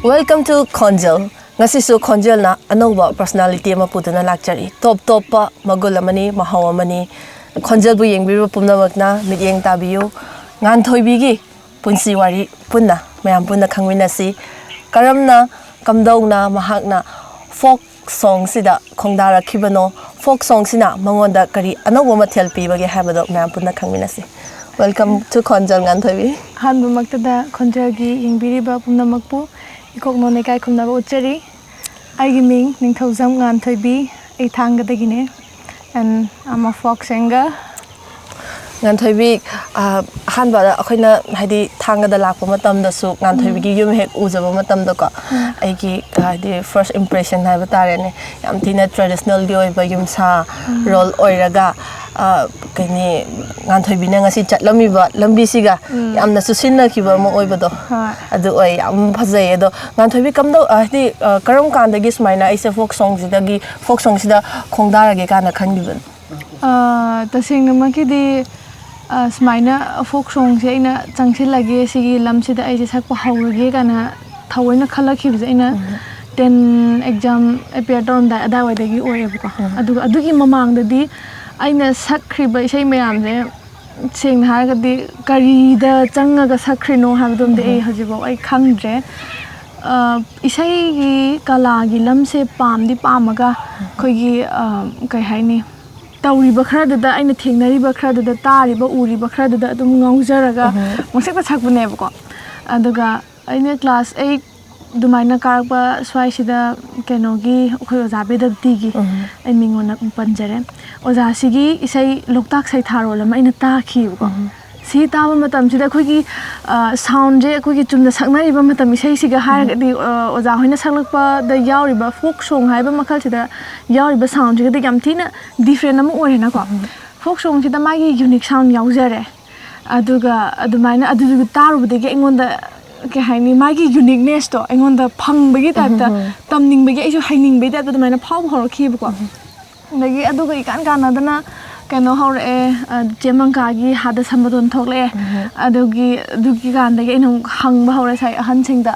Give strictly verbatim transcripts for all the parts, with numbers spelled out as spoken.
Welcome to ꯈꯣꯟꯖꯦꯜ꯫ ꯉꯁꯤꯁꯨ ꯈꯣꯟꯖꯦꯜꯅ ꯑꯅꯧꯕ personality ꯑꯃ ꯄꯨꯗꯨꯅ ꯂꯥꯛꯆꯔꯤ꯫ ꯇꯣꯞ ꯇꯣꯞꯄ ꯃꯒꯨꯟ ꯑꯃꯅꯤ, ꯃꯍꯥꯎ ꯑꯃꯅꯤ꯫ ꯈꯣꯟꯖꯦꯜꯕꯨ ꯌꯦꯡꯕꯤꯔꯤꯕ ꯄꯨꯝꯅꯃꯛꯅ ꯃꯤꯠꯌꯦꯡ ꯇꯥꯕꯤꯌꯨ꯫ ꯉꯥꯟꯊꯣꯏꯕꯤꯒꯤ ꯄꯨꯟꯁꯤ ꯋꯥꯔꯤ ꯄꯨꯟꯅ, ꯃꯌꯥꯝ ꯄꯨꯟꯅ ꯈꯪꯃꯤꯟꯅꯁꯤ꯫ ꯀꯔꯝꯅ, ꯀꯝꯗꯧꯅ ꯃꯍꯥꯛꯅ folk songꯁꯤꯗ ꯈꯣꯡꯗꯥꯔꯛꯈꯤꯕꯅꯣ, folk songꯁꯤꯅ ꯃꯉꯣꯟꯗ ꯀꯔꯤ ꯑꯅꯧꯕ ꯃꯊꯦꯜ ꯄꯤꯕꯒꯦ ꯍꯥꯏꯕꯗꯣ ꯃꯌꯥꯝ ꯄꯨꯟꯅ ꯈꯪꯃꯤꯟꯅꯁꯤ꯫ Welcome to ꯈꯣꯟꯖꯦꯜ, ꯉꯥꯟꯊꯣꯏꯕꯤ꯫ ꯑꯍꯥꯟꯕꯃꯛꯇꯗ ꯈꯣꯟꯖꯦꯜꯒꯤ ꯌꯦꯡꯕꯤꯔꯤꯕ ꯄꯨꯝꯅꯃꯛꯄꯨ ꯏꯀꯣꯛ ꯅꯣꯟꯅ ꯏꯀꯥꯏ ꯈꯨꯝꯅꯕ ꯎꯠꯆꯔꯤ꯫ ꯑꯩꯒꯤ ꯃꯤꯡ ꯅꯤꯡꯊꯧꯖꯝ ꯉꯥꯟꯊꯣꯏꯕꯤ, ꯑꯩ ꯊꯥꯡꯒꯗꯒꯤꯅꯦ, and I'm a folk singer. ꯉꯥꯟꯊꯣꯏꯕꯤ, ꯑ, ꯑꯍꯥꯟꯕꯗ ꯑꯩꯈꯣꯏꯅ, ꯍꯥꯏꯗꯤ, ꯊꯥꯡꯒꯗ ꯂꯥꯛꯄ ꯃꯇꯝꯗꯁꯨ ꯉꯥꯟꯊꯣꯏꯕꯤꯒꯤ ꯌꯨꯝ ꯍꯦꯛ ꯎꯖꯕ ꯃꯇꯝꯗꯀꯣ, ꯑꯩꯒꯤ, ꯍꯥꯏꯗꯤ, first impression ꯍꯥꯏꯕ ꯇꯥꯔꯦꯅꯦ, ꯌꯥꯝ ꯊꯤꯅ traditionalꯒꯤ ꯑꯣꯏꯕ ꯌꯨꯝꯁꯥ ꯔꯣꯜ ꯑꯣꯏꯔꯒ, ꯑ, ꯀꯩꯅꯤ, ꯉꯥꯟꯊꯣꯏꯕꯤꯅ ꯉꯁꯤ ꯆꯠꯂꯝꯃꯤꯕ ꯂꯝꯕꯤꯁꯤꯒ ꯌꯥꯝꯅ ꯆꯨꯁꯤꯟꯅꯈꯤꯕ ꯑꯃ ꯑꯣꯏꯕꯗꯣ, ꯍꯣꯏ꯫ ꯑꯗꯨ ꯑꯣꯏ꯫ ꯌꯥꯝ ꯐꯖꯩꯌꯦ꯫ ꯑꯗꯣ ꯉꯥꯟꯊꯣꯏꯕꯤ, ꯀꯝꯗꯧ-, ꯑ, ꯍꯥꯏꯗꯤ, ꯑ, ꯀꯔꯝ ꯀꯥꯟꯗꯒꯤ ꯁꯨꯃꯥꯏꯅ ꯑꯩꯁꯦ folk songꯁꯤꯗꯒꯤ, folk songꯁꯤꯗ ꯈꯣꯡꯗꯥꯔꯒꯦ ꯀꯥꯏꯅ ꯈꯟꯈꯤꯕꯅꯣ? ꯑ, ꯇꯁꯦꯡꯅꯃꯛꯀꯤꯗꯤ, ꯑ, ꯁꯨꯃꯥꯏꯅ folk songꯁꯦ ꯑꯩꯅ ꯆꯪꯁꯤꯜꯂꯒꯦ, ꯁꯤꯒꯤ ꯂꯝꯁꯤꯗ ꯑꯩꯁꯦ ꯁꯛꯄ ꯍꯧꯔꯒꯦ ꯀꯥꯏꯅ ꯊꯑꯣꯏꯅ ꯈꯜꯂꯛꯈꯤꯕꯁꯦ ꯑꯩꯅ ten exam appear ꯇꯧꯔꯝꯗꯥꯏ ꯑꯗꯥꯏꯋꯥꯏꯗꯒꯤ ꯑꯣꯏꯌꯦꯕꯀꯣ꯫ ꯑꯗꯨꯒ ꯑꯗꯨꯒꯤ ꯃꯃꯥꯡꯗꯗꯤ ꯑꯩꯅ ꯁꯛꯈ꯭ꯔꯤꯕ ꯏꯁꯩ ꯃꯌꯥꯝꯁꯦ, ꯁꯦꯡꯅ ꯍꯥꯏꯔꯒꯗꯤ, ꯀꯔꯤꯗ ꯆꯪꯉꯒ ꯁꯛꯈ꯭ꯔꯤꯅꯣ ꯍꯥꯏꯕꯗꯨꯃꯗꯤ ꯑꯩ ꯍꯧꯖꯤꯛꯐꯥꯎ ꯑꯩ ꯈꯪꯗ꯭ꯔꯦ꯫ ꯑ, ꯏꯁꯩꯒꯤ ꯀꯂꯥꯒꯤ ꯂꯝꯁꯦ ꯄꯥꯝꯗꯤ ꯄꯥꯝꯃꯒ, ꯑꯩꯈꯣꯏꯒꯤ, ꯑ, ꯀꯩ ꯍꯥꯏꯅꯤ, ꯇꯧꯔꯤꯕ ꯈꯔꯗꯨꯗ, ꯑꯩꯅ ꯊꯦꯡꯅꯔꯤꯕ ꯈꯔꯗꯨꯗ, ꯇꯥꯔꯤꯕ, ꯎꯔꯤꯕ ꯈꯔꯗꯨꯗ ꯑꯗꯨꯝ ꯉꯥꯎꯖꯔꯒ ꯄꯪꯁꯛꯇ ꯁꯛꯄꯅꯦꯕꯀꯣ꯫ ꯑꯗꯨꯒ ꯑꯩꯅ class eight ꯑꯗꯨꯃꯥꯏꯅ ꯀꯥꯔꯛꯄ ꯁ꯭ꯋꯥꯏꯁꯤꯗ, ꯀꯩꯅꯣꯒꯤ, ꯑꯩꯈꯣꯏ ꯑꯣꯖꯥ ꯕꯦꯗꯞꯇꯤꯒꯤ, ꯑꯩ ꯃꯤꯡ ꯑꯣꯏꯅ ꯄꯟꯖꯔꯦ, ꯑꯣꯖꯥꯁꯤꯒꯤ ꯏꯁꯩ ꯂꯣꯛꯇꯥꯛ ꯁꯩꯊꯥꯔꯣꯜ ꯑꯃ ꯑꯩꯅ ꯇꯥꯈꯤꯕꯀꯣ꯫ ꯁꯤ ꯇꯥꯕ ꯃꯇꯝꯁꯤꯗ ꯑꯩꯈꯣꯏꯒꯤ, ꯑ, soundꯁꯦ, ꯑꯩꯈꯣꯏꯒꯤ ꯆꯨꯝꯅ ꯁꯛꯅꯔꯤꯕ ꯃꯇꯝ ꯏꯁꯩꯁꯤꯒ ꯍꯥꯏꯔꯒꯗꯤ, ꯑ, ꯑꯣꯖꯥ ꯍꯣꯏꯅ ꯁꯛꯂꯛꯄꯗ ꯌꯥꯎꯔꯤꯕ folk song ꯍꯥꯏꯕ ꯃꯈꯜꯁꯤꯗ ꯌꯥꯎꯔꯤꯕ soundꯁꯤꯒꯗꯤ ꯌꯥꯝ ꯊꯤꯅ different ꯑꯃ ꯑꯣꯏꯔꯦꯅꯀꯣ꯫ Folk songꯁꯤꯗ ꯃꯥꯒꯤ unique sound ꯌꯥꯎꯖꯔꯦ꯫ ꯑꯗꯨꯒ ꯑꯗꯨꯃꯥꯏꯅ ꯑꯗꯨꯗꯨ ꯇꯥꯔꯨꯕꯗꯒꯤ ꯑꯩꯉꯣꯟꯗ, ꯀꯩ ꯍꯥꯏꯅꯤ, ꯃꯥꯒꯤ uniquenessꯇꯣ ꯑꯩꯉꯣꯟꯗ ꯐꯪꯕꯒꯤ typeꯇ, ꯇꯝꯅꯤꯡꯕꯒꯤ, ꯑꯩꯁꯨ ꯍꯩꯅꯤꯡꯕꯒꯤ typeꯇ ꯑꯗꯨꯃꯥꯏꯅ ꯐꯥꯎꯕ ꯍꯧꯔꯛꯈꯤꯕꯀꯣ꯫ ꯑꯗꯒꯤ ꯑꯗꯨꯒ ꯏꯀꯥꯟ ꯀꯥꯟꯅꯗꯅ ꯀꯩꯅꯣ ꯍꯧꯔꯛꯑꯦ, ꯑ, ꯆꯦ ꯃꯪꯀꯥꯒꯤ ꯍꯥꯗ ꯁꯝꯕꯗꯣꯟ ꯊꯣꯛꯂꯛꯑꯦ꯫ ꯑꯗꯨꯒꯤ, ꯑꯗꯨꯒꯤ ꯀꯥꯟꯗꯒꯤ ꯑꯩꯅ ꯑꯃꯨꯛ ꯍꯪꯕ ꯍꯧꯔꯦ ꯉꯁꯥꯏ ꯑꯍꯟꯁꯤꯡꯗ,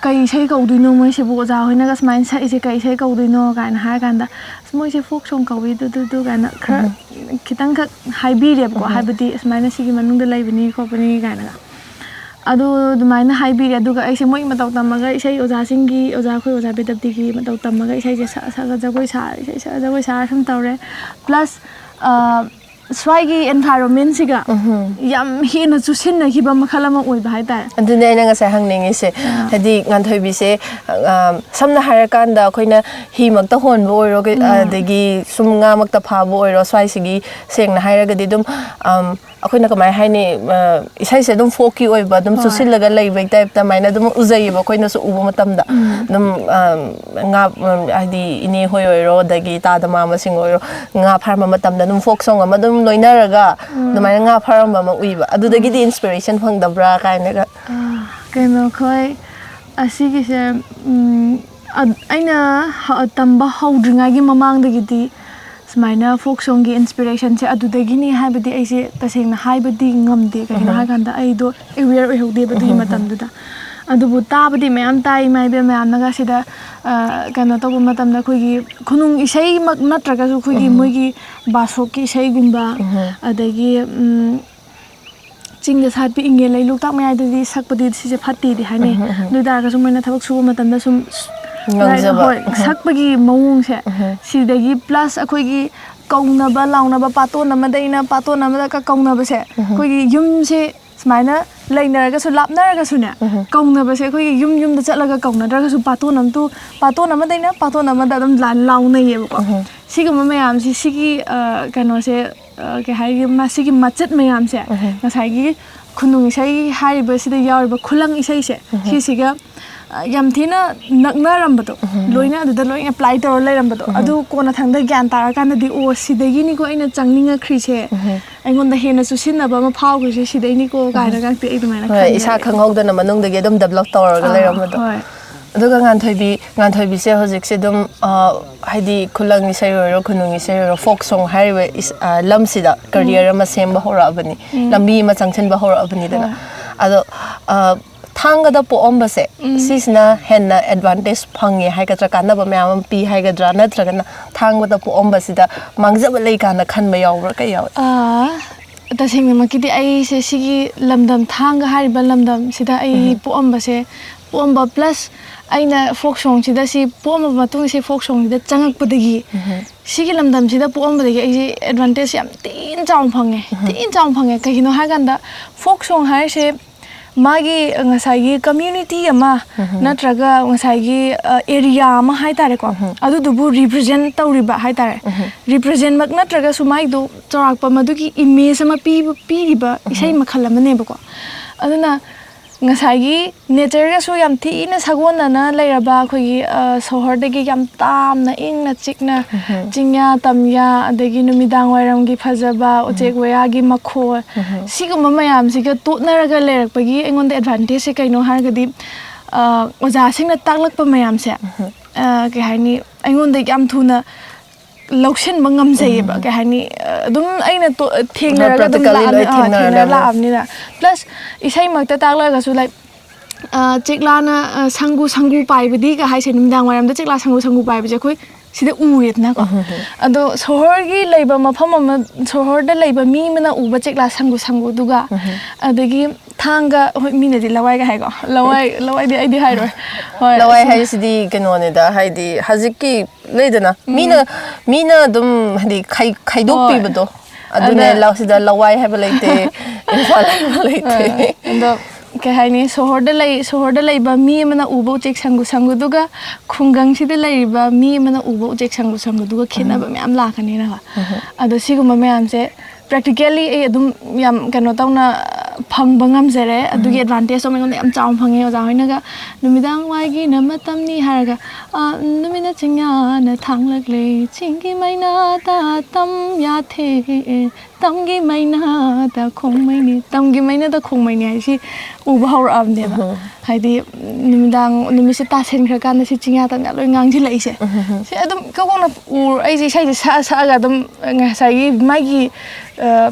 ꯀꯩ ꯏꯁꯩ ꯀꯧꯗꯣꯏꯅꯣ ꯃꯣꯏꯁꯤꯕꯨ, ꯑꯣꯖꯥ ꯍꯣꯏꯅꯒ ꯁꯨꯃꯥꯏꯅ ꯁꯛꯏꯁꯦ ꯀꯩ ꯏꯁꯩ ꯀꯧꯗꯣꯏꯅꯣ ꯀꯥꯏꯅ ꯍꯥꯏꯔ ꯀꯥꯟꯗ, "ꯑꯁ, ꯃꯣꯏꯁꯦ ꯐꯣꯛ ꯁꯣꯡ ꯀꯧꯏ, ꯑꯗꯨ ꯑꯗꯨ ꯑꯗꯨ" ꯀꯥꯏꯅ ꯈꯔ ꯈꯤꯇꯪꯈꯛ ꯍꯥꯏꯕꯤꯔꯦꯕꯀꯣ꯫ ꯍꯥꯏꯕꯗꯤ ꯁꯨꯃꯥꯏꯅ ꯁꯤꯒꯤ ꯃꯅꯨꯡꯗ ꯂꯩꯕꯅꯤ ꯈꯣꯠꯄꯅꯤ ꯀꯥꯏꯅꯒ꯫ ꯑꯗꯨ ꯑꯗꯨꯃꯥꯏꯅ ꯍꯥꯏꯕꯤꯔꯦ꯫ ꯑꯗꯨꯒ ꯑꯩꯁꯦ ꯃꯣꯏꯒꯤ ꯃꯇꯧ ꯇꯝꯃꯒ, ꯏꯁꯩ ꯑꯣꯖꯥꯁꯤꯡꯒꯤ, ꯑꯣꯖꯥ, ꯑꯩꯈꯣꯏ ꯑꯣꯖꯥ ꯕꯤꯗ꯭ꯌꯥꯄꯇꯤꯒꯤ ꯃꯇꯧ ꯇꯝꯃꯒ ꯏꯁꯩꯁꯦ ꯁꯛꯑ ꯁꯛꯑꯒ ꯖꯒꯣꯏ ꯁꯥꯔ, ꯏꯁꯩ ꯁꯛꯑ ꯖꯒꯣꯏ ꯁꯥꯔ ꯁꯨꯝ ꯇꯧꯔꯦ꯫ ꯄ꯭ꯂꯁ ꯁ꯭ꯋꯥꯏꯒꯤ ꯑꯦꯟꯚꯥꯏꯔꯣꯟꯃꯦꯟꯁꯤꯒ ꯌꯥꯝ ꯍꯦꯟꯅ ꯆꯨꯁꯤꯟꯅꯈꯤꯕ ꯃꯈꯜ ꯑꯃ ꯑꯣꯏꯕ ꯍꯥꯏꯇꯥꯔꯦ꯫ ꯑꯗꯨꯅꯦ ꯑꯩꯅ ꯉꯁꯥꯏ ꯍꯪꯅꯤꯡꯉꯤꯁꯦ꯫ ꯍꯥꯏꯗꯤ ꯉꯥꯟꯊꯣꯏꯕꯤꯁꯦ, ꯑ, ꯁꯝꯅ ꯍꯥꯏꯔꯀꯥꯟꯗ ꯑꯩꯈꯣꯏꯅ ꯍꯤꯃꯛꯇ ꯍꯣꯟꯕ ꯑꯣꯏꯔꯣ, ꯀꯩ-, ꯑꯗꯒꯤ ꯁꯨꯝ ꯉꯥꯃꯛꯇ ꯐꯥꯕ ꯑꯣꯏꯔꯣ, ꯁ꯭ꯋꯥꯏꯁꯤꯒꯤ ꯁꯦꯡꯅ ꯍꯥꯏꯔꯒꯗꯤ ꯑꯗꯨꯝ, ꯑꯝ, ꯑꯩꯈꯣꯏꯅ ꯀꯃꯥꯏ ꯍꯥꯏꯅꯤ, ꯑ, ꯏꯁꯩꯁꯦ ꯑꯗꯨꯝ ꯐꯣꯛꯀꯤ ꯑꯣꯏꯕ, ꯑꯗꯨꯝ ꯆꯨꯁꯤꯜꯂꯒ ꯂꯩꯕꯒꯤ ꯇꯥꯏꯞꯇ ꯑꯗꯨꯃꯥꯏꯅ ꯑꯗꯨꯝ ꯎꯖꯩꯌꯦꯕ ꯑꯩꯈꯣꯏꯅꯁꯨ ꯎꯕ ꯃꯇꯝꯗ꯫ ꯑꯗꯨꯝ, ꯑꯝ, ꯉꯥ, ꯎꯝ, ꯍꯥꯏꯗꯤ ꯏꯅꯦ ꯍꯣꯏ ꯑꯣꯏꯔꯣ, ꯑꯗꯒꯤ ꯇꯥꯗ ꯃꯥꯝꯃꯁꯤꯡ ꯑꯣꯏꯔꯣ, ꯉꯥ ꯐꯥꯔꯝꯕ ꯃꯇꯝꯗ ꯑꯗꯨꯝ ꯐꯣꯛ ꯁꯣꯡ ꯑꯃ ꯑꯗꯨꯝ ꯂꯣꯏꯅꯔꯒ ꯑꯗꯨꯃꯥꯏꯅ ꯉꯥ ꯐꯥꯔꯝꯕ ꯑꯃ ꯎꯏꯕ꯫ ꯑꯗꯨꯗꯒꯤꯗꯤ ꯏꯟꯁꯄꯤꯔꯦꯁꯟ ꯐꯪꯗꯕ꯭ꯔꯥ ꯀꯥꯏꯅꯒ꯫ ꯀꯩꯅꯣ, ꯑꯩꯈꯣꯏ ꯑꯁꯤꯒꯤꯁꯦ, ꯎꯝ, ꯑ-, ꯑꯩꯅ ꯍ-, ꯇꯝꯕ ꯍꯧꯗ꯭ꯔꯤꯉꯩꯒꯤ ꯃꯃꯥꯡꯗꯒꯤꯗꯤ ꯁꯨꯃꯥꯏꯅ ꯐꯣꯛ ꯁꯣꯡꯒꯤ ꯏꯟꯁꯄꯤꯔꯦꯁꯟꯁꯦ ꯑꯗꯨꯗꯒꯤꯅꯤ ꯍꯥꯏꯕꯗꯤ ꯑꯩꯁꯦ ꯇꯁꯦꯡꯅ ꯍꯥꯏꯕꯗꯤ ꯉꯝꯗꯦ꯫ ꯀꯩꯒꯤꯅꯣ ꯍꯥꯏꯀꯥꯟꯗ ꯑꯩꯗꯣ ꯑꯦꯋꯦꯌꯔ ꯑꯣꯏꯍꯧꯗꯦꯕ ꯑꯗꯨꯒꯤ ꯃꯇꯝꯗꯨꯗ꯫ ꯑꯗꯨꯕꯨ ꯇꯥꯕꯗꯤ ꯃꯌꯥꯝ ꯇꯥꯏ, ꯏꯃꯥ ꯏꯕꯦꯟ ꯃꯌꯥꯝꯅꯒ ꯁꯤꯗ, ꯑ, ꯀꯩꯅꯣ ꯇꯧꯕ ꯃꯇꯝꯗ ꯑꯩꯈꯣꯏꯒꯤ ꯈꯨꯅꯨꯡ ꯏꯁꯩꯃꯛ ꯅꯠꯇ꯭ꯔꯒꯁꯨ ꯑꯩꯈꯣꯏꯒꯤ ꯃꯣꯏꯒꯤ ꯕꯥꯁꯣꯛꯀꯤ ꯏꯁꯩꯒꯨꯝꯕ, ꯑꯗꯒꯤ, ꯎꯝ, ꯆꯤꯡꯗ ꯁꯥꯠꯄꯤ ꯏꯪꯉꯦꯜ ꯂꯩ ꯂꯣꯛꯇꯥꯛ ꯃꯌꯥꯏꯗꯗꯤ ꯁꯛꯄꯗꯤ ꯁꯤꯁꯦ ꯐꯠꯇꯦꯗꯤ ꯍꯥꯏꯅꯩ꯫ ꯑꯗꯨ ꯑꯣꯏ ꯇꯥꯔꯒꯁꯨ ꯃꯣꯏꯅ ꯊꯕꯛ ꯁꯨꯕ ꯃꯇꯝꯗ ꯁꯨꯝ ꯉꯥꯡꯖꯕ꯫ ꯍꯣꯏ, ꯁꯛꯄꯒꯤ ꯃꯑꯣꯡꯁꯦ꯫ ꯁꯤꯗꯒꯤ ꯄ꯭ꯂꯁ ꯑꯩꯈꯣꯏꯒꯤ ꯀꯧꯅꯕ ꯂꯥꯎꯅꯕ, ꯄꯥꯇꯣꯟ ꯑꯃꯗꯩꯅ ꯄꯥꯇꯣꯟ ꯑꯃꯗ ꯀ-, ꯀꯧꯅꯕꯁꯦ ꯑꯩꯈꯣꯏꯒꯤ ꯌꯨꯝꯁꯦ ꯁꯨꯃꯥꯏꯅ ꯂꯩꯅꯔꯒꯁꯨ, ꯂꯥꯞꯅꯔꯒꯁꯨꯅꯦ, ꯀꯧꯅꯕꯁꯦ ꯑꯩꯈꯣꯏꯒꯤ ꯌꯨꯝ ꯌꯨꯝꯗ ꯆꯠꯂꯒ ꯀꯧꯅꯗ꯭ꯔꯒꯁꯨ ꯄꯥꯇꯣꯟ ꯑꯃꯇꯨ-, ꯄꯥꯇꯣꯟ ꯑꯃꯗꯩꯅ ꯄꯥꯇꯣꯟ ꯑꯃꯗ ꯑꯗꯨꯝ ꯂꯥ-, ꯂꯥꯎꯅꯩꯌꯦꯕꯀꯣ꯫ ꯁꯤꯒꯨꯝꯕ ꯃꯌꯥꯝꯁꯤ, ꯁꯤꯒꯤ, ꯑ, ꯀꯩꯅꯣꯁꯦ, ꯑ, ꯀꯩ ꯍꯥꯏꯒꯦ, ꯃꯁꯤꯒꯤ ꯃꯆꯦꯠ ꯃꯌꯥꯝꯁꯦ ꯉꯁꯥꯏꯒꯤ ꯈꯨꯅꯨꯡ ꯏꯁꯩ ꯍꯥꯏꯔꯤꯕꯁꯤꯗ ꯌꯥꯎꯔꯤꯕ ꯈꯨꯂꯪ ꯏꯁꯩꯁꯦ, ꯁꯤꯁꯤꯒ, ꯑ, ꯌꯥꯝ ꯊꯤꯅ ꯅꯛꯅꯔꯝꯕꯗꯣ, ꯂꯣꯏꯅ ꯑꯗꯨꯗ ꯂꯣꯏ ꯑꯦꯄ꯭ꯂꯥꯏ ꯇꯧꯔ ꯂꯩꯔꯝꯕꯗꯣ, ꯑꯗꯨ ꯀꯣꯟꯅꯊꯪꯗ ꯒ꯭ꯌꯥꯟ ꯇꯥꯔꯀꯥꯟꯗꯗꯤ, "ꯑꯣ, ꯁꯤꯗꯒꯤꯅꯤꯀꯣ ꯑꯩꯅ ꯆꯪꯅꯤꯡꯉꯛꯈ꯭ꯔꯤꯁꯦ, ꯑꯩꯉꯣꯟꯗ ꯍꯦꯟꯅ ꯆꯨꯁꯤꯟꯅꯕ ꯑꯃ ꯐꯥꯎꯈ꯭ꯔꯤꯁꯦ ꯁꯤꯗꯩꯅꯤꯀꯣ" ꯀꯥꯏꯅꯒ ꯑꯩ ꯑꯗꯨꯃꯥꯏꯅ ꯈꯟꯖꯩ꯫ ꯏꯁꯥ ꯈꯪꯍꯧꯗꯅ ꯃꯅꯨꯡꯗꯒꯤ ꯑꯗꯨꯝ ꯗꯦꯕꯂꯞ ꯇꯧꯔꯒ ꯂꯩꯔꯝꯕꯗꯣ꯫ ꯑꯗꯨꯒ ꯉꯥꯟꯊꯣꯏꯕꯤ, ꯉꯥꯟꯊꯣꯏꯕꯤꯁꯦ ꯍꯧꯖꯤꯛꯁꯦ ꯑꯗꯨꯝ, ꯑ, ꯍꯥꯏꯗꯤ ꯈꯨꯂꯪ ꯏꯁꯩ ꯑꯣꯏꯔꯣ, ꯈꯨꯅꯨꯡ ꯏꯁꯩ ꯑꯣꯏꯔꯣ, ꯐꯣꯛ ꯁꯣꯡ ꯍꯥꯏꯔꯤꯕ ꯏꯁ-, ꯑ, ꯂꯝꯁꯤꯗ ꯀꯔꯤꯌꯔ ꯑꯃ ꯁꯦꯝꯕ ꯍꯧꯔꯛꯑꯕꯅꯤ, ꯂꯝꯕꯤ ꯑꯃ ꯆꯪꯁꯤꯟꯕ ꯍꯧꯔꯛꯑꯕꯅꯤꯗꯅ꯫ ꯑꯗꯣ, ꯑ, ꯊꯥꯡꯒꯗ ꯄꯣꯛꯑꯝꯕꯁꯦ, ꯁꯤꯁꯤꯅ ꯍꯦꯟꯅ ꯑꯦꯗꯚꯥꯟꯇꯦꯖ ꯐꯪꯉꯦ ꯍꯥꯏꯒꯗ꯭ꯔꯥ, ꯀꯥꯟꯅꯕ ꯃꯌꯥꯝ ꯑꯃ ꯄꯤ ꯍꯥꯏꯒꯗ꯭ꯔꯥ, ꯅꯠꯇ꯭ꯔꯒꯅ ꯊꯥꯡꯒꯗ ꯄꯣꯛꯑꯝꯕꯁꯤꯗ ꯃꯥꯡꯖꯕ ꯂꯩ ꯀꯥꯏꯅ ꯈꯟꯕ ꯌꯥꯎꯕ꯭ꯔꯥ? ꯀꯩ ꯌꯥꯎꯋꯤ? ꯑꯥ, ꯇꯁꯦꯡꯅꯃꯛꯀꯤꯗꯤ ꯑꯩꯁꯦ ꯁꯤꯒꯤ ꯂꯝꯗꯝ, ꯊꯥꯡꯒ ꯍꯥꯏꯔꯤꯕ ꯂꯝꯗꯝꯁꯤꯗ ꯑꯩ ꯄꯣꯛꯑꯝꯕꯁꯦ, ꯄꯣꯛꯑꯝꯕ ꯄ꯭ꯂꯁ ꯑꯩꯅ ꯐꯣꯛ ꯁꯣꯡꯁꯤꯗ, ꯁꯤ ꯄꯣꯛꯑꯝꯕ ꯃꯇꯨꯡ ꯁꯤ ꯐꯣꯛ ꯁꯣꯡꯁꯤꯗ ꯆꯪꯉꯛꯄꯗꯒꯤ, ꯁꯤꯒꯤ ꯂꯝꯗꯝꯁꯤꯗ ꯄꯣꯛꯑꯝꯕꯗꯒꯤ ꯑꯩꯁꯦ ꯑꯦꯗꯚꯥꯟꯇꯦꯖ ꯌꯥꯝ ꯊꯤꯅ ꯆꯥꯎꯅ ꯐꯪꯉꯦ, ꯊꯤꯅ ꯆꯥꯎꯅ ꯐꯪꯉꯦ꯫ ꯀꯩꯒꯤꯅꯣ ꯍꯥꯏꯀꯥꯟꯗ, ꯐꯣꯛ ꯁꯣꯡ ꯍꯥꯏꯔꯤꯁꯦ ꯃꯥꯒꯤ ꯉꯁꯥꯏꯒꯤ ꯀꯝꯃ꯭ꯌꯨꯅꯤꯇꯤ ꯑꯃ ꯅꯠꯇ꯭ꯔꯒ ꯉꯁꯥꯏꯒꯤ ꯑꯦꯔꯤꯌꯥ ꯑꯃ ꯍꯥꯏꯇꯥꯔꯦꯀꯣ, ꯑꯗꯨꯗꯨꯕꯨ ꯔꯤꯄ꯭ꯔꯖꯦꯟ ꯇꯧꯔꯤꯕ ꯍꯥꯏꯇꯥꯔꯦ꯫ ꯔꯤꯄ꯭ꯔꯖꯦꯟꯃꯛ ꯅꯠꯇ꯭ꯔꯒꯁꯨ ꯃꯥꯏꯗꯣ ꯆꯥꯎꯔꯥꯛꯄ ꯃꯗꯨꯒꯤ ꯏꯃꯦꯖ ꯑꯃ ꯄꯤꯕ, ꯄꯤꯔꯤꯕ ꯏꯁꯩ ꯃꯈꯜ ꯑꯃꯅꯦꯕꯀꯣ꯫ ꯑꯗꯨꯅ ꯉꯁꯥꯏꯒꯤ ꯅꯦꯆꯔꯒꯁꯨ ꯌꯥꯝ ꯊꯤꯅ ꯁꯥꯒꯣꯟꯅꯅ ꯂꯩꯔꯕ ꯑꯩꯈꯣꯏꯒꯤ, ꯑ, ꯁꯣꯍꯣꯔꯗꯒꯤ ꯌꯥꯝ ꯇꯥꯝꯅ ꯏꯪꯅ ꯆꯤꯛꯅ ꯆꯤꯡꯌꯥ ꯇꯝꯌꯥ, ꯑꯗꯒꯤ ꯅꯨꯃꯤꯗꯥꯡ ꯋꯥꯏꯔꯝꯒꯤ ꯐꯖꯕ, ꯎꯆꯦꯛ ꯋꯥꯌꯥꯒꯤ ꯃꯈꯣꯜ, ꯁꯤꯒꯨꯝꯕ ꯃꯌꯥꯝꯁꯤꯒ ꯇꯣꯠꯅꯔꯒ ꯂꯩꯔꯛꯄꯒꯤ ꯑꯩꯉꯣꯟꯗ ꯑꯦꯗꯚꯥꯟꯇꯦꯖꯁꯦ ꯀꯩꯅꯣ ꯍꯥꯏꯔꯒꯗꯤ, ꯑ, ꯑꯣꯖꯥꯁꯤꯡꯅ ꯇꯥꯛꯂꯛꯄ ꯃꯌꯥꯝꯁꯦ, ꯑ, ꯀꯩ ꯍꯥꯏꯅꯤ, ꯑꯩꯉꯣꯟꯗ ꯌꯥꯝ ꯊꯨꯅ ꯂꯧꯁꯤꯟꯕ ꯉꯝꯖꯩꯌꯦꯕ꯫ ꯀꯩ ꯍꯥꯏꯅꯤ, ꯑ, ꯑꯗꯨꯝ ꯑꯩꯅ ꯇꯣ-, ꯊꯦꯡꯅꯔꯒ ꯑꯗꯨꯝ practically ꯂꯣꯏ ꯂꯥꯛꯑꯕꯅꯤ-, ꯑ, ꯊꯦꯡꯅꯔꯒ ꯊꯦꯡꯅꯔ ꯑꯗꯨꯝ꯫ ꯂꯥꯛꯑꯕꯅꯤꯅ꯫ ꯄ꯭ꯂꯁ ꯏꯁꯩꯃꯛꯇ ꯇꯥꯛꯂꯒꯁꯨ, ꯂꯥꯏꯛ, ꯑ, ꯆꯦꯛꯂꯥꯅ, ꯑ, ꯁꯪꯒꯨ ꯁꯪꯒꯨ ꯄꯥꯏꯕꯗꯤꯒ ꯍꯥꯏꯁꯦ, ꯅꯨꯃꯤꯗꯥꯡ ꯋꯥꯏꯔꯝꯗ ꯆꯦꯛꯂꯥ ꯁꯪꯒꯨ ꯁꯪꯒꯨ ꯄꯥꯏꯕꯁꯦ ꯑꯩꯈꯣꯏ ꯁꯤꯗ ꯎꯔꯦꯗꯅꯀꯣ꯫ ꯑꯗꯣ ꯁꯣꯍꯣꯔꯒꯤ ꯂꯩꯕ ꯃꯐꯝ ꯑꯃ, ꯁꯣꯍꯣꯔꯗ ꯂꯩꯕ ꯃꯤ ꯑꯃꯅ ꯎꯕ ꯆꯦꯛꯂꯥ ꯁꯪꯒꯨ ꯁꯪꯒꯨꯗꯨꯒ, ꯑꯗꯒꯤ ꯊꯥꯡꯒ, ꯍꯣꯏ, ꯃꯤꯅꯗꯤ ꯂꯋꯥꯏꯒ ꯍꯥꯏꯀꯣ, ꯂꯋꯥꯏ, ꯂꯋꯥꯏꯗꯤ ꯑꯩꯗꯤ ꯍꯥꯏꯔꯣꯏ꯫ ꯍꯣꯏ, ꯂꯋꯥꯏ ꯁꯨꯝ- ꯍꯥꯏꯁꯤꯗꯤ ꯀꯩꯅꯣꯅꯤꯗ, ꯍꯥꯏꯗꯤ ꯍꯧꯖꯤꯛꯀꯤ ꯂꯩꯗꯅ, ꯃꯤꯅ, ꯃꯤꯅ ꯑꯗꯨꯝ ꯍꯥꯏꯗꯤ ꯈꯥꯏ-, ꯈꯥꯏꯗꯣꯛꯄꯤꯕꯗꯣ, ꯑꯗꯨꯅꯦ꯫ ꯑꯗ ꯂꯧꯁꯤꯗ ꯂꯋꯥꯏ ꯍꯥꯏꯕ ꯂꯩꯇꯦ, ꯏꯝꯐꯥꯜ ꯍꯥꯏꯕ ꯂꯩꯇꯦ꯫ ꯑꯗꯣ ꯀꯩ ꯍꯥꯏꯅꯤ, ꯁꯣꯍꯣꯔꯗ ꯂꯩ, ꯁꯣꯍꯣꯔꯗ ꯂꯩꯕ ꯃꯤ ꯑꯃꯅ ꯎꯕ ꯎꯆꯦꯛ ꯁꯪꯒꯨ ꯁꯪꯒꯨꯗꯨꯒ ꯈꯨꯡꯒꯪꯁꯤꯗ ꯂꯩꯔꯤꯕ ꯃꯤ ꯑꯃꯅ ꯎꯕ ꯎꯆꯦꯛ ꯁꯪꯒꯨ ꯁꯪꯒꯨꯗꯨꯒ ꯈꯦꯠꯅꯕ ꯃꯌꯥꯝ ꯂꯥꯛꯀꯅꯤꯅꯀꯣ꯫ ꯑꯗꯣ ꯁꯤꯒꯨꯝꯕ ꯃꯌꯥꯝꯁꯦ practically ꯑꯩ ꯑꯗꯨꯝ ꯌꯥꯝ ꯀꯩꯅꯣ ꯇꯧꯅ ꯐꯪꯕ ꯉꯝꯖꯔꯦ꯫ ꯑꯗꯨꯒꯤ advantageꯇꯣ ꯑꯩꯉꯣꯟꯗ ꯌꯥꯝ ꯆꯥꯎꯅ ꯐꯪꯉꯦ꯫ ꯑꯣꯖꯥ ꯍꯣꯏꯅꯒ "ꯅꯨꯃꯤꯗꯥꯡ ꯋꯥꯏꯒꯤꯅ ꯃꯇꯝꯅꯤ" ꯍꯥꯏꯔꯒ, "ꯑ, ꯅꯨꯃꯤꯠꯅ ꯆꯤꯡꯌꯥꯅ ꯊꯥꯡꯂꯛꯂꯦ, ꯆꯤꯡꯒꯤ ꯃꯩꯅꯥꯗ ꯇꯝ ꯌꯥꯊꯦ, ꯇꯝꯒꯤ ꯃꯩꯅꯥꯗ ꯈꯣꯡꯃꯩꯅꯤ, ꯇꯝꯒꯤ ꯃꯩꯅꯥꯗ ꯈꯣꯡꯃꯩꯅꯤ" ꯍꯥꯏꯁꯤ ꯎꯕ ꯍꯧꯔꯛꯑꯕꯅꯦꯕ꯫ ꯍꯥꯏꯗꯤ ꯅꯨꯃꯤꯗꯥꯡ, ꯅꯨꯃꯤꯠꯁꯦ ꯇꯥꯁꯟꯈ꯭ꯔꯀꯥꯟꯗ ꯁꯤ ꯆꯤꯡꯌꯥ ꯇꯝꯌꯥ ꯂꯣꯏ ꯉꯥꯡꯁꯤꯜꯂꯛꯏꯁꯦ꯫ ꯁꯤ ꯑꯗꯨꯝ ꯀꯧꯅ ꯎꯔ-, ꯑꯩꯁꯦ ꯏꯁꯩꯁꯦ ꯁꯛꯑ ꯁꯛꯑꯒ ꯑꯗꯨꯝ ꯉꯁꯥꯏꯒꯤ ꯃꯥꯒꯤ, ꯑ,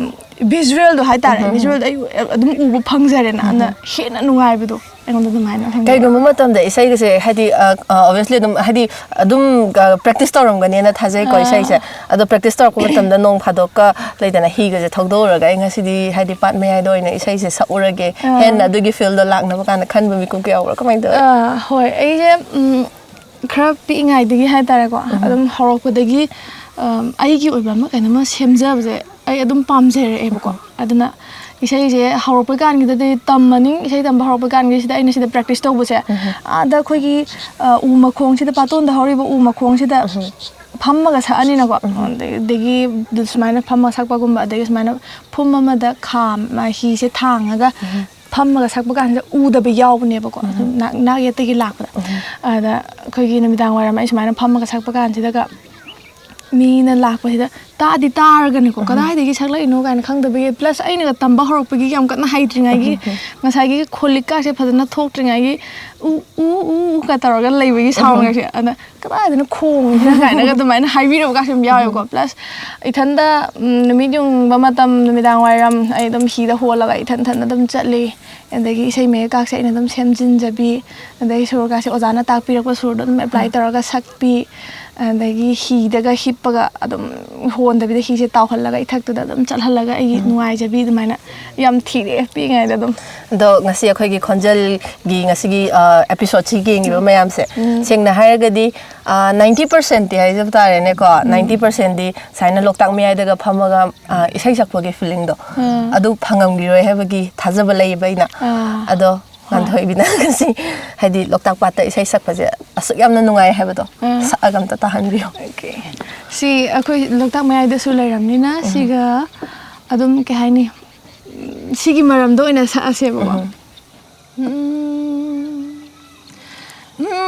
visualꯗꯣ ꯍꯥꯏꯇꯥꯔꯦ, visualꯗꯣ ꯑꯩ ꯑꯗꯨꯝ ꯎꯕ ꯐꯪꯖꯔꯦꯅ, ꯑꯗꯨꯅ ꯍꯦꯟꯅ ꯅꯨꯡꯉꯥꯏꯕꯗꯣ꯫ ꯑꯩꯉꯣꯟꯗ ꯑꯗꯨꯃꯥꯏꯅ ꯍꯪꯉꯛꯑꯦ꯫ ꯀꯩꯒꯨꯝꯕ ꯃꯇꯝꯗ ꯏꯁꯩꯒꯁꯦ ꯍꯥꯏꯗꯤ, ꯑ, ꯑ, obviously ꯑꯗꯨꯝ ꯍꯥꯏꯗꯤ ꯑꯗꯨꯝ, ꯑ, practice ꯇꯧꯔꯝꯒꯅꯤꯅ ꯊꯥꯖꯩꯀꯣ ꯑꯥ꯫ ꯏꯁꯩꯁꯦ꯫ ꯑꯗꯣ practice ꯇꯧꯔꯛꯄ ꯃꯇꯝꯗ ꯅꯣꯡ ꯐꯥꯗꯣꯛꯀ ꯂꯩꯗꯅ ꯍꯤꯒꯁꯦ ꯊꯧꯗꯣꯛꯎꯔꯒ ꯑꯩ ꯉꯁꯤꯗꯤ ꯍꯥꯏꯗꯤ ꯄꯥꯠ ꯃꯌꯥꯏꯗ ꯑꯣꯏꯅ ꯏꯁꯩꯁꯦ ꯁꯛꯎꯔꯒꯦ, ꯑꯥ꯫ ꯍꯦꯟꯅ ꯑꯗꯨꯒꯤ feel ꯗꯣ ꯂꯥꯛꯅꯕ ꯀꯥꯏꯅ ꯈꯟꯕ ꯃꯤꯀꯨꯞꯀ ꯌꯥꯎꯕ꯭ꯔꯥ? ꯀꯃꯥꯏꯅ ꯇꯧꯋꯤ? ꯑꯥ, ꯍꯣꯏ꯫ ꯑꯩꯁꯦ, ꯎꯝ, ꯈꯔ ꯄꯤꯛꯏꯉꯩꯗꯒꯤ ꯍꯥꯏꯇꯥꯔꯦꯀꯣ, ꯎꯝ꯫ ꯑꯗꯨꯝ ꯍꯧꯔꯛꯄꯗꯒꯤ, ꯑꯝ, ꯑꯩꯒꯤ ꯑꯣꯏꯕ ꯑꯃ ꯀꯩꯅꯣꯝꯃ ꯁꯦꯝꯖꯕꯁꯦ ꯑꯩ ꯑꯗꯨꯝ ꯄꯥꯝꯖꯔꯛꯑꯦꯕꯀꯣ꯫ ꯎꯝ꯫ ꯑꯗꯨꯅ ꯏꯁꯩꯁꯦ ꯍꯧꯔꯛꯄ ꯀꯥꯟꯒꯤꯗꯗꯤ ꯇꯝꯃꯅꯤ, ꯏꯁꯩ ꯇꯝꯕ ꯍꯧꯔꯛꯄ ꯀꯥꯟꯒꯤꯁꯤꯗ ꯑꯩꯅ ꯁꯤꯗ practice ꯇꯧꯕꯁꯦ, ꯎꯝ꯫ ꯑꯥꯗ ꯑꯩꯈꯣꯏꯒꯤ, ꯑ, ꯎ ꯃꯈꯣꯡꯁꯤꯗ, ꯄꯥꯇꯣꯟꯗ ꯍꯧꯔꯤꯕ ꯎ ꯃꯈꯣꯡꯁꯤꯗ ꯎꯝ꯫ ꯐꯝꯃꯒ ꯁꯛꯑꯅꯤꯅꯀꯣ, ꯎꯝ꯫ ꯑꯗꯒꯤ ꯁꯨꯃꯥꯏꯅ ꯐꯝꯃꯒ ꯁꯛꯄꯒꯨꯝꯕ, ꯑꯗꯒꯤ ꯁꯨꯃꯥꯏꯅ ꯐꯨꯝ ꯑꯃꯗ ꯈꯥꯝ-, ꯍꯤꯁꯦ ꯊꯥꯡꯉꯒ ꯎꯝ꯫ ꯐꯝꯃꯒ ꯁꯛꯄ ꯀꯥꯟꯁꯤꯗ ꯎꯗꯕ ꯌꯥꯎꯕꯅꯦꯕꯀꯣ, ꯎꯝ꯫ ꯑꯗꯨꯝ ꯅꯥꯛ-, ꯅꯥꯛ ꯌꯦꯠꯇꯒꯤ ꯂꯥꯛꯄꯗ꯫ ꯎꯝ꯫ ꯑꯗ ꯑꯩꯈꯣꯏꯒꯤ ꯅꯨꯃꯤꯗꯥꯡ ꯋꯥꯏꯔꯝ ꯑꯩ ꯁꯨꯃꯥꯏꯅ ꯐꯝꯃꯒ ꯁꯛꯄ ꯀꯥꯟꯁꯤꯗꯒ ꯃꯤꯅ ꯂꯥꯛꯄꯁꯤꯗ ꯇꯥꯗꯤ ꯇꯥꯔꯒꯅꯦꯀꯣ, ꯎꯝ꯫ ꯀꯗꯥꯏꯗꯒꯤ ꯁꯛꯂꯛꯏꯅꯣ ꯀꯥꯏꯅ ꯈꯪꯗꯕꯒꯤ, plus ꯑꯩꯅꯒ ꯇꯝꯕ ꯍꯧꯔꯛꯄꯒꯤ ꯌꯥꯝ ꯀꯟꯅ ꯍꯩꯇ꯭ꯔꯤꯉꯩꯒꯤ, ꯎꯝ꯫ ꯉꯁꯥꯏꯒꯤ ꯈꯣꯂꯤꯛꯀꯥꯁꯦ ꯐꯖꯅ ꯊꯣꯛꯇ꯭ꯔꯤꯉꯩꯒꯤ ꯎ, ꯎ, ꯎ, ꯎ ꯀ ꯇꯧꯔꯒ ꯂꯩꯕꯒꯤ sound ꯎꯝ꯫ ꯒꯁꯦ꯫ ꯑꯗ ꯀꯗꯥꯏꯗꯅꯣ ꯈꯣꯡꯉꯤꯁꯤꯅ ꯀꯥꯏꯅꯒ ꯑꯗꯨꯃꯥꯏꯅ ꯍꯥꯏꯕꯤꯔꯕꯀꯥꯁꯨ ꯌꯥꯝ ꯌꯥꯎꯋꯦꯕꯀꯣ꯫ ꯎꯝ꯫ Plus ꯏꯊꯟꯗ, ꯎꯝ, ꯅꯨꯃꯤꯠ ꯌꯨꯡꯕ ꯃꯇꯝ, ꯅꯨꯃꯤꯗꯥꯡ ꯋꯥꯏꯔꯝ ꯑꯩ ꯑꯗꯨꯝ ꯍꯤꯗ ꯍꯣꯜꯂꯒ ꯏꯊꯟ ꯏꯊꯟꯗ ꯑꯗꯨꯝ ꯆꯠꯂꯤ꯫ ꯑꯗꯒꯤ ꯏꯁꯩ ꯃꯌꯦꯛꯀꯥꯁꯦ ꯑꯩꯅ ꯑꯗꯨꯝ ꯁꯦꯝꯖꯤꯟꯖꯕꯤ, ꯑꯗꯒꯤ ꯁꯨꯔꯒꯥꯁꯦ ꯑꯣꯖꯥꯅ ꯇꯥꯛꯄꯤꯔꯛꯄ ꯁꯨꯔꯗꯣ ꯑꯗꯨꯝ apply ꯎꯝ꯫ ꯇꯧꯔꯒ ꯁꯛꯄꯤ, ꯑꯗꯒꯤ ꯍꯤꯗꯒ ꯍꯤꯞꯄꯒ ꯑꯗꯨꯝ ꯍꯣꯟꯗꯕꯤꯗ ꯍꯤꯁꯦ ꯇꯥꯎꯍꯜꯂꯒ ꯏꯊꯛꯇꯨꯗ ꯑꯗꯨꯝ ꯆꯠꯍꯜꯂꯒ ꯑꯩꯒꯤ ꯎꯝ꯫ ꯅꯨꯡꯉꯥꯏꯖꯕꯤ ꯑꯗꯨꯃꯥꯏꯅ ꯌꯥꯝ ꯊꯤꯔꯛꯑꯦ ꯄꯤꯛꯏꯉꯩꯗ ꯑꯗꯨꯝ꯫ ꯑꯗꯣ ꯉꯁꯤ ꯑꯩꯈꯣꯏꯒꯤ ꯈꯣꯟꯖꯦꯜꯒꯤ ꯉꯁꯤꯒꯤ, ꯑ, episode ꯁꯤ ꯌꯦꯡꯉꯤꯕ ꯎꯝ꯫ ꯃꯌꯥꯝꯁꯦ, ꯎꯝ꯫ ꯁꯦꯡꯅ ꯍꯥꯏꯔꯒꯗꯤ, ꯑ, ninety percent ꯇꯤ ꯍꯥꯏꯖꯕ ꯇꯥꯔꯦꯅꯦꯀꯣ, ꯎꯝ꯫ Ninety percent ꯇꯤ ꯁꯨꯃꯥꯏꯅ ꯂꯣꯛꯇꯥꯛ ꯃꯌꯥꯏꯗꯒ ꯐꯝꯃꯒ, ꯑ, ꯏꯁꯩ ꯁꯛꯄꯒꯤ feeling ꯗꯣ, ꯎꯝ꯫ ꯑꯗꯨ ꯐꯪꯉꯝꯈꯤꯔꯣꯏ ꯍꯥꯏꯕꯒꯤ ꯊꯥꯖꯕ ꯂꯩꯌꯦꯕ ꯑꯩꯅ꯫ ꯑꯥ꯫ ꯑꯗꯣ ꯍꯣꯏ꯫ ꯉꯥꯟꯊꯣꯏꯕꯤꯅ ꯉꯁꯤ ꯍꯥꯏꯗꯤ ꯂꯣꯛꯇꯥꯛ ꯄꯥꯠꯇ ꯏꯁꯩ ꯁꯛꯄꯁꯦ ꯑꯁꯨꯛ ꯌꯥꯝꯅ ꯅꯨꯡꯉꯥꯏ ꯍꯥꯏꯕꯗꯣ ꯑꯥ꯫ ꯁꯛꯑꯒ ꯑꯝꯇ ꯇꯥꯍꯟꯕꯤꯌꯣ꯫ Okay꯫ ꯁꯤ ꯑꯩꯈꯣꯏ ꯂꯣꯛꯇꯥꯛ ꯃꯌꯥꯏꯗꯁꯨ ꯂꯩꯔꯕꯅꯤꯅ ꯎꯝ꯫ ꯁꯤꯒ ꯑꯗꯨꯝ ꯀꯩ ꯍꯥꯏꯅꯤ, ꯁꯤꯒꯤ ꯃꯔꯝꯗ ꯑꯣꯏꯅ ꯁꯛꯑꯁꯦꯕꯀꯣ꯫ ꯎꯝ꯫ ꯎꯝ꯫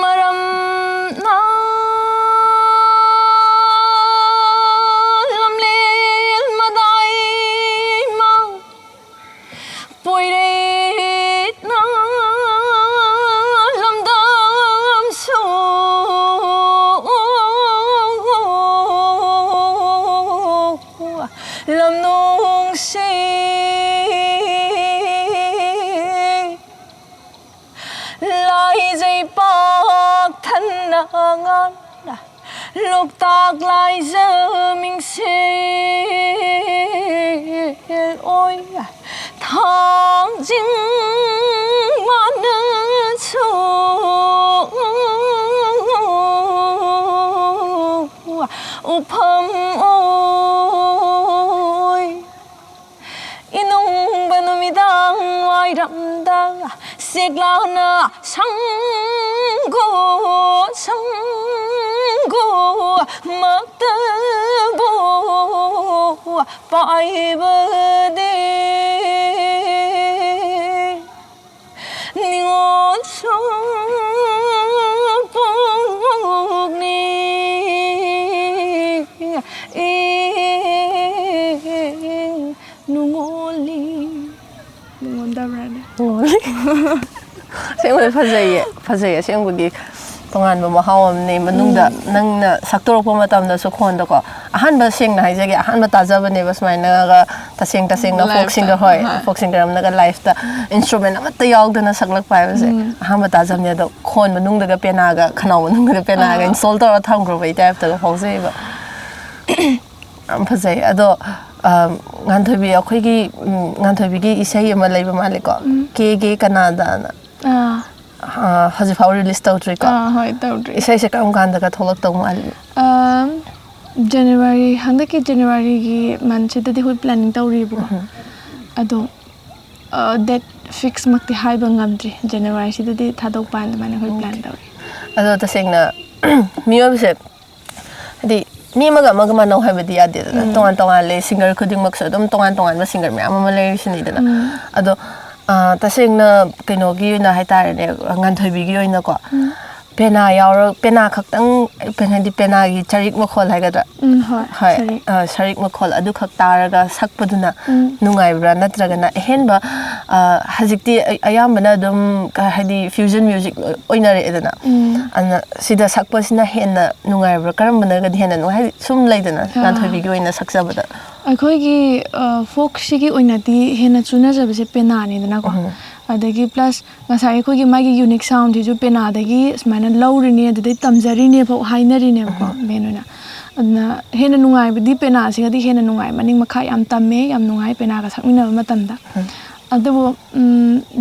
ꯃꯔꯝꯅ ꯂꯝꯂꯦꯟ ꯃꯗꯥꯏꯃ ꯄꯣꯏꯔꯦꯠꯅ ꯂꯝꯗꯝꯁꯨ ꯂꯝꯅꯨꯡꯁꯤ ꯂꯣꯛꯇꯥꯛ ꯂꯥꯏꯖ ꯃꯤꯡꯁꯦꯜ ꯑꯣꯏ, ꯊꯥꯡꯖꯤꯡ ꯃꯥꯅꯁꯨ ꯎꯐꯝ ꯑꯣꯏ꯫ ꯏꯅꯨꯡꯕ ꯅꯨꯃꯤꯗꯥꯡ ꯋꯥꯏꯔꯝꯗ ꯁꯦꯛꯂꯥꯅ ꯁꯪꯒꯣ, ꯁꯪꯒꯣ ꯃꯛꯇꯕꯨ ꯄꯥꯏꯕꯗꯤ ꯅꯤꯉꯣꯜꯁꯨ ꯄꯣꯛꯅꯤ꯫ ꯅꯨꯡꯉꯣꯜꯂꯤ꯫ ꯅꯨꯡꯉꯣꯟꯗꯕ꯭ꯔꯥꯅꯦ? ꯑꯁꯦꯡꯕꯗꯤ ꯐꯖꯩꯌꯦ, ꯐꯖꯩ ꯑꯁꯦꯡꯕꯒꯤ꯫ ꯇꯣꯉꯥꯟꯕ ꯃꯍꯥꯎ ꯑꯃꯅꯦ ꯃꯅꯨꯡꯗ꯫ ꯅꯪꯅ ꯁꯛꯇꯣꯔꯛꯄ ꯃꯇꯝꯗꯁꯨ ꯈꯣꯟꯗꯀꯣ, ꯑꯍꯥꯟꯕ, ꯁꯦꯡꯅ ꯍꯥꯏꯖꯒꯦ, ꯑꯍꯥꯟꯕ ꯇꯥꯖꯕꯅꯦꯕ ꯁꯨꯃꯥꯏꯅꯒ ꯇꯁꯦꯡ ꯇꯁꯦꯡꯅ ꯐꯣꯛ ꯂꯥꯏꯐꯇ, ꯁꯤꯡꯒꯔ, ꯍꯣꯏ, ꯍꯣꯏ꯫ ꯐꯣꯛ ꯁꯤꯡꯒꯔ ꯑꯃꯅꯒ ꯂꯥꯏꯐꯇ ꯏꯟꯁꯇ꯭ꯔꯨꯃꯦꯟ ꯑꯃꯠꯇ ꯌꯥꯎꯗꯅ ꯁꯛꯂꯛꯄ ꯍꯥꯏꯕꯁꯦ ꯑꯍꯥꯟꯕ ꯇꯥꯖꯕꯅꯦ꯫ ꯑꯗꯣ ꯈꯣꯟ ꯃꯅꯨꯡꯗꯒ ꯄꯦꯅꯥꯒ, ꯈꯅꯥꯎ ꯃꯅꯨꯡꯗꯒ ꯄꯦꯅꯥꯒ ꯏꯟꯁꯇꯣꯜ ꯇꯧꯔ ꯊꯝꯈ꯭ꯔꯕꯩ ꯇꯥꯏꯞꯇꯒ ꯐꯥꯎꯖꯩꯕ꯫ ꯌꯥꯝ ꯐꯖꯩ꯫ ꯑꯗꯣ, ꯑ, ꯉꯥꯟꯊꯣꯏꯕꯤ, ꯑꯩꯈꯣꯏꯒꯤ, ꯎꯝ, ꯉꯥꯟꯊꯣꯏꯕꯤꯒꯤ ꯏꯁꯩ ꯑꯃ ꯂꯩꯕ ꯃꯥꯜꯂꯦꯀꯣ, "ꯀꯦ ꯒꯦ ꯀꯅꯥꯗꯥꯅ"꯫ ꯑꯥ꯫ ꯑ, ꯍꯧꯖꯤꯛ ꯐꯥꯎ ꯔꯤꯂꯤꯁ ꯇꯧꯗ꯭ꯔꯤꯀꯣ? ꯑꯥ, ꯍꯣꯏ, ꯇꯧꯗ꯭ꯔꯤ꯫ ꯏꯁꯩꯁꯦ ꯀꯔꯝ ꯀꯥꯟꯗꯒ ꯊꯣꯛꯂꯛꯇꯧ ꯃꯥꯜꯂꯤ? ꯑꯝ, ꯖꯅꯋꯥꯔꯤ, ꯍꯟꯗꯛꯀꯤ ꯖꯅꯋꯥꯔꯤꯒꯤ ꯃꯟꯁꯤꯗꯗꯤ ꯑꯩꯈꯣꯏ ꯄ꯭ꯂꯥꯅꯤꯡ ꯇꯧꯔꯤꯕꯀꯣ꯫ ꯑꯗꯣ, ꯑ, ꯗꯦꯠ ꯐꯤꯛꯁꯃꯛꯇꯤ ꯍꯥꯏꯕ ꯉꯝꯗ꯭ꯔꯤ꯫ ꯖꯅꯋꯥꯔꯤꯁꯤꯗꯗꯤ ꯊꯥꯗꯣꯛꯄ ꯍꯥꯏꯅ ꯑꯗꯨꯃꯥꯏꯅ ꯑꯩꯈꯣꯏ ꯄ꯭ꯂꯥꯟ ꯇꯧꯔꯤ꯫ ꯑꯗꯣ ꯇꯁꯦꯡꯅ ꯃꯤꯑꯣꯏꯕꯁꯦ, ꯍꯥꯏꯗꯤ, ꯃꯤ ꯑꯃꯒ ꯑꯃꯒ ꯃꯥꯟꯅꯧ ꯍꯥꯏꯕꯗꯤ ꯌꯥꯗꯦꯗꯅ꯫ ꯇꯣꯉꯥꯟ ꯇꯣꯉꯥꯜꯂꯦ꯫ ꯁꯤꯡꯒꯔ ꯈꯨꯗꯤꯡꯃꯛꯁꯨ ꯑꯗꯨꯝ ꯇꯣꯉꯥꯟ ꯇꯣꯉꯥꯟꯕ ꯁꯤꯡꯒꯔ ꯃꯌꯥꯝ ꯑꯃ ꯂꯩꯔꯤꯁꯤꯅꯤꯗꯅ꯫ ꯑꯗꯣ, ꯑ, ꯇꯁꯦꯡꯅ ꯀꯩꯅꯣꯒꯤ ꯑꯣꯏꯅ ꯍꯥꯏꯇꯥꯔꯦꯅꯦ, ꯉꯥꯟꯊꯣꯏꯕꯤꯒꯤ ꯑꯣꯏꯅꯀꯣ, ꯄꯦꯅꯥ ꯌꯥꯎꯔ-, ꯄꯦꯅꯥ ꯈꯛꯇꯪ, ꯄꯦ-, ꯍꯥꯏꯗꯤ ꯄꯦꯅꯥꯒꯤ ꯆꯔꯤꯛ ꯃꯈꯣꯜ ꯍꯥꯏꯒꯗ꯭ꯔꯥ? ꯎꯝ, ꯍꯣꯏ, ꯍꯣꯏ, ꯁꯔꯤ꯫ ꯑ, ꯆꯔꯤꯛ ꯃꯈꯣꯜ ꯑꯗꯨꯈꯛ ꯇꯥꯔꯒ ꯁꯛꯄꯗꯨꯅ ꯎꯝ꯫ ꯅꯨꯡꯉꯥꯏꯕ꯭ꯔꯥ? ꯅꯠꯇ꯭ꯔꯒꯅ ꯑꯍꯦꯟꯕ, ꯑ, ꯍꯧꯖꯤꯛꯇꯤ ꯑ-, ꯑꯌꯥꯝꯕꯅ ꯑꯗꯨꯝ, ꯀ-, ꯍꯥꯏꯗꯤ ꯐ꯭ꯌꯨꯖꯟ ꯃ꯭ꯌꯨꯖꯤꯛ ꯂꯣꯏ ꯑꯣꯏꯅꯔꯛꯑꯦꯗꯅ꯫ ꯎꯝ꯫ ꯑꯗꯨꯅ ꯁꯤꯗ ꯁꯛꯄꯁꯤꯅ ꯍꯦꯟꯅ ꯅꯨꯡꯉꯥꯏꯕ꯭ꯔꯥ? ꯀꯔꯝꯕꯅꯒꯗꯤ ꯍꯦꯟꯅ ꯅꯨꯡꯉꯥꯏ? ꯍꯥꯏꯗꯤ ꯁꯨꯝ ꯂꯩꯗꯅ, ꯑꯥ꯫ ꯉꯥꯟꯊꯣꯏꯕꯤꯒꯤ ꯑꯣꯏꯅ ꯁꯛꯆꯕꯗ꯫ ꯑꯩꯈꯣꯏꯒꯤ, ꯑ, ꯐꯣꯛꯁꯤꯒꯤ ꯑꯣꯏꯅꯗꯤ ꯍꯦꯟꯅ ꯆꯨꯅꯖꯕꯁꯦ ꯄꯦꯅꯥꯅꯤꯗꯅꯀꯣ꯫ ꯎꯝ꯫ ꯑꯗꯒꯤ ꯄ꯭ꯂꯁ ꯉꯁꯥꯏ ꯑꯩꯈꯣꯏꯒꯤ ꯃꯥꯒꯤ ꯌꯨꯅꯤꯛ ꯁꯥꯎꯟꯁꯤꯁꯨ ꯄꯦꯅꯥꯗꯒꯤ ꯁꯨꯃꯥꯏꯅ ꯂꯧꯔꯤꯅꯦ, ꯑꯗꯨꯗꯩ ꯇꯝꯖꯔꯤꯅꯦ ꯐꯥꯎ ꯍꯥꯏꯅꯔꯤꯅꯦꯕꯀꯣ, ꯃꯦꯟ ꯑꯣꯏꯅ꯫ ꯑꯗꯨꯅ ꯍꯦꯟꯅ ꯅꯨꯡꯉꯥꯏꯕꯗꯤ ꯄꯦꯅꯥꯁꯤꯒꯗꯤ ꯍꯦꯟꯅ ꯅꯨꯡꯉꯥꯏ꯫ ꯃꯅꯤꯡ ꯃꯈꯥ ꯌꯥꯝ ꯇꯝꯃꯦ, ꯌꯥꯝ ꯅꯨꯡꯉꯥꯏ ꯄꯦꯅꯥꯒ ꯁꯛꯃꯤꯟꯅꯕ ꯃꯇꯝꯗ꯫ ꯑꯗꯨꯕꯨ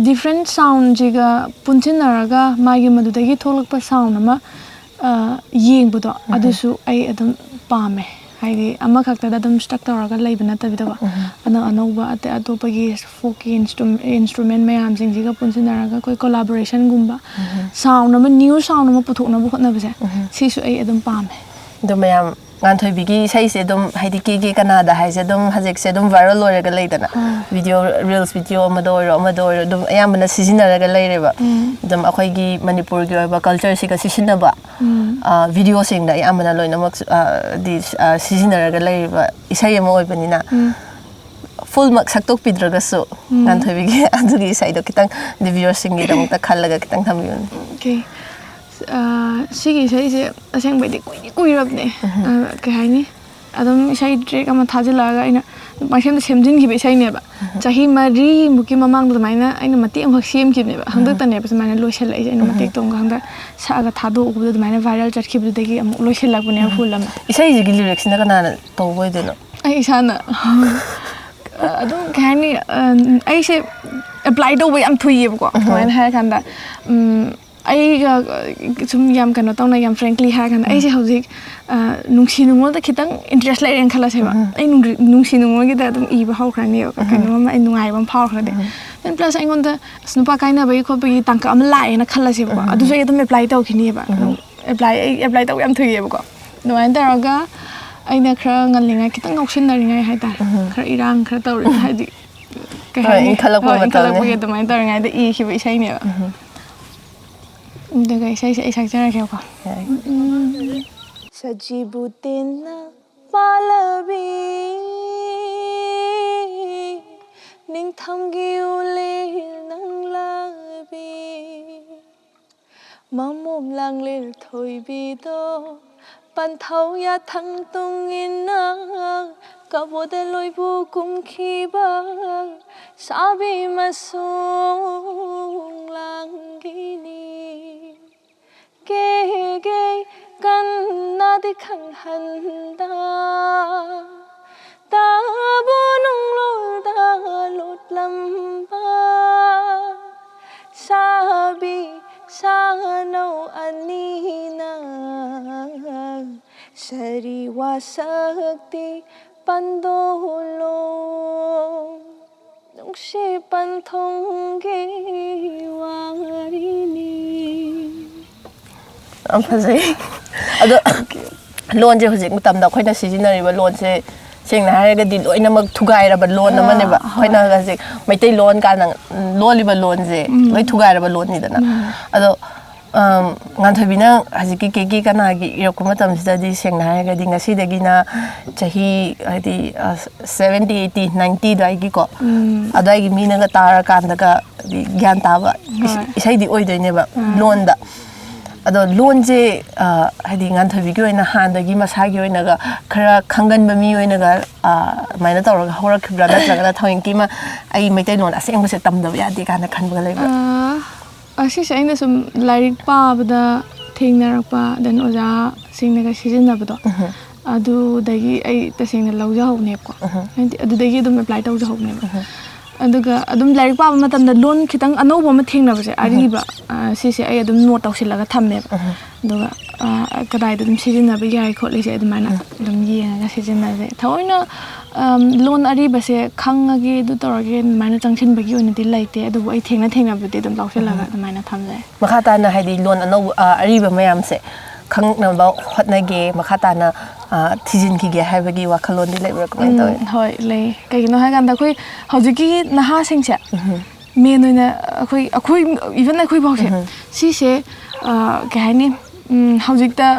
ꯗꯤꯐ꯭ꯔꯦꯟ ꯁꯥꯎꯟꯁꯤꯒ ꯄꯨꯟꯁꯤꯟꯅꯔꯒ ꯃꯥꯒꯤ ꯃꯗꯨꯗꯒꯤ ꯊꯣꯛꯂꯛꯄ ꯁꯥꯎꯟ ꯑꯃ ꯑ, ꯌꯦꯡꯕꯗꯣ, ꯑꯗꯨꯁꯨ ꯑꯩ ꯑꯗꯨꯝ ꯄꯥꯝꯃꯦ꯫ ꯍꯥꯏꯗꯤ ꯑꯃꯈꯛꯇꯗ ꯑꯗꯨꯝ ꯁ꯭ꯇꯛ ꯇꯧꯔꯒ ꯂꯩꯕ ꯅꯠꯇꯕꯤꯗꯀꯣ, ꯑꯅꯧ ꯑꯅꯧꯕ ꯑꯇꯩ ꯑꯇꯣꯞꯄꯒꯤ ꯐꯣꯛꯀꯤ ꯏꯟꯁꯇ꯭ꯔꯨꯃꯦꯟ ꯃꯌꯥꯝꯁꯤꯡꯁꯤꯒ ꯄꯨꯟꯁꯤꯟꯅꯔꯒ ꯑꯩꯈꯣꯏ ꯀꯣꯂꯥꯕꯣꯔꯦꯁꯟꯒꯨꯝꯕ, ꯁꯥꯎꯟ ꯑꯃ, ꯅ꯭ꯌꯨ ꯁꯥꯎꯟ ꯑꯃ ꯄꯨꯊꯣꯛꯅꯕ ꯍꯣꯠꯅꯕꯁꯦ, ꯁꯤꯁꯨ ꯑꯩ ꯑꯗꯨꯝ ꯄꯥꯝꯃꯦ꯫ ꯑꯗꯣ ꯃꯌꯥꯝ, ꯉꯥꯟꯊꯣꯏꯕꯤꯒꯤ ꯏꯁꯩꯁꯦ ꯑꯗꯨꯝ, ꯍꯥꯏꯗꯤ, ꯀꯦ ꯀꯦ ꯀꯅꯥꯗ ꯍꯥꯏꯁꯦ ꯑꯗꯨꯝ ꯍꯧꯖꯤꯛꯁꯦ ꯑꯗꯨꯝ ꯚꯥꯏꯔꯦꯜ ꯑꯣꯏꯔꯒ ꯂꯩꯗꯅ, ꯚꯤꯗꯤꯑꯣ, ꯔꯤꯜꯁ ꯚꯤꯗꯤꯑꯣ ꯑꯃꯗ ꯑꯣꯏꯔꯣ, ꯑꯃꯗ ꯑꯣꯏꯔꯣ, ꯑꯗꯨꯝ ꯑꯌꯥꯝꯕꯅ ꯁꯤꯖꯤꯟꯅꯔꯒ ꯂꯩꯔꯦꯕ꯫ ꯑꯗꯨꯝ ꯑꯩꯈꯣꯏꯒꯤ ꯃꯅꯤꯄꯨꯔꯒꯤ ꯑꯣꯏꯕ ꯀꯜꯆꯔꯁꯤꯒ ꯆꯨꯁꯤꯟꯅꯕ ꯚꯤꯗꯤꯑꯣꯁꯤꯡꯗ ꯑꯌꯥꯝꯕꯅ ꯂꯣꯏꯅꯃꯛ, ꯑ, ꯗꯤ, ꯑ, ꯁꯤꯖꯤꯟꯅꯔꯒ ꯂꯩꯔꯤꯕ ꯏꯁꯩ ꯑꯃ ꯑꯣꯏꯕꯅꯤꯅ, ꯐꯨꯜꯃꯛ ꯁꯛꯇꯣꯛꯄꯤꯗ꯭ꯔꯒꯁꯨ, ꯉꯥꯟꯊꯣꯏꯕꯤꯒꯤ ꯑꯗꯨꯒꯤ ꯏꯁꯩꯗꯣ ꯈꯤꯇꯪ ꯚꯤꯌꯨꯋꯔꯁꯤꯡꯒꯤꯗꯃꯛꯇ ꯈꯜꯂꯒ ꯈꯤꯇꯪ ꯊꯝꯕꯤꯌꯨꯅꯦ꯫ ꯑꯣꯀꯦ꯫ ꯑ, ꯁꯤꯒꯤ ꯏꯁꯩꯁꯦ ꯑꯁꯦꯡꯕꯩꯗꯤ ꯀꯨꯏꯗꯤ ꯀꯨꯏꯔꯕꯅꯦ꯫ ꯑ, ꯀꯩ ꯍꯥꯏꯅꯤ? ꯑꯗꯨꯝ ꯏꯁꯩ ꯇ꯭ꯔꯦꯛ ꯑꯃ ꯊꯥꯖꯤꯜꯂꯛꯑꯒ ꯑꯩꯅ ꯄꯪꯁꯦꯝꯗ ꯁꯦꯝꯖꯤꯟꯈꯤꯕ ꯏꯁꯩꯅꯦꯕ꯫ ꯆꯍꯤ ꯃꯔꯤꯃꯨꯛꯀꯤ ꯃꯃꯥꯡꯗ ꯑꯗꯨꯃꯥꯏꯅ ꯑꯩꯅ ꯃꯇꯦꯛ ꯑꯃꯈꯛ ꯁꯦꯝꯈꯤꯕꯅꯦꯕ꯫ ꯍꯟꯗꯛꯇꯅꯦꯕ ꯁꯨꯃꯥꯏꯅ ꯂꯣꯏꯁꯤꯜꯂꯛꯏꯁꯦ꯫ ꯑꯩꯅ ꯃꯇꯦꯛꯇꯣ ꯑꯃꯨꯛ ꯍꯟꯗꯛ ꯁꯛꯑꯒ ꯊꯥꯗꯣꯛꯎꯕꯗ ꯑꯗꯨꯃꯥꯏꯅ ꯚꯥꯏꯔꯦꯜ ꯆꯠꯈꯤꯕꯗꯨꯗꯒꯤ ꯑꯃꯨꯛ ꯂꯣꯏꯁꯤꯜꯂꯛꯄꯅꯦꯕ ꯐꯨꯜ ꯑꯃ꯫ ꯏꯁꯩꯁꯤꯒꯤ ꯂꯤꯔꯤꯛꯁꯤꯅ ꯀꯅꯥꯅ ꯇꯧꯕ ꯑꯣꯏꯗꯣꯏꯅꯣ? ꯑꯩ ꯏꯁꯥꯅ ꯑꯗꯨꯝ, ꯀꯩ ꯍꯥꯏꯅꯤ, ꯑ, ꯑꯩꯁꯦ ꯑꯦꯄ꯭ꯂꯥꯏ ꯇꯧꯕ ꯌꯥꯝ ꯊꯨꯏꯌꯦꯕꯀꯣ꯫ ꯀꯃꯥꯏꯅ ꯍꯥꯏꯔꯀꯥꯟꯗ, ꯎꯝ, ꯑꯩꯒ, ꯑ, ꯁꯨꯝ ꯌꯥꯝ ꯀꯩꯅꯣ ꯇꯧꯅ, ꯌꯥꯝ ꯐ꯭ꯔꯦꯡꯀ꯭ꯂꯤ ꯍꯥꯏꯔꯀꯥꯟꯗ, ꯑꯩꯁꯦ ꯍꯧꯖꯤꯛ, ꯑ, ꯅꯨꯡꯁꯤ ꯅꯨꯡꯉꯣꯜꯗ ꯈꯤꯇꯪ ꯏꯟꯇꯔꯦꯁ ꯂꯩꯔꯦꯅ ꯈꯜꯂꯁꯦꯕ꯫ ꯑꯩ ꯅꯨꯡꯗꯤ-, ꯅꯨꯡꯁꯤ ꯅꯨꯡꯉꯣꯜꯒꯤꯗ ꯑꯗꯨꯝ ꯏꯕ ꯍꯧꯈ꯭ꯔꯅꯦꯕ, ꯀꯩꯅꯣꯝ ꯑꯃ ꯑꯩ ꯅꯨꯡꯉꯥꯏꯕ ꯑꯃ ꯐꯥꯎꯈ꯭ꯔꯗꯤ꯫ ꯑꯗꯨ ꯄ꯭ꯂꯁ ꯑꯩꯉꯣꯟꯗ ꯑꯁ, ꯅꯨꯄꯥ ꯀꯥꯏꯅꯕꯒꯤ ꯈꯣꯠꯄꯒꯤ ꯇꯥꯡꯀꯛ ꯑꯃ ꯂꯥꯛꯑꯦꯅ ꯈꯜꯂꯁꯦꯕꯀꯣ꯫ ꯑꯗꯨꯁꯨ ꯑꯩ ꯑꯗꯨꯝ ꯑꯦꯄ꯭ꯂꯥꯏ ꯇꯧꯈꯤꯅꯦꯕ꯫ ꯑꯗꯨꯝ ꯑꯦꯄ꯭ꯂꯥꯏ, ꯑꯩ ꯑꯦꯄ꯭ꯂꯥꯏ ꯇꯧꯕ ꯌꯥꯝ ꯊꯨꯏꯌꯦꯕꯀꯣ꯫ ꯑꯗꯨꯃꯥꯏꯅ ꯇꯧꯔꯒ ꯑꯩꯅ ꯈꯔ ꯉꯜꯂꯤꯉꯩ, ꯈꯤꯇꯪ ꯉꯥꯎꯁꯤꯟꯅꯔꯤꯉꯩ ꯍꯥꯏꯇꯥꯔꯦ, ꯈꯔ ꯏꯔꯥꯡ ꯈꯔ ꯇꯧꯔꯤ, ꯍꯥꯏꯗꯤ, ꯀꯩ ꯍꯣꯏ, ꯍꯥꯏꯅꯤ? ꯏꯟꯈꯠꯂꯛꯄ ꯍꯣꯏ, ꯃꯇꯝꯅꯤ꯫ ꯏꯟꯈꯠꯂꯛꯄꯒꯤ ꯑꯗꯨꯃꯥꯏꯅ ꯇꯧꯔꯤꯉꯩꯗ ꯏꯈꯤꯕ ꯏꯁꯩꯅꯦꯕ꯫ ꯑꯗꯨꯒ ꯏꯁꯩꯁꯦ ꯑꯩ ꯁꯛꯆꯔꯛꯀꯦꯕꯀꯣ꯫ ꯌꯥꯏ꯫ ꯁꯖꯤꯕꯨ ꯇꯦꯟꯅ ꯄꯥꯜꯂꯕꯤ, ꯅꯤꯡꯊꯝꯒꯤ ꯎꯂꯦꯜ ꯅꯪꯂꯕꯤ, ꯃꯃꯣꯝ ꯂꯥꯡꯂꯦꯜ ꯊꯣꯏꯕꯤꯗꯣ, ꯄꯟꯊꯧ ꯌꯥꯊꯪ ꯇꯨꯡ ꯏꯟꯅ ꯀꯕꯣꯗ ꯂꯣꯏꯕꯨ ꯀꯨꯝꯈꯤꯕ ꯁꯥꯕꯤ ꯃꯁꯨꯡ ꯂꯥꯡꯒꯤꯅꯤ꯫ ꯀꯦꯒꯦ ꯀꯟꯅꯗꯤ ꯈꯪꯍꯟꯗ ꯇꯥꯕꯨ ꯅꯨꯡꯂꯣꯜꯗ ꯂꯣꯠꯂꯝꯕ ꯁꯥꯕꯤ ꯁꯥꯅꯧ ꯑꯅꯤꯅ ꯁꯔꯤ ꯋꯥꯁꯛꯇꯤ ꯄꯟꯗꯣꯂꯣ ꯅꯨꯡꯁꯤ ꯄꯟꯊꯨꯡꯒꯤ ꯋꯥꯔꯤꯅꯤ꯫ ꯌꯥꯝ ꯐꯖꯩ꯫ ꯑꯗꯣ ꯂꯣꯟꯁꯦ ꯍꯧꯖꯤꯛ ꯃꯇꯝꯗ ꯑꯩꯈꯣꯏꯅ ꯁꯤꯖꯤꯟꯅꯔꯤꯕ ꯂꯣꯟꯁꯦ ꯁꯦꯡꯅ ꯍꯥꯏꯔꯒꯗꯤ ꯂꯣꯏꯅꯃꯛ ꯊꯨꯒꯥꯏꯔꯕ ꯂꯣꯟ ꯑꯃꯅꯦꯕ꯫ ꯑꯩꯈꯣꯏꯅ ꯍꯧꯖꯤꯛ ꯃꯩꯇꯩꯂꯣꯟ ꯀꯥꯏꯅ ꯂꯣꯜꯂꯤꯕ ꯂꯣꯟꯁꯦ ꯂꯣꯏ ꯊꯨꯒꯥꯏꯔꯕ ꯂꯣꯟꯅꯤꯗꯅ꯫ ꯑꯗꯣ ꯉꯥꯟꯊꯣꯏꯕꯤꯅ ꯍꯧꯖꯤꯛꯀꯤ ꯀꯦ ꯀꯦ ꯀꯅꯥꯒꯤ ꯏꯔꯛꯄ ꯃꯇꯝꯁꯤꯗꯗꯤ ꯁꯦꯡꯅ ꯍꯥꯏꯔꯒꯗꯤ ꯉꯁꯤꯗꯒꯤꯅ ꯆꯍꯤ ꯍꯥꯏꯗꯤ ꯁꯚꯦꯟꯇꯤ ꯑꯩꯠꯇꯤ ꯅꯥꯏꯟꯇꯤ ꯑꯗꯨꯋꯥꯏꯒꯤꯀꯣ ꯑꯗꯨꯋꯥꯏꯒꯤ ꯃꯤꯅꯒ ꯇꯥꯔꯀꯥꯟꯗꯒ ꯍꯥꯏꯗꯤ ꯒ꯭ꯌꯥꯟ ꯇꯥꯕ ꯏꯁꯩꯗꯤ ꯑꯣꯏꯗꯣꯏꯅꯦꯕ ꯂꯣꯟꯗ꯫ ꯑꯗꯣ ꯂꯣꯟꯁꯦ ꯍꯥꯏꯗꯤ ꯉꯥꯟꯊꯣꯏꯕꯤꯒꯤ ꯑꯣꯏꯅ ꯍꯥꯟꯅꯗꯒꯤ ꯃꯁꯥꯒꯤ ꯑꯣꯏꯅꯒ ꯈꯔ ꯈꯪꯒꯟꯕ ꯃꯤ ꯑꯣꯏꯅꯒ ꯑꯗꯨꯃꯥꯏꯅ ꯇꯧꯔꯒ ꯍꯧꯔꯛꯈꯤꯕ꯭ꯔꯥ, ꯅꯠꯇ꯭ꯔꯒꯅ ꯊꯑꯣꯏꯀꯤ ꯑꯃ ꯑꯩ ꯃꯩꯇꯩꯂꯣꯟ ꯑꯁꯦꯡꯕꯁꯦ ꯇꯝꯗꯕ ꯌꯥꯗꯦ ꯀꯥꯏꯅ ꯈꯟꯕꯒ ꯂꯩꯕ꯭ꯔꯥ? ꯑꯁꯤꯁꯦ ꯑꯩꯅ ꯁꯨꯝ ꯂꯥꯏꯔꯤꯛ ꯄꯥꯕꯗ ꯊꯦꯡꯅꯔꯛꯄ, then ꯑꯣꯖꯥꯁꯤꯡꯅꯒ ꯁꯤꯖꯤꯟꯅꯕꯗꯣ, ꯑꯗꯨꯗꯒꯤ ꯑꯩ ꯇꯁꯦꯡꯅ ꯂꯧꯖꯍꯧꯅꯦꯕꯀꯣ꯫ ꯍꯥꯏꯗꯤ ꯑꯗꯨꯗꯒꯤ ꯑꯗꯨꯝ ꯑꯦꯄ꯭ꯂꯥꯏ ꯇꯧꯖꯍꯧꯅꯦꯕ꯫ ꯑꯗꯨꯒ ꯑꯗꯨꯝ ꯂꯥꯏꯔꯤꯛ ꯄꯥꯕ ꯃꯇꯝꯗ ꯂꯣꯟ ꯈꯤꯇꯪ ꯑꯅꯧꯕ ꯑꯃ ꯊꯦꯡꯅꯕꯁꯦ, ꯑꯔꯤꯕ, ꯁꯤꯁꯦ ꯑꯩ ꯑꯗꯨꯝ ꯅꯣꯠ ꯇꯧꯁꯤꯜꯂꯒ ꯊꯝꯃꯦꯕ꯫ ꯑꯗꯨꯒ ꯀꯗꯥꯏꯗ ꯑꯗꯨꯝ ꯁꯤꯖꯤꯟꯅꯕ ꯌꯥꯏ ꯈꯣꯠꯂꯤꯁꯦ ꯑꯗꯨꯃꯥꯏꯅ ꯑꯗꯨꯝ ꯌꯦꯡꯉꯒ ꯁꯤꯖꯤꯟꯅꯖꯩ꯫ ꯊꯑꯣꯏꯅ ꯂꯣꯟ ꯑꯔꯤꯕꯁꯦ ꯈꯪꯉꯒꯦ, ꯑꯗꯨ ꯇꯧꯔꯒꯦ ꯑꯗꯨꯃꯥꯏꯅ ꯆꯪꯁꯤꯟꯕꯒꯤ ꯑꯣꯏꯅꯗꯤ ꯂꯩꯇꯦ, ꯑꯗꯨꯕꯨ ꯑꯩ ꯊꯦꯡꯅ ꯊꯦꯡꯅꯕꯗꯤ ꯑꯗꯨꯝ ꯂꯧꯁꯤꯜꯂꯒ ꯑꯗꯨꯃꯥꯏꯅ ꯊꯝꯖꯩ꯫ ꯃꯈꯥ ꯇꯥꯅ ꯍꯥꯏꯗꯤ ꯂꯣꯟ ꯑꯅꯧꯕ, ꯑ, ꯑꯔꯤꯕ ꯃꯌꯥꯝꯁꯦ ꯈꯪꯅꯕ ꯍꯣꯠꯅꯒꯦ, ꯃꯈꯥ ꯇꯥꯅ, ꯑ, ꯊꯤꯖꯤꯟꯈꯤꯒꯦ ꯍꯥꯏꯕꯒꯤ ꯋꯥꯈꯜꯂꯣꯟꯗꯤ ꯂꯩꯕ꯭ꯔꯥ? ꯀꯃꯥꯏꯅ ꯇꯧꯋꯤ? ꯎꯝ, ꯍꯣꯏ, ꯂꯩ꯫ ꯀꯩꯒꯤꯅꯣ ꯍꯥꯏꯀꯥꯟꯗ ꯑꯩꯈꯣꯏ ꯍꯧꯖꯤꯛꯀꯤ ꯅꯍꯥꯁꯤꯡꯁꯦ, ꯃꯦꯟ ꯑꯣꯏꯅ ꯑꯩꯈꯣꯏ, ꯑꯩꯈꯣꯏ, even ꯑꯩꯈꯣꯏ ꯐꯥꯎꯁꯦ, ꯁꯤꯁꯦ, ꯑ, ꯀꯩ ꯍꯥꯏꯅꯤ, ꯎꯝ, ꯍꯧꯖꯤꯛꯇ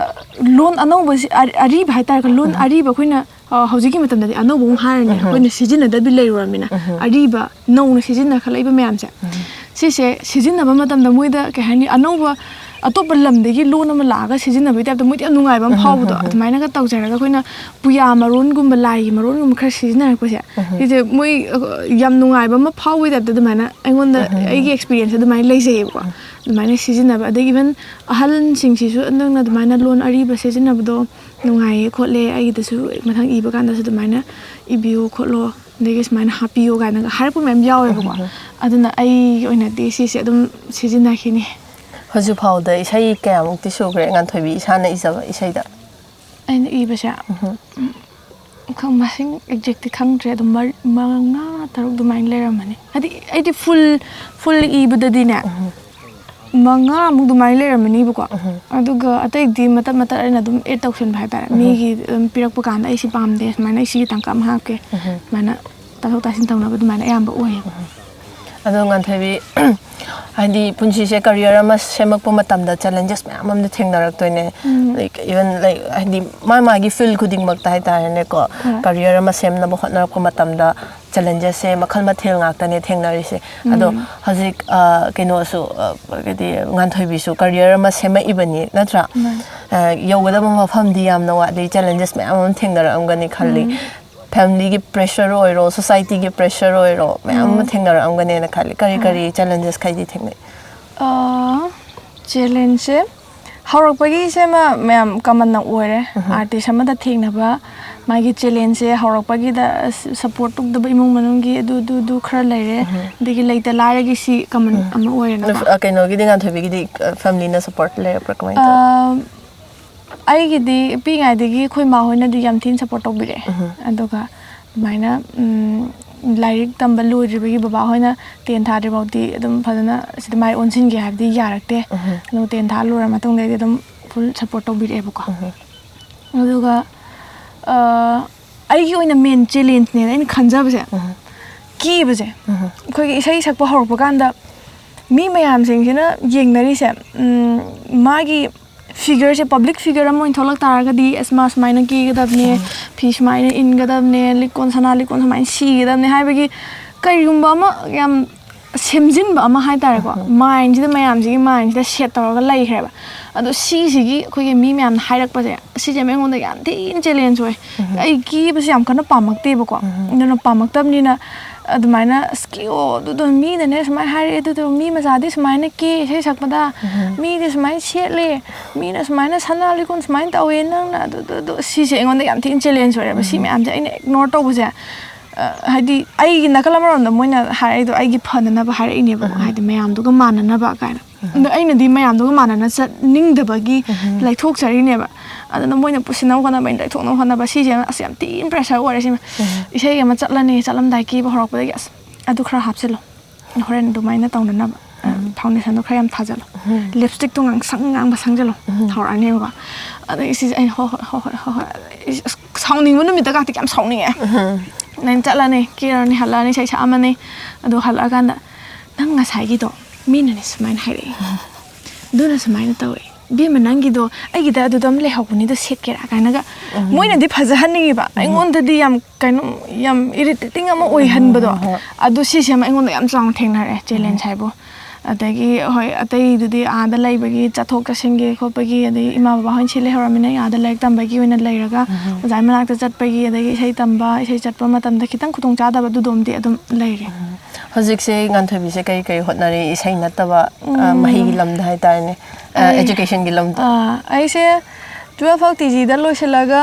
ꯂꯣꯟ ꯑꯅꯧꯕꯁꯤ, ꯑ-, ꯑꯔꯤꯕ ꯍꯥꯏꯇꯥꯔꯦꯀꯣ, ꯂꯣꯟ ꯑꯔꯤꯕ ꯑꯩꯈꯣꯏꯅ, ꯑ, ꯍꯧꯖꯤꯛꯀꯤ ꯃꯇꯝꯗꯗꯤ ꯑꯅꯧꯕ ꯑꯃꯨꯛ ꯍꯥꯏꯔꯅꯤ, ꯑꯩꯈꯣꯏꯅ ꯁꯤꯖꯤꯟꯅꯗꯕꯤ ꯂꯩꯔꯨꯔꯃꯤꯅ꯫ ꯑꯔꯤꯕ ꯅꯧꯅ ꯁꯤꯖꯤꯟꯅꯈꯠꯂꯛꯏꯕ ꯃꯌꯥꯝꯁꯦ, ꯁꯤꯁꯦ ꯁꯤꯖꯤꯟꯅꯕ ꯃꯇꯝꯗ ꯃꯣꯏꯗ, ꯀꯩ ꯍꯥꯏꯅꯤ, ꯑꯅꯧꯕ ꯑꯇꯣꯞꯄ ꯂꯝꯗꯒꯤ ꯂꯣꯟ ꯑꯃ ꯂꯥꯛꯑꯒ ꯁꯤꯖꯤꯟꯅꯕꯒꯤ ꯇꯥꯏꯞꯇ ꯃꯣꯏꯗꯤ ꯌꯥꯝ ꯅꯨꯡꯉꯥꯏꯕ ꯑꯃ ꯐꯥꯎꯕꯗꯣ, ꯑꯗꯨꯃꯥꯏꯅꯒ ꯇꯧꯖꯔꯒ ꯑꯩꯈꯣꯏꯅ ꯄꯨꯌꯥ ꯃꯔꯣꯟꯒꯨꯝꯕ, ꯂꯥꯏꯒꯤ ꯃꯔꯣꯟꯒꯨꯝꯕ ꯈꯔ ꯁꯤꯖꯤꯟꯅꯔꯛꯄꯁꯦ, ꯁꯤꯁꯦ ꯃꯣꯏ, ꯑ, ꯌꯥꯝ ꯅꯨꯡꯉꯥꯏꯕ ꯑꯃ ꯐꯥꯎꯕꯒꯤ ꯇꯥꯏꯞꯇ ꯑꯗꯨꯃꯥꯏꯅ ꯑꯩꯉꯣꯟꯗ, ꯑꯩꯒꯤ ꯑꯦꯛꯁꯄꯤꯔꯤꯌꯦꯟꯁ ꯑꯗꯨꯃꯥꯏꯅ ꯂꯩꯖꯩꯌꯦꯕꯀꯣ꯫ ꯑꯗꯨꯃꯥꯏꯅ ꯁꯤꯖꯤꯟꯅꯕ, ꯑꯗꯩ ꯏꯚꯟ ꯑꯍꯜꯁꯤꯡꯁꯤꯁꯨ ꯅꯪꯅ ꯑꯗꯨꯃꯥꯏꯅ ꯂꯣꯟ ꯑꯔꯤꯕ ꯁꯤꯖꯤꯟꯅꯕꯗꯣ ꯅꯨꯡꯉꯥꯏꯌꯦ ꯈꯣꯠꯂꯦ, ꯑꯩꯒꯤꯗꯁꯨ ꯃꯊꯪ ꯏꯕ ꯀꯥꯟꯗꯁꯨ ꯑꯗꯨꯃꯥꯏꯅ ꯏꯕꯤꯌꯣ ꯈꯣꯠꯂꯣ, ꯑꯗꯒꯤ ꯁꯨꯃꯥꯏꯅ ꯍꯥꯞꯄꯤꯌꯣ ꯀꯥꯏꯅꯒ ꯍꯥꯏꯔꯛꯄ ꯃꯌꯥꯝ ꯌꯥꯎꯋꯦꯕꯀꯣ꯫ ꯑꯗꯨꯅ ꯑꯩꯒꯤ ꯑꯣꯏꯅꯗꯤ ꯁꯤꯁꯦ ꯑꯗꯨꯝ ꯁꯤꯖꯤꯟꯅꯈꯤꯅꯤ꯫ ꯍꯧꯖꯤꯛ ꯐꯥꯎꯗ ꯏꯁꯩ ꯀꯌꯥꯃꯨꯛꯇꯤ ꯁꯨꯈ꯭ꯔꯦ, ꯉꯥꯟꯊꯣꯏꯕꯤ ꯏꯁꯥꯅ ꯏꯖꯕ ꯏꯁꯩꯗ? ꯑꯩꯅ ꯏꯕꯁꯦ, ꯎꯝ, ꯈꯪ-, ꯃꯁꯤꯡ ꯑꯦꯛꯖꯦꯛꯇꯤ ꯈꯪꯗ꯭ꯔꯦ, ꯑꯗꯨꯝ ꯃꯔꯤ, ꯃꯉꯥ, ꯇꯔꯨꯛ ꯑꯗꯨꯃꯥꯏꯅ ꯂꯩꯔꯝꯃꯅꯤ꯫ ꯍꯥꯏꯗꯤ ꯑꯩꯗꯤ ꯐꯨꯜ, ꯐꯨꯜ ꯏꯕꯗꯗꯤꯅꯦ, ꯃꯉꯥꯃꯨꯛ ꯑꯗꯨꯃꯥꯏꯅ ꯂꯩꯔꯝꯃꯅꯤꯕꯀꯣ꯫ ꯑꯗꯨꯒ ꯑꯇꯩꯗꯤ ꯃꯇꯠ ꯃꯇꯠ ꯑꯩꯅ ꯑꯗꯨꯝ ꯑꯦꯗ ꯇꯧꯁꯟꯕ ꯍꯥꯏꯇꯥꯔꯦ꯫ ꯃꯤꯒꯤ ꯑꯗꯨꯝ ꯄꯤꯔꯛꯄ ꯀꯥꯟꯗ, "ꯑꯩ ꯁꯤ ꯄꯥꯝꯗꯦ, ꯁꯨꯃꯥꯏꯅ ꯑꯩ ꯁꯤꯒꯤ ꯇꯥꯡꯀꯛ ꯑꯃ ꯍꯥꯞꯀꯦ", ꯁꯨꯃꯥꯏꯅ ꯇꯥꯊꯣꯛ ꯇꯥꯁꯤꯟ ꯇꯧꯅꯕ ꯑꯗꯨꯃꯥꯏꯅ ꯑꯌꯥꯝꯕ ꯑꯣꯏꯌꯦꯕ꯫ ꯑꯗꯣ ꯉꯥꯟꯊꯣꯏꯕꯤ, ꯍꯥꯏꯗꯤ ꯄꯨꯟꯁꯤꯁꯦ ꯀꯔꯤꯌꯔ ꯑꯃ ꯁꯦꯝꯃꯛꯄ ꯃꯇꯝꯗ ꯆꯦꯂꯦꯟꯖꯦꯁ ꯃꯌꯥꯝ ꯑꯃ ꯊꯦꯡꯅꯔꯛꯇꯣꯏꯅꯦ꯫ ꯎꯝ꯫ Like, even, like, ꯍꯥꯏꯗꯤ ꯃꯥ ꯃꯥꯒꯤ ꯐꯤꯜ ꯈꯨꯗꯤꯡꯃꯛꯇ ꯍꯥꯏꯇꯥꯔꯦꯅꯦꯀꯣ, ꯍꯣꯏ꯫ ꯀꯔꯤꯌꯔ ꯑꯃ ꯁꯦꯝꯅꯕ ꯍꯣꯠꯅꯔꯛꯄ ꯃꯇꯝꯗ ꯆꯦꯂꯦꯟꯖꯦꯁꯁꯦ ꯃꯈꯜ ꯃꯊꯦꯜ ꯉꯥꯛꯇꯅꯦ ꯊꯦꯡꯅꯔꯤꯁꯦ꯫ ꯑꯗꯣ ꯎꯝ꯫ ꯍꯧꯖꯤꯛ, ꯑ, ꯀꯩꯅꯣꯁꯨ, ꯑ, ꯍꯥꯏꯗꯤ ꯉꯥꯟꯊꯣꯏꯕꯤꯁꯨ ꯀꯔꯤꯌꯔ ꯑꯃ ꯁꯦꯝꯃꯛꯏꯕꯅꯤ, ꯅꯠꯇ꯭ꯔꯥ? ꯃꯥꯅꯦ꯫ ꯑ, ꯌꯧꯒꯗꯕ ꯃꯐꯝꯗꯤ ꯌꯥꯝꯅ ꯋꯥꯠꯂꯤ, ꯆꯦꯂꯦꯟꯖꯦꯁ ꯃꯌꯥꯝ ꯑꯃ ꯊꯦꯡꯅꯔꯛꯑꯝꯒꯅꯤ ꯈꯜꯂꯤ꯫ ꯎꯝ꯫ ꯐꯦꯃꯤꯂꯤꯒꯤ ꯄ꯭ꯔꯦꯁꯔ ꯑꯣꯏꯔꯣ, ꯁꯣꯁꯥꯏꯇꯤꯒꯤ ꯄ꯭ꯔꯦꯁꯔ ꯑꯣꯏꯔꯣ, ꯃꯌꯥꯝ ꯑꯃ ꯎꯝ꯫ ꯊꯦꯡꯅꯔꯛꯑꯝꯒꯅꯦꯅ ꯈꯜꯂꯤ꯫ ꯀꯔꯤ ꯍꯣꯏ꯫ ꯀꯔꯤ ꯆꯦꯂꯦꯟꯖꯦꯁ ꯈꯩꯗꯤ ꯊꯦꯡꯅꯩ? ꯑ, ꯆꯦꯂꯦꯟꯖꯁꯦ ꯍꯧꯔꯛꯄꯒꯤꯁꯦ ꯑꯃ ꯃꯌꯥꯝ ꯀꯃꯟꯅ ꯑꯣꯏꯔꯦ꯫ ꯎꯝ꯫ ꯑꯥꯔꯇꯤꯁ ꯑꯃꯗ ꯊꯦꯡꯅꯕ ꯃꯥꯒꯤ ꯆꯦꯂꯦꯟꯖꯁꯦ ꯍꯧꯔꯛꯄꯒꯤꯗ ꯁꯞꯄꯣꯔꯠ ꯇꯧꯗꯕ ꯏꯃꯨꯡ ꯃꯅꯨꯡꯒꯤ ꯑꯗꯨ, ꯑꯗꯨ, ꯑꯗꯨ ꯈꯔ ꯂꯩꯔꯦ꯫ ꯎꯝ꯫ ꯑꯗꯒꯤ ꯂꯩꯇ ꯂꯥꯏꯔꯒꯤ ꯁꯤ ꯀꯃꯟ ꯎꯝ꯫ ꯑꯃ ꯑꯣꯏꯔꯦꯅꯀꯣ꯫ ꯑꯗꯣ, ꯑ, ꯀꯩꯅꯣꯒꯤꯗꯤ, ꯉꯥꯟꯊꯣꯏꯕꯤꯒꯤꯗꯤ, ꯑ, ꯐꯦꯃꯤꯂꯤꯅ ꯁꯞꯄꯣꯔꯠ ꯂꯩꯔꯛꯄ꯭ꯔꯥ? ꯀꯃꯥꯏꯅ ꯇꯧꯋꯤ? ꯑ, ꯑꯩꯒꯤꯗꯤ ꯄꯤꯛꯏꯉꯩꯗꯒꯤ ꯑꯩꯈꯣꯏ ꯃꯥ ꯍꯣꯏꯅꯗꯤ ꯌꯥꯝ ꯊꯤꯅ ꯁꯞꯄꯣꯔꯠ ꯇꯧꯕꯤꯔꯛꯑꯦ꯫ ꯎꯝ꯫ ꯑꯗꯨꯒ ꯑꯗꯨꯃꯥꯏꯅ, ꯎꯝ, ꯂꯥꯏꯔꯤꯛ ꯇꯝꯕ ꯂꯣꯏꯗ꯭ꯔꯤꯕꯒꯤ ꯕꯕꯥ ꯍꯣꯏꯅ ꯇꯦꯟ ꯊꯥꯗ꯭ꯔꯤ ꯐꯥꯎꯗꯤ ꯑꯗꯨꯝ ꯐꯖꯅ ꯁꯤꯗ ꯃꯥꯏ ꯑꯣꯟꯁꯤꯟꯒꯦ ꯍꯥꯏꯕꯗꯤ ꯌꯥꯔꯛꯇꯦ꯫ ꯎꯝ꯫ ꯑꯗꯨ ꯇꯦꯟ ꯊꯥ ꯂꯣꯏꯔ ꯃꯇꯨꯡꯗꯩꯗꯤ ꯑꯗꯨꯝ ꯐꯨꯜ ꯁꯞꯄꯣꯔꯠ ꯇꯧꯕꯤꯔꯛꯑꯦꯕꯀꯣ꯫ ꯎꯝ꯫ ꯑꯗꯨꯒ, ꯑ, ꯑꯩꯒꯤ ꯑꯣꯏꯅ ꯃꯦꯟ ꯆꯦꯂꯦꯟꯖꯅꯦꯅ ꯑꯩꯅ ꯈꯟꯖꯕꯁꯦ, ꯎꯝ꯫ ꯀꯤꯕꯁꯦ꯫ ꯎꯝ꯫ ꯑꯩꯈꯣꯏꯒꯤ ꯏꯁꯩ ꯁꯛꯄ ꯍꯧꯔꯛꯄ ꯀꯥꯟꯗ ꯃꯤ ꯃꯌꯥꯝꯁꯤꯡꯁꯤꯅ ꯌꯦꯡꯅꯔꯤꯁꯦ, ꯎꯝ, ꯃꯥꯒꯤ ꯐꯤꯒꯔꯁꯦ, ꯄꯕ꯭ꯂꯤꯛ ꯐꯤꯒꯔ ꯑꯃ ꯑꯣꯏꯅ ꯊꯣꯛꯂꯛ ꯇꯥꯔꯒꯗꯤ, ꯑꯁ, ꯃꯥ ꯁꯨꯃꯥꯏꯅ ꯀꯦꯒꯗꯕꯅꯦ, ꯎꯝ꯫ ꯐꯤ ꯁꯨꯃꯥꯏꯅ ꯏꯟꯒꯗꯕꯅꯦ, ꯂꯤꯛꯀꯣꯟ, ꯁꯅꯥ ꯂꯤꯛꯀꯣꯟ ꯁꯨꯃꯥꯏꯅ ꯁꯤꯒꯗꯕꯅꯦ ꯍꯥꯏꯕꯒꯤ ꯀꯔꯤꯒꯨꯝꯕ ꯑꯃ ꯌꯥꯝ ꯁꯦꯝꯖꯤꯟꯕ ꯑꯃ ꯍꯥꯏꯇꯥꯔꯦꯀꯣ, ꯃꯥꯏꯟꯁꯤꯗ, ꯃꯌꯥꯝꯁꯤꯒꯤ ꯃꯥꯏꯟꯁꯤꯗ ꯁꯦꯠ ꯇꯧꯔꯒ ꯂꯩꯈ꯭ꯔꯦꯕ꯫ ꯑꯗꯣ ꯁꯤꯁꯤꯒꯤ ꯑꯩꯈꯣꯏꯒꯤ ꯃꯤ ꯃꯌꯥꯝꯅ ꯍꯥꯏꯔꯛꯄꯁꯦ, ꯁꯤꯁꯦ ꯑꯩꯉꯣꯟꯗ ꯌꯥꯝ ꯊꯤꯅ ꯆꯦꯂꯦꯟꯖ ꯑꯣꯏ꯫ ꯑꯩ ꯀꯦꯕꯁꯦ ꯌꯥꯝ ꯀꯟꯅ ꯄꯥꯝꯃꯛꯇꯦꯕꯀꯣ꯫ ꯑꯗꯨꯅ ꯄꯥꯝꯃꯛꯇꯕꯅꯤꯅ ꯑꯗꯨꯃꯥꯏꯅ ꯑꯁ ꯀꯦꯑꯣ, ꯑꯗꯨꯗꯣ ꯃꯤꯅꯅꯦ ꯁꯨꯃꯥꯏꯅ ꯍꯥꯏꯔꯛꯑꯦ, ꯑꯗꯨꯗꯣ ꯃꯤ ꯃꯆꯥꯗꯤ ꯁꯨꯃꯥꯏꯅ ꯀꯦ ꯏꯁꯩ ꯁꯛꯄꯗ, ꯃꯤꯗꯤ ꯁꯨꯃꯥꯏꯅ ꯁꯦꯠꯂꯦ, ꯃꯤꯅ ꯁꯨꯃꯥꯏꯅ ꯁꯅꯥ ꯂꯤꯛꯀꯣꯟ ꯁꯨꯃꯥꯏꯅ ꯇꯧꯋꯦ, ꯅꯪꯅ ꯑꯗꯨ ꯑꯗꯨ ꯑꯗꯨ ꯁꯤꯁꯦ ꯑꯩꯉꯣꯟꯗ ꯌꯥꯝ ꯊꯤꯅ ꯆꯦꯂꯦꯟꯖ ꯑꯣꯏꯔꯦꯕ꯫ ꯁꯤ ꯃꯌꯥꯝꯁꯦ ꯑꯩꯅ ꯏꯒꯅꯣꯔ ꯇꯧꯕꯁꯦ, ꯑ, ꯍꯥꯏꯗꯤ ꯑꯩꯒꯤ ꯅꯥꯀꯜ ꯑꯃꯔꯣꯝꯗ ꯃꯣꯏꯅ ꯍꯥꯏꯔꯛꯏꯗꯣ ꯑꯩꯒꯤ ꯐꯅꯅꯕ ꯍꯥꯏꯔꯛꯏꯅꯦꯕꯀꯣ, ꯍꯥꯏꯗꯤ ꯃꯌꯥꯝꯗꯨꯒ ꯃꯥꯟꯅꯅꯕ ꯀꯥꯏꯅ꯫ ꯑꯗꯣ ꯑꯩꯅꯗꯤ ꯃꯌꯥꯝꯗꯨꯒ ꯃꯥꯟꯅꯅ ꯆꯠꯅꯤꯡꯗꯕꯒꯤ ꯂꯩꯊꯣꯛꯆꯔꯤꯅꯦꯕ꯫ ꯑꯗꯨꯅ ꯃꯣꯏꯅ ꯄꯨꯁꯤꯟꯅꯕ ꯍꯣꯠꯅꯕ, ꯑꯩꯅ ꯂꯩꯊꯣꯛꯅꯕ ꯍꯣꯠꯅꯕ, ꯁꯤꯁꯦ ꯑꯁ ꯌꯥꯝ ꯊꯤꯅ ꯄ꯭ꯔꯦꯁꯔ ꯑꯣꯏꯔꯦ ꯁꯤꯃ꯫ ꯏꯁꯩ ꯑꯃ ꯆꯠꯂꯅꯤ, ꯆꯠꯂꯝꯗꯥꯏ ꯀꯦꯕ ꯍꯧꯔꯛꯄꯗꯒꯤ ꯑꯁ ꯑꯗꯨ ꯈꯔ ꯍꯥꯞꯆꯤꯜꯂꯣ, ꯍꯣꯔꯦꯟ ꯑꯗꯨꯃꯥꯏꯅ ꯇꯧꯅꯅꯕ꯫ ꯐꯥꯎꯟꯗꯦꯁꯟꯗꯣ ꯈꯔ ꯌꯥꯝ ꯊꯥꯖꯜꯂꯣ, ꯂꯤꯞꯁꯇꯤꯛꯇꯣ ꯉꯥꯡꯁꯪ ꯉꯥꯡꯕ ꯁꯪꯖꯜꯂꯣ꯫ ꯍꯧꯔꯛꯑꯅꯦꯕꯀꯣ꯫ ꯑꯗꯒꯤ ꯁꯤꯁꯦ ꯑꯩꯅ ꯍꯣꯏ ꯍꯣꯏ ꯍꯣꯏ ꯍꯣꯏ ꯍꯣꯏ ꯍꯣꯏ꯫ ꯑꯁ, ꯁꯥꯎꯅꯤꯡꯕ ꯅꯨꯃꯤꯠꯇ ꯀꯥꯇꯤ ꯌꯥꯝ ꯁꯥꯎꯅꯤꯡꯉꯦ꯫ ꯅꯪ ꯆꯠꯂꯅꯤ, ꯀꯦꯔꯅꯤ, ꯍꯜꯂꯛꯑꯅꯤ, ꯏꯁꯩ ꯁꯛꯑꯝꯃꯅꯤ꯫ ꯑꯗꯨ ꯍꯜꯂꯛꯑꯀꯥꯟꯗ ꯅꯪ ꯉꯁꯥꯏꯒꯤꯗꯣ ꯃꯤꯅꯅꯦ ꯁꯨꯃꯥꯏꯅ ꯍꯥꯏꯔꯛꯑꯦ, ꯑꯗꯨꯅ ꯁꯨꯃꯥꯏꯅ ꯇꯧꯔꯛꯑꯦ, ꯏꯕꯦꯝꯃ ꯅꯪꯒꯤꯗꯣ ꯑꯩꯒꯤꯗ ꯑꯗꯨꯗ ꯑꯃ ꯂꯩꯍꯧꯕꯅꯤꯗꯣ ꯁꯦꯠꯀꯦꯔꯥ ꯀꯥꯏꯅꯒ꯫ ꯃꯣꯏꯅꯗꯤ ꯐꯖꯍꯟꯅꯤꯡꯉꯤꯕ, ꯑꯩꯉꯣꯟꯗꯗꯤ ꯌꯥꯝ ꯀꯩꯅꯣ, ꯌꯥꯝ ꯏꯔꯤꯇꯦꯇꯤꯡ ꯑꯃ ꯑꯣꯏꯍꯟꯕꯗꯣ꯫ ꯍꯣꯏ꯫ ꯑꯗꯨ ꯁꯤꯁꯦ ꯑꯃ ꯑꯩꯉꯣꯟꯗ ꯌꯥꯝ ꯆꯥꯎꯅ ꯊꯦꯡꯅꯔꯦ, ꯆꯦꯂꯦꯟꯖ ꯍꯥꯏꯕꯨ꯫ ꯑꯗꯒꯤ ꯍꯣꯏ, ꯑꯇꯩꯗꯨꯗꯤ ꯑꯥꯗ ꯂꯩꯕꯒꯤ ꯆꯠꯊꯣꯛ ꯆꯠꯁꯤꯟꯒꯤ ꯈꯣꯠꯄꯒꯤ, ꯑꯗꯒꯤ ꯏꯃꯥ ꯕꯕꯥ ꯍꯣꯏ ꯁꯤ ꯂꯩꯍꯧꯔꯃꯤꯅ ꯑꯥꯗ ꯂꯥꯏꯔꯤꯛ ꯇꯝꯕꯒꯤ ꯑꯣꯏꯅ ꯂꯩꯔꯒ ꯑꯣꯖꯥꯒꯤ ꯃꯅꯥꯛꯇ ꯆꯠꯄꯒꯤ, ꯑꯗꯒꯤ ꯏꯁꯩ ꯇꯝꯕ, ꯏꯁꯩ ꯆꯠꯄ ꯃꯇꯝꯗ ꯈꯤꯇꯪ ꯈꯨꯗꯣꯡ ꯆꯥꯗꯕ ꯑꯗꯨꯗꯣꯝꯗꯤ ꯑꯗꯨꯝ ꯂꯩꯔꯦ꯫ ꯍꯧꯖꯤꯛꯁꯦ ꯉꯥꯟꯊꯣꯏꯕꯤꯁꯦ ꯀꯔꯤ ꯀꯔꯤ ꯍꯣꯠꯅꯔꯤ? ꯏꯁꯩ ꯅꯠꯇꯕ, ꯑ, ꯎꯝ꯫ ꯃꯍꯩꯒꯤ ꯂꯝꯗ ꯍꯥꯏꯇꯥꯔꯦꯅꯦ, ꯑ, ꯑꯩ, ꯑꯦꯖꯨꯀꯦꯁꯟꯒꯤ ꯂꯝꯗ꯫ ꯑ, ꯑꯩꯁꯦ ꯇꯨꯋꯦꯜꯐ ꯐꯥꯎ ꯇꯤ ꯖꯤꯗ ꯂꯣꯏꯁꯤꯜꯂꯒ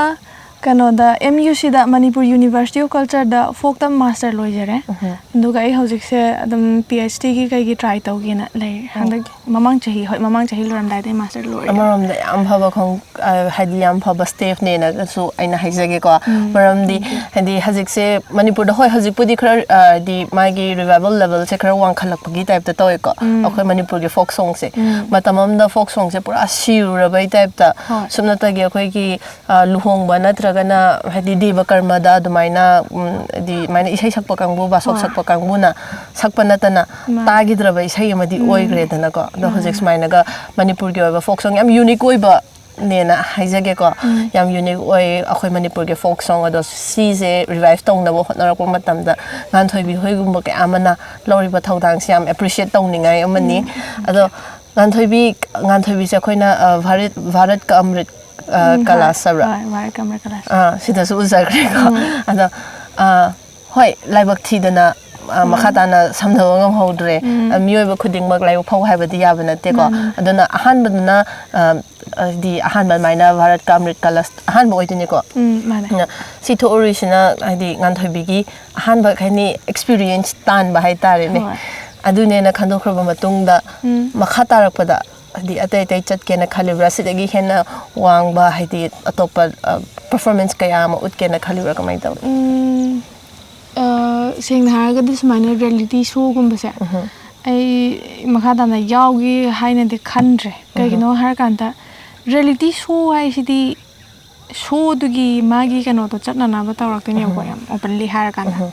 ꯀꯩꯅꯣꯗ, ꯑꯦꯝ ꯌꯨ ꯁꯤꯗ, ꯃꯅꯤꯄꯨꯔ ꯌꯨꯅꯤꯚꯔꯁꯤꯇꯤ ꯑꯣꯐ ꯀꯜꯆꯔꯗ ꯐꯣꯛꯇ ꯃꯥꯁꯇꯔ ꯂꯣꯏꯖꯔꯦ꯫ ꯎꯝ꯫ ꯑꯗꯨꯒ ꯑꯩ ꯍꯧꯖꯤꯛꯁꯦ ꯑꯗꯨꯝ ꯄꯤ ꯑꯩꯆ ꯗꯤꯒꯤ ꯀꯩꯒꯤ ꯇ꯭ꯔꯥꯏ ꯇꯧꯒꯦꯅ ꯂꯩꯔꯦ꯫ ꯑꯣ꯫ ꯍꯟꯗꯛ ꯃꯃꯥꯡ ꯆꯍꯤ, ꯍꯣꯏ, ꯃꯃꯥꯡ ꯆꯍꯤ ꯂꯣꯏꯔꯝꯗꯥꯏꯗ ꯑꯩ ꯃꯥꯁꯇꯔ ꯂꯣꯏꯔꯦ꯫ ꯑꯃꯔꯣꯝꯗ ꯌꯥꯝ ꯐꯕ ꯈꯣꯡ-, ꯑ, ꯍꯥꯏꯗꯤ ꯌꯥꯝ ꯐꯕ ꯁ꯭ꯇꯦꯞꯅꯦꯅꯁꯨ ꯑꯩꯅ ꯍꯥꯏꯖꯒꯦꯀꯣ꯫ ꯎꯝ, ꯃꯔꯝꯗꯤ thank you꯫ ꯍꯥꯏꯗꯤ ꯍꯧꯖꯤꯛꯁꯦ ꯃꯅꯤꯄꯨꯔꯗ, ꯍꯣꯏ, ꯍꯧꯖꯤꯛꯄꯨꯗꯤ ꯈꯔ, ꯑ, ꯍꯥꯏꯗꯤ ꯃꯥꯒꯤ ꯔꯤꯚꯥꯏꯕꯦꯜ ꯂꯦꯚꯦꯜꯁꯦ ꯈꯔ ꯋꯥꯡꯈꯠꯂꯛꯄꯒꯤ ꯇꯥꯏꯞꯇ ꯇꯧꯋꯦꯀꯣ꯫ ꯎꯝ꯫ ꯑꯩꯈꯣꯏ ꯃꯅꯤꯄꯨꯔꯒꯤ ꯐꯣꯛ ꯁꯣꯡꯁꯦ꯫ ꯎꯝ꯫ ꯃꯇꯝ ꯑꯃꯗ ꯐꯣꯛ ꯁꯣꯡꯁꯦ ꯄꯨꯔꯥ ꯁꯤꯔꯨꯔꯕꯩ ꯇꯥꯏꯞꯇ, ꯍꯣꯏ꯫ ꯁꯨꯞꯅꯇꯒꯤ ꯑꯩꯈꯣꯏꯒꯤ ꯑ, ꯂꯨꯍꯣꯡꯕ ꯅꯠꯇ꯭ꯔꯒꯅ ꯍꯥꯏꯗꯤ ꯗꯦꯕ ꯀꯔꯃꯗ ꯑꯗꯨꯃꯥꯏꯅ, ꯎꯝ, ꯍꯥꯏꯗꯤ ꯑꯗꯨꯃꯥꯏꯅ ꯏꯁꯩ ꯁꯛꯄ ꯀꯥꯡꯕꯨ, ꯕꯥꯁꯣꯞ ꯍꯣꯏ꯫ ꯁꯛꯄ ꯀꯥꯡꯕꯨꯅ ꯁꯛꯄ ꯅꯠꯇꯅ ꯃꯥꯅꯦ꯫ ꯇꯥꯈꯤꯗ꯭ꯔꯕ ꯏꯁꯩ ꯑꯃꯗꯤ ꯎꯝ꯫ ꯑꯣꯏꯈ꯭ꯔꯦꯗꯅꯀꯣ꯫ ꯑꯗꯣ ꯃꯥꯅꯦ꯫ ꯍꯧꯖꯤꯛ ꯁꯨꯃꯥꯏꯅꯒ ꯃꯅꯤꯄꯨꯔꯒꯤ ꯑꯣꯏꯕ ꯐꯣꯛ ꯁꯣꯡ ꯌꯥꯝ ꯌꯨꯅꯤꯛ ꯑꯣꯏꯕ ꯅꯦꯅ ꯍꯥꯏꯖꯒꯦꯀꯣ꯫ ꯌꯥꯝ ꯌꯨꯅꯤꯛ ꯑꯣꯏ ꯑꯩꯈꯣꯏ ꯃꯅꯤꯄꯨꯔꯒꯤ ꯐꯣꯛ ꯁꯣꯡ ꯑꯗꯣ꯫ ꯁꯤꯁꯦ ꯔꯤꯚꯥꯏꯚ ꯇꯧꯅꯕ ꯍꯣꯠꯅꯔꯛꯄ ꯃꯇꯝꯗ ꯉꯥꯟꯊꯣꯏꯕꯤ ꯍꯣꯏꯒꯨꯝꯕ ꯀꯌꯥ ꯑꯃꯅ ꯂꯧꯔꯤꯕ ꯊꯧꯗꯥꯡꯁꯦ ꯌꯥꯝ ꯑꯦꯄ꯭ꯔꯤꯁꯤꯌꯦꯠ ꯇꯧꯅꯤꯡꯉꯥꯏ ꯑꯃꯅꯤ꯫ ꯑꯗꯣ ꯉꯥꯟꯊꯣꯏꯕꯤ, ꯉꯥꯟꯊꯣꯏꯕꯤꯁꯦ ꯑꯩꯈꯣꯏꯅ, ꯑ, ꯚꯥꯔꯠ, ꯚꯥꯔꯠ ꯀ ꯑꯃ꯭ꯔꯤꯠ, ꯑ, ꯎꯝ, ꯀꯂꯥꯁ ꯍꯣꯏ, ꯍꯥꯏꯕ꯭ꯔꯥ? ꯍꯣꯏ, ꯚꯥꯔꯠ ꯀ ꯑꯃ꯭ꯔꯤꯠ ꯀꯂꯥꯁ꯫ ꯑꯥ, ꯁꯤꯗꯁꯨ ꯎꯖꯈ꯭ꯔꯦꯀꯣ꯫ ꯑꯗꯣ, ꯑ, ꯍꯣꯏ, ꯂꯥꯏꯕꯛ ꯊꯤꯗꯅ, ꯑ, ꯃꯈꯥ ꯇꯥꯅ ꯁꯝꯅꯕ ꯉꯝꯍꯧꯗ꯭ꯔꯦ꯫ ꯑ, ꯃꯤꯑꯣꯏꯕ ꯈꯨꯗꯤꯡꯃꯛ ꯂꯥꯏꯕꯛ ꯐꯧ ꯍꯥꯏꯕꯗꯤ ꯌꯥꯕ ꯅꯠꯇꯦꯀꯣ꯫ ꯃꯥꯅꯦ꯫ ꯑꯗꯨꯅ ꯑꯍꯥꯟꯕꯗꯨꯅ, ꯑ, ꯍꯥꯏꯗꯤ ꯑꯍꯥꯟꯕ ꯑꯗꯨꯃꯥꯏꯅ ꯚꯥꯔꯠ ꯀ ꯑꯃ꯭ꯔꯤꯠ ꯀꯂꯥꯁ ꯑꯍꯥꯟꯕ ꯑꯣꯏꯗꯣꯏꯅꯤꯀꯣ꯫ ꯎꯝ, ꯃꯥꯅꯦ꯫ ꯑꯗꯨꯅ ꯁꯤ ꯊꯣꯛꯎꯔꯤꯁꯤꯅ ꯍꯥꯏꯗꯤ ꯉꯥꯟꯊꯣꯏꯕꯤꯒꯤ ꯑꯍꯥꯟꯕ ꯀꯩ ꯍꯥꯏꯅꯤ ꯑꯦꯛꯁꯄꯤꯔꯤꯌꯦꯟꯁ ꯇꯥꯟꯕ ꯍꯥꯏꯇꯥꯔꯦꯅꯦ꯫ ꯍꯣꯏ꯫ ꯑꯗꯨꯅꯦꯅ ꯈꯟꯗꯣꯛꯈ꯭ꯔꯕ ꯃꯇꯨꯡꯗ ꯎꯝ꯫ ꯃꯈꯥ ꯇꯥꯔꯛꯄꯗ ꯍꯥꯏꯗꯤ ꯑꯇꯩ ꯑꯇꯩ ꯆꯠꯀꯦꯅ ꯈꯜꯂꯤꯕ꯭ꯔꯥ? ꯁꯤꯗꯒꯤ ꯍꯦꯟꯅ ꯋꯥꯡꯕ ꯍꯥꯏꯗꯤ ꯑꯇꯣꯞꯄ, ꯑ, ꯄꯔꯐꯣꯔꯃꯦꯟꯁ ꯀꯌꯥ ꯑꯃ ꯎꯠꯀꯦꯅ ꯈꯜꯂꯤꯕ꯭ꯔꯥ? ꯀꯃꯥꯏꯅ ꯇꯧꯏ? ꯎꯝ, ꯑ, ꯁꯦꯡꯅ ꯍꯥꯏꯔꯒꯗꯤ ꯁꯨꯃꯥꯏꯅ ꯔꯤꯌꯦꯂꯤꯇꯤ ꯁꯣꯒꯨꯝꯕꯁꯦ ꯎꯝꯍꯨꯝ꯫ ꯑꯩ ꯃꯈꯥ ꯇꯥꯅ ꯌꯥꯎꯒꯦ ꯍꯥꯏꯅꯗꯤ ꯈꯟꯗ꯭ꯔꯦ꯫ ꯎꯝꯍꯨꯝ꯫ ꯀꯩꯒꯤꯅꯣ ꯍꯥꯏꯔꯀꯥꯟꯗ ꯔꯤꯌꯦꯂꯤꯇꯤ ꯁꯣ ꯍꯥꯏꯁꯤꯗꯤ ꯁꯣꯗꯨꯒꯤ ꯃꯥꯒꯤ ꯀꯩꯅꯣꯗꯣ ꯆꯠꯅꯅꯕ ꯇꯧꯔꯛꯇꯣꯏꯅꯦꯕꯀꯣ, ꯎꯝꯍꯨꯝ꯫ ꯌꯥꯝ ꯑꯣꯄꯟꯂꯤ ꯍꯥꯏꯔꯀꯥꯟꯗ꯫ ꯎꯝꯍꯨꯝ꯫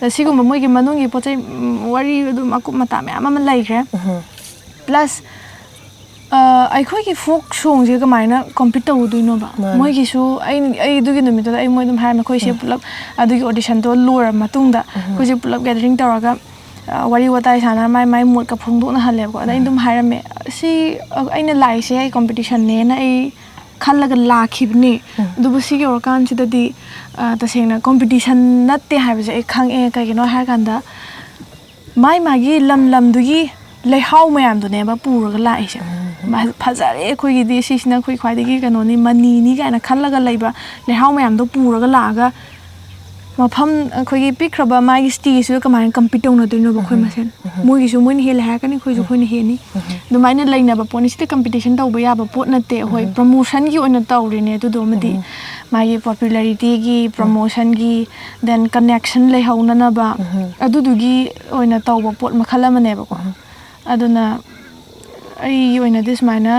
ꯑꯗ ꯁꯤꯒꯨꯝꯕ ꯃꯣꯏꯒꯤ ꯃꯅꯨꯡꯒꯤ ꯄꯣꯠ ꯆꯩ, ꯎꯝ, ꯋꯥꯔꯤ ꯑꯗꯨꯝ ꯑꯀꯨꯞ ꯃꯇꯥ ꯃꯌꯥꯝ ꯑꯃ ꯂꯩꯈ꯭ꯔꯦ꯫ ꯎꯝꯍꯨꯝ꯫ ꯄ꯭ꯂꯁ, ꯑ, ꯑꯩꯈꯣꯏꯒꯤ ꯐꯣꯛ ꯁꯣꯡꯁꯦ ꯀꯃꯥꯏꯅ ꯀꯝꯄꯤꯠ ꯇꯧꯗꯣꯏꯅꯣꯕ? ꯃꯥꯅꯦ꯫ ꯃꯣꯏꯒꯤꯁꯨ ꯑꯩ, ꯑꯩ ꯑꯗꯨꯒꯤ ꯅꯨꯃꯤꯠꯇꯨꯗ ꯑꯩ ꯃꯣꯏ ꯑꯗꯨꯝ ꯍꯥꯏꯔꯝꯃꯦ, "ꯑꯩꯈꯣꯏꯁꯦ ꯎꯝ꯫ ꯄꯨꯂꯞ ꯑꯗꯨꯒꯤ ꯑꯣꯗꯤꯁꯟꯗꯣ ꯂꯣꯏꯔꯕ ꯃꯇꯨꯡꯗ ꯎꯝ꯫ ꯑꯩꯈꯣꯏꯁꯦ ꯄꯨꯂꯞ ꯒꯦꯗꯔꯤꯡ ꯇꯧꯔꯒ, ꯑ, ꯋꯥꯔꯤ ꯋꯥꯇꯥꯏ ꯁꯥꯟꯅꯔ ꯃꯥꯏ ꯃꯥꯏ ꯃꯣꯠꯀ ꯐꯣꯡꯗꯣꯛꯅꯍꯜꯂꯦꯕꯀꯣ꯫" ꯑꯗ ꯑꯩꯅ ꯎꯝ꯫ ꯑꯗꯨꯝ ꯍꯥꯏꯔꯝꯃꯦ, "ꯁꯤ, ꯑ, ꯑꯩꯅ ꯂꯥꯛꯏꯁꯦ ꯑꯩ ꯀꯝꯄꯤꯇꯤꯁꯟꯅꯦꯅ ꯑꯩ ꯈꯜꯂꯒ ꯂꯥꯛꯈꯤꯕꯅꯦ꯫ ꯎꯝ꯫ ꯑꯗꯨꯕꯨ ꯁꯤ ꯌꯧꯔꯀꯥꯟꯁꯤꯗꯗꯤ, ꯑ, ꯇꯁꯦꯡꯅ ꯀꯝꯄꯤꯇꯤꯁꯟ ꯅꯠꯇꯦ ꯍꯥꯏꯕꯁꯦ ꯑꯩ ꯈꯪꯉꯛꯑꯦ꯫ ꯀꯩꯒꯤꯅꯣ ꯍꯥꯏꯔꯀꯥꯟꯗ ꯃꯥꯏ ꯃꯥꯒꯤ ꯂꯝ ꯂꯝꯗꯨꯒꯤ ꯂꯩꯍꯥꯎ ꯃꯌꯥꯝꯗꯨꯅꯦꯕ ꯄꯨꯔꯒ ꯂꯥꯛꯏꯁꯦ꯫ ꯎꯝ꯫ ꯃꯥ-, ꯐꯖꯔꯦ ꯑꯩꯈꯣꯏꯒꯤꯗꯤ, ꯁꯤꯁꯤꯅ ꯑꯩꯈꯣꯏ ꯈ꯭ꯋꯥꯏꯗꯒꯤ ꯀꯩꯅꯣꯅꯤ, ꯃꯅꯤꯅꯤ ꯀꯥꯏꯅ ꯈꯜꯂꯒ ꯂꯩꯕ ꯂꯩꯍꯥꯎ ꯃꯌꯥꯝꯗꯣ ꯄꯨꯔꯒ ꯂꯥꯛꯑꯒ ꯃꯐꯝ ꯑꯩꯈꯣꯏꯒꯤ ꯄꯤꯛꯈ꯭ꯔꯕ ꯃꯥꯒꯤ ꯁ꯭ꯇꯦꯖꯇꯨꯗ ꯀꯃꯥꯏꯅ ꯀꯝꯄꯤꯠ ꯇꯧꯅꯗꯣꯏꯅꯣꯕ ꯑꯩꯈꯣꯏ ꯎꯝ꯫ ꯃꯁꯦꯟ? ꯎꯝ꯫ ꯃꯣꯏꯒꯤꯁꯨ ꯃꯣꯏꯅ ꯍꯦꯜꯂꯦ ꯍꯥꯏꯔꯛꯀꯅꯤ, ꯑꯩꯈꯣꯏꯁꯨ ꯎꯝ꯫ ꯑꯩꯈꯣꯏꯅ ꯍꯦꯟꯅꯤ꯫ ꯎꯝ꯫ ꯑꯗꯨꯃꯥꯏꯅ ꯂꯩꯅꯕ ꯄꯣꯠꯅꯤ꯫ ꯁꯤꯗ ꯀꯝꯄꯤꯇꯤꯁꯟ ꯇꯧꯕ ꯌꯥꯕ ꯄꯣꯠ ꯅꯠꯇꯦ꯫ ꯑꯩꯈꯣꯏ ꯎꯝ꯫ ꯄ꯭ꯔꯃꯣꯁꯟꯒꯤ ꯑꯣꯏꯅ ꯇꯧꯔꯤꯅꯦ ꯑꯗꯨꯗꯣꯃꯗꯤ꯫ ꯎꯝ꯫ ꯃꯥꯒꯤ ꯄꯣꯄꯨꯂꯔꯤꯇꯤꯒꯤ, ꯎꯝ꯫ ꯄ꯭ꯔꯃꯣꯁꯟꯒꯤ, then ꯀꯅꯦꯛꯁꯟ ꯂꯩꯍꯧꯅꯅꯕ, ꯎꯝ꯫ ꯑꯗꯨꯗꯨꯒꯤ ꯑꯣꯏꯅ ꯇꯧꯕ ꯄꯣꯠ ꯃꯈꯜ ꯑꯃꯅꯦꯕꯀꯣ꯫ ꯎꯝ꯫ ꯑꯗꯨꯅ ꯑꯩꯒꯤ ꯑꯣꯏꯅꯗꯤ ꯁꯨꯃꯥꯏꯅ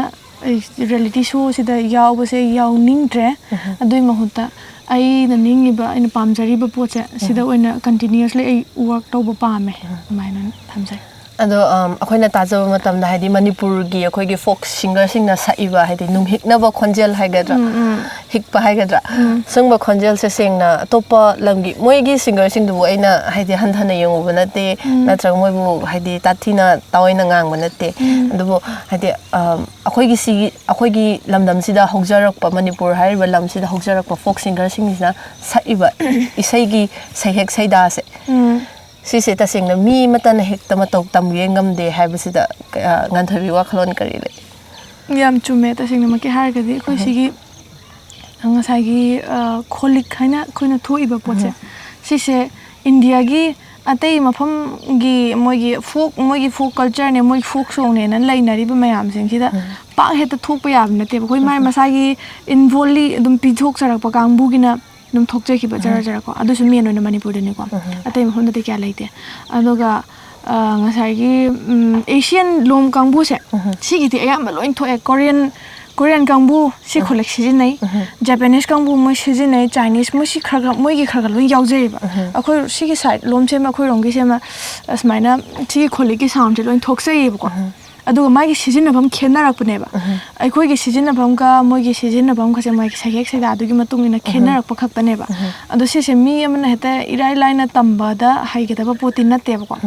ꯑꯩ ꯔꯤꯌꯦꯂꯤꯇꯤ ꯁꯣꯁꯤꯗ ꯌꯥꯎꯕꯁꯦ ꯌꯥꯎꯅꯤꯡꯗ꯭ꯔꯦ꯫ ꯎꯝ꯫ ꯑꯗꯨꯏ ꯃꯍꯨꯠꯇ ꯑꯩꯅ ꯅꯤꯡꯉꯤꯕ, ꯑꯩꯅ ꯄꯥꯝꯖꯔꯤꯕ ꯄꯣꯠꯁꯦ ꯁꯤꯗ ꯎꯝ꯫ ꯑꯣꯏꯅ ꯀꯟꯇꯤꯅ꯭ꯌꯨꯁꯂꯤ ꯑꯩ ꯋꯥꯔꯛ ꯇꯧꯕ ꯄꯥꯝꯃꯦ꯫ ꯎꯝ꯫ ꯑꯗꯨꯃꯥꯏꯅ ꯊꯝꯖꯩ꯫ ꯑꯗꯣ ꯑꯝ, ꯑꯩꯈꯣꯏꯅ ꯇꯥꯖꯕ ꯃꯇꯝꯗ, ꯍꯥꯏꯗꯤ, ꯃꯅꯤꯄꯨꯔꯒꯤ ꯑꯩꯈꯣꯏꯒꯤ ꯐꯣꯛ ꯁꯤꯡꯒꯔꯁꯤꯡꯅ ꯁꯛꯏꯕ, ꯍꯥꯏꯗꯤ, ꯅꯨꯡꯍꯤꯛꯅꯕ ꯈꯣꯟꯖꯦꯜ ꯍꯥꯏꯒꯗ꯭ꯔꯥ, ꯍꯤꯛꯄ ꯍꯥꯏꯒꯗ꯭ꯔꯥ, ꯁꯨꯝꯕ ꯈꯣꯟꯖꯦꯜꯁꯦ ꯁꯦꯡꯅ ꯑꯇꯣꯞꯄ ꯂꯝꯒꯤ, ꯃꯣꯏꯒꯤ ꯁꯤꯡꯒꯔꯁꯤꯡꯗꯨꯕꯨ ꯑꯩꯅ, ꯍꯥꯏꯗꯤ, ꯍꯟꯊꯅ ꯌꯦꯡꯉꯨꯕ ꯅꯠꯇꯦ, ꯅꯠꯇ꯭ꯔꯒ ꯃꯣꯏꯕꯨ, ꯍꯥꯏꯗꯤ, ꯇꯥꯊꯤꯅ ꯇꯥꯑꯣꯏꯅ ꯉꯥꯡꯕ ꯅꯠꯇꯦ꯫ ꯑꯗꯨꯕꯨ, ꯍꯥꯏꯗꯤ, ꯑꯝ, ꯑꯩꯈꯣꯏꯒꯤ ꯁꯤꯒꯤ, ꯑꯩꯈꯣꯏꯒꯤ ꯂꯝꯗꯝꯁꯤꯗ ꯍꯧꯖꯔꯛꯄ, ꯃꯅꯤꯄꯨꯔ ꯍꯥꯏꯔꯤꯕ ꯂꯝꯁꯤꯗ ꯍꯧꯖꯔꯛꯄ ꯐꯣꯛ ꯁꯤꯡꯒꯔꯁꯤꯡꯁꯤꯅ ꯁꯛꯏꯕ ꯏꯁꯩꯒꯤ ꯁꯩꯍꯦꯛ ꯁꯩꯗꯥꯁꯦ, ꯁꯤꯁꯦ ꯇꯁꯦꯡꯅ ꯃꯤ ꯑꯃꯠꯇꯅ ꯍꯦꯛꯇ ꯃꯇꯧ ꯇꯝꯒꯦ ꯉꯝꯗꯦ ꯍꯥꯏꯕꯁꯤꯗ, ꯑ, ꯉꯥꯟꯊꯣꯏꯕꯤ ꯋꯥꯈꯜꯂꯣꯟ ꯀꯔꯤ ꯂꯩ? ꯌꯥꯝ ꯆꯨꯝꯃꯦ꯫ ꯇꯁꯦꯡꯅꯃꯛꯀꯤ ꯍꯥꯏꯔꯒꯗꯤ ꯑꯩꯈꯣꯏ ꯁꯤꯒꯤ, ꯑ, ꯉꯁꯥꯏꯒꯤ, ꯑ, ꯈꯣꯂꯤꯛ ꯍꯥꯏꯅ ꯑꯩꯈꯣꯏꯅ ꯊꯣꯛꯏꯕ ꯄꯣꯠꯁꯦ, ꯁꯤꯁꯦ ꯏꯟꯗꯤꯌꯥꯒꯤ ꯑꯇꯩ ꯃꯐꯝꯒꯤ ꯃꯣꯏꯒꯤ ꯐꯣꯛ, ꯃꯣꯏꯒꯤ ꯐꯣꯛ ꯀꯜꯆꯔꯅꯦ, ꯃꯣꯏ ꯐꯣꯛ ꯁꯣꯡꯅꯦꯅ ꯂꯩꯅꯔꯤꯕ ꯃꯌꯥꯝꯁꯤꯡꯁꯤꯗ ꯄꯥꯛ ꯍꯦꯛꯇ ꯊꯣꯛꯄ ꯌꯥꯕ ꯅꯠꯇꯦꯕ꯫ ꯑꯩꯈꯣꯏ ꯃꯥꯏ ꯃꯁꯥꯒꯤ ꯏꯟꯕꯣꯜꯂꯤ ꯑꯗꯨꯝ ꯄꯤꯊꯣꯛꯆꯔꯛꯄ ꯀꯥꯡꯕꯨꯒꯤꯅ ꯑꯗꯨꯝ ꯊꯣꯛꯆꯈꯤꯕ ꯖꯔ ꯖꯔꯀꯣ꯫ ꯑꯗꯨꯁꯨ ꯃꯦꯟ ꯑꯣꯏꯅ ꯃꯅꯤꯄꯨꯔꯗꯅꯤꯀꯣ꯫ ꯑꯇꯩ ꯃꯐꯝꯗꯗꯤ ꯀꯌꯥ ꯂꯩꯇꯦ꯫ ꯑꯗꯨꯒ, ꯑ, ꯉꯁꯥꯏꯒꯤ, ꯎꯝ, ꯑꯦꯁꯤꯌꯥꯟ ꯂꯣꯝ ꯀꯥꯡꯕꯨꯁꯦ, ꯁꯤꯒꯤꯗꯤ ꯑꯌꯥꯝꯕ ꯂꯣꯏ ꯊꯣꯛꯑꯦ꯫ ꯀꯣꯔꯤꯌꯟ, ꯀꯣꯔꯤꯌꯟ ꯀꯥꯡꯕꯨ ꯁꯤ ꯈꯣꯂꯤꯛ ꯁꯤꯖꯤꯟꯅꯩ꯫ ꯖꯄꯥꯅꯤꯁ ꯀꯥꯡꯕꯨ ꯃꯣꯏ ꯁꯤꯖꯤꯟꯅꯩ꯫ ꯆꯥꯏꯅꯤꯁ ꯃꯣꯏ ꯁꯤ ꯈꯔ ꯈꯔ, ꯃꯣꯏꯒꯤ ꯈꯔ ꯈꯔ ꯂꯣꯏ ꯌꯥꯎꯖꯩꯌꯦꯕ꯫ ꯑꯩꯈꯣꯏ ꯁꯤꯒꯤ ꯁꯥꯏꯠ ꯂꯣꯝꯁꯦ, ꯑꯩꯈꯣꯏꯔꯣꯝꯒꯤꯁꯦ ꯑꯃ, ꯑꯁꯨꯃꯥꯏꯅ ꯁꯤꯒꯤ ꯈꯣꯂꯤꯛꯀꯤ ꯁꯥꯎꯟꯁꯦ ꯂꯣꯏ ꯊꯣꯛꯆꯩꯌꯦꯕꯀꯣ꯫ ꯑꯗꯨꯒ ꯃꯥꯒꯤ ꯁꯤꯖꯤꯟꯅꯐꯝ ꯈꯦꯠꯅꯔꯛꯄꯅꯦꯕ꯫ ꯑꯩꯈꯣꯏꯒꯤ ꯁꯤꯖꯤꯟꯅꯐꯝꯒ ꯃꯣꯏꯒꯤ ꯁꯤꯖꯤꯟꯅꯐꯝꯒꯁꯦ ꯃꯣꯏꯒꯤ ꯁꯩꯍꯦꯛ ꯁꯩꯗꯥꯗꯨꯒꯤ ꯃꯇꯨꯡ ꯏꯟꯅ ꯈꯦꯠꯅꯔꯛꯄ ꯈꯛꯇꯅꯦꯕ꯫ ꯑꯗꯣ ꯁꯤꯁꯦ ꯃꯤ ꯑꯃꯅ ꯍꯦꯛꯇ ꯏꯔꯥꯏ ꯂꯥꯏꯅ ꯇꯝꯕꯗ ꯍꯩꯒꯗꯕ ꯄꯣꯠꯇꯤ ꯅꯠꯇꯦꯕꯀꯣ꯫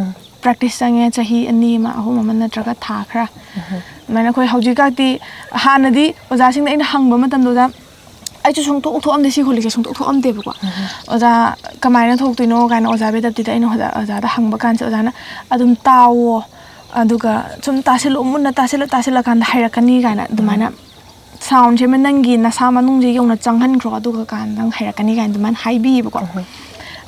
ꯄ꯭ꯔꯦꯛꯇꯤꯁ ꯆꯪꯉꯦ, ꯆꯍꯤ ꯑꯅꯤ ꯑꯃ, ꯑꯍꯨꯝ ꯑꯃ, ꯅꯠꯇ꯭ꯔꯒ ꯊꯥ ꯈꯔ꯫ ꯑꯗꯨꯃꯥꯏꯅ ꯑꯩꯈꯣꯏ ꯍꯧꯖꯤꯛꯀꯥꯟꯗꯤ, ꯍꯥꯟꯅꯗꯤ ꯑꯣꯖꯥꯁꯤꯡꯗ ꯑꯩꯅ ꯍꯪꯕ ꯃꯇꯝꯗ, "ꯑꯣꯖꯥ, ꯑꯩꯁꯨ ꯁꯨꯡꯊꯣꯛ ꯊꯣꯛꯑꯝꯗꯦ, ꯁꯤ ꯈꯣꯂꯤꯛꯁꯦ ꯁꯨꯡꯊꯣꯛ ꯊꯣꯛꯑꯝꯗꯦꯕꯀꯣ꯫ ꯑꯣꯖꯥ, ꯀꯃꯥꯏꯅ ꯊꯣꯛꯇꯣꯏꯅꯣ?" ꯀꯥꯏꯅ ꯑꯣꯖꯥ ꯕꯦꯗꯞꯇꯤꯗ ꯑꯩꯅ ꯑꯣꯖꯥ-, ꯑꯣꯖꯥꯗ ꯍꯪꯕ ꯀꯥꯟꯁꯤꯗ ꯑꯣꯖꯥꯅ, "ꯑꯗꯨꯝ ꯇꯥꯎꯋꯣ, ꯑꯗꯨꯒ ꯁꯨꯝ ꯇꯥꯁꯤꯜꯂꯣ, ꯃꯨꯟꯅ ꯇꯥꯁꯤꯜꯂ ꯇꯥꯁꯤꯜꯂꯀꯥꯟꯗ ꯍꯩꯔꯛꯀꯅꯤ" ꯀꯥꯏꯅ ꯑꯗꯨꯃꯥꯏꯅ ꯁꯥꯎꯟꯁꯦ ꯑꯃ ꯅꯪꯒꯤ ꯅꯁꯥ ꯃꯅꯨꯡꯁꯦ ꯌꯧꯅ ꯆꯪꯍꯟꯈ꯭ꯔꯣ, ꯑꯗꯨꯒ ꯀꯥꯟꯗ ꯅꯪ ꯍꯩꯔꯛꯀꯅꯤ ꯀꯥꯏꯅ ꯑꯗꯨꯃꯥꯏꯅ ꯍꯥꯏꯕꯤꯌꯦꯕꯀꯣ꯫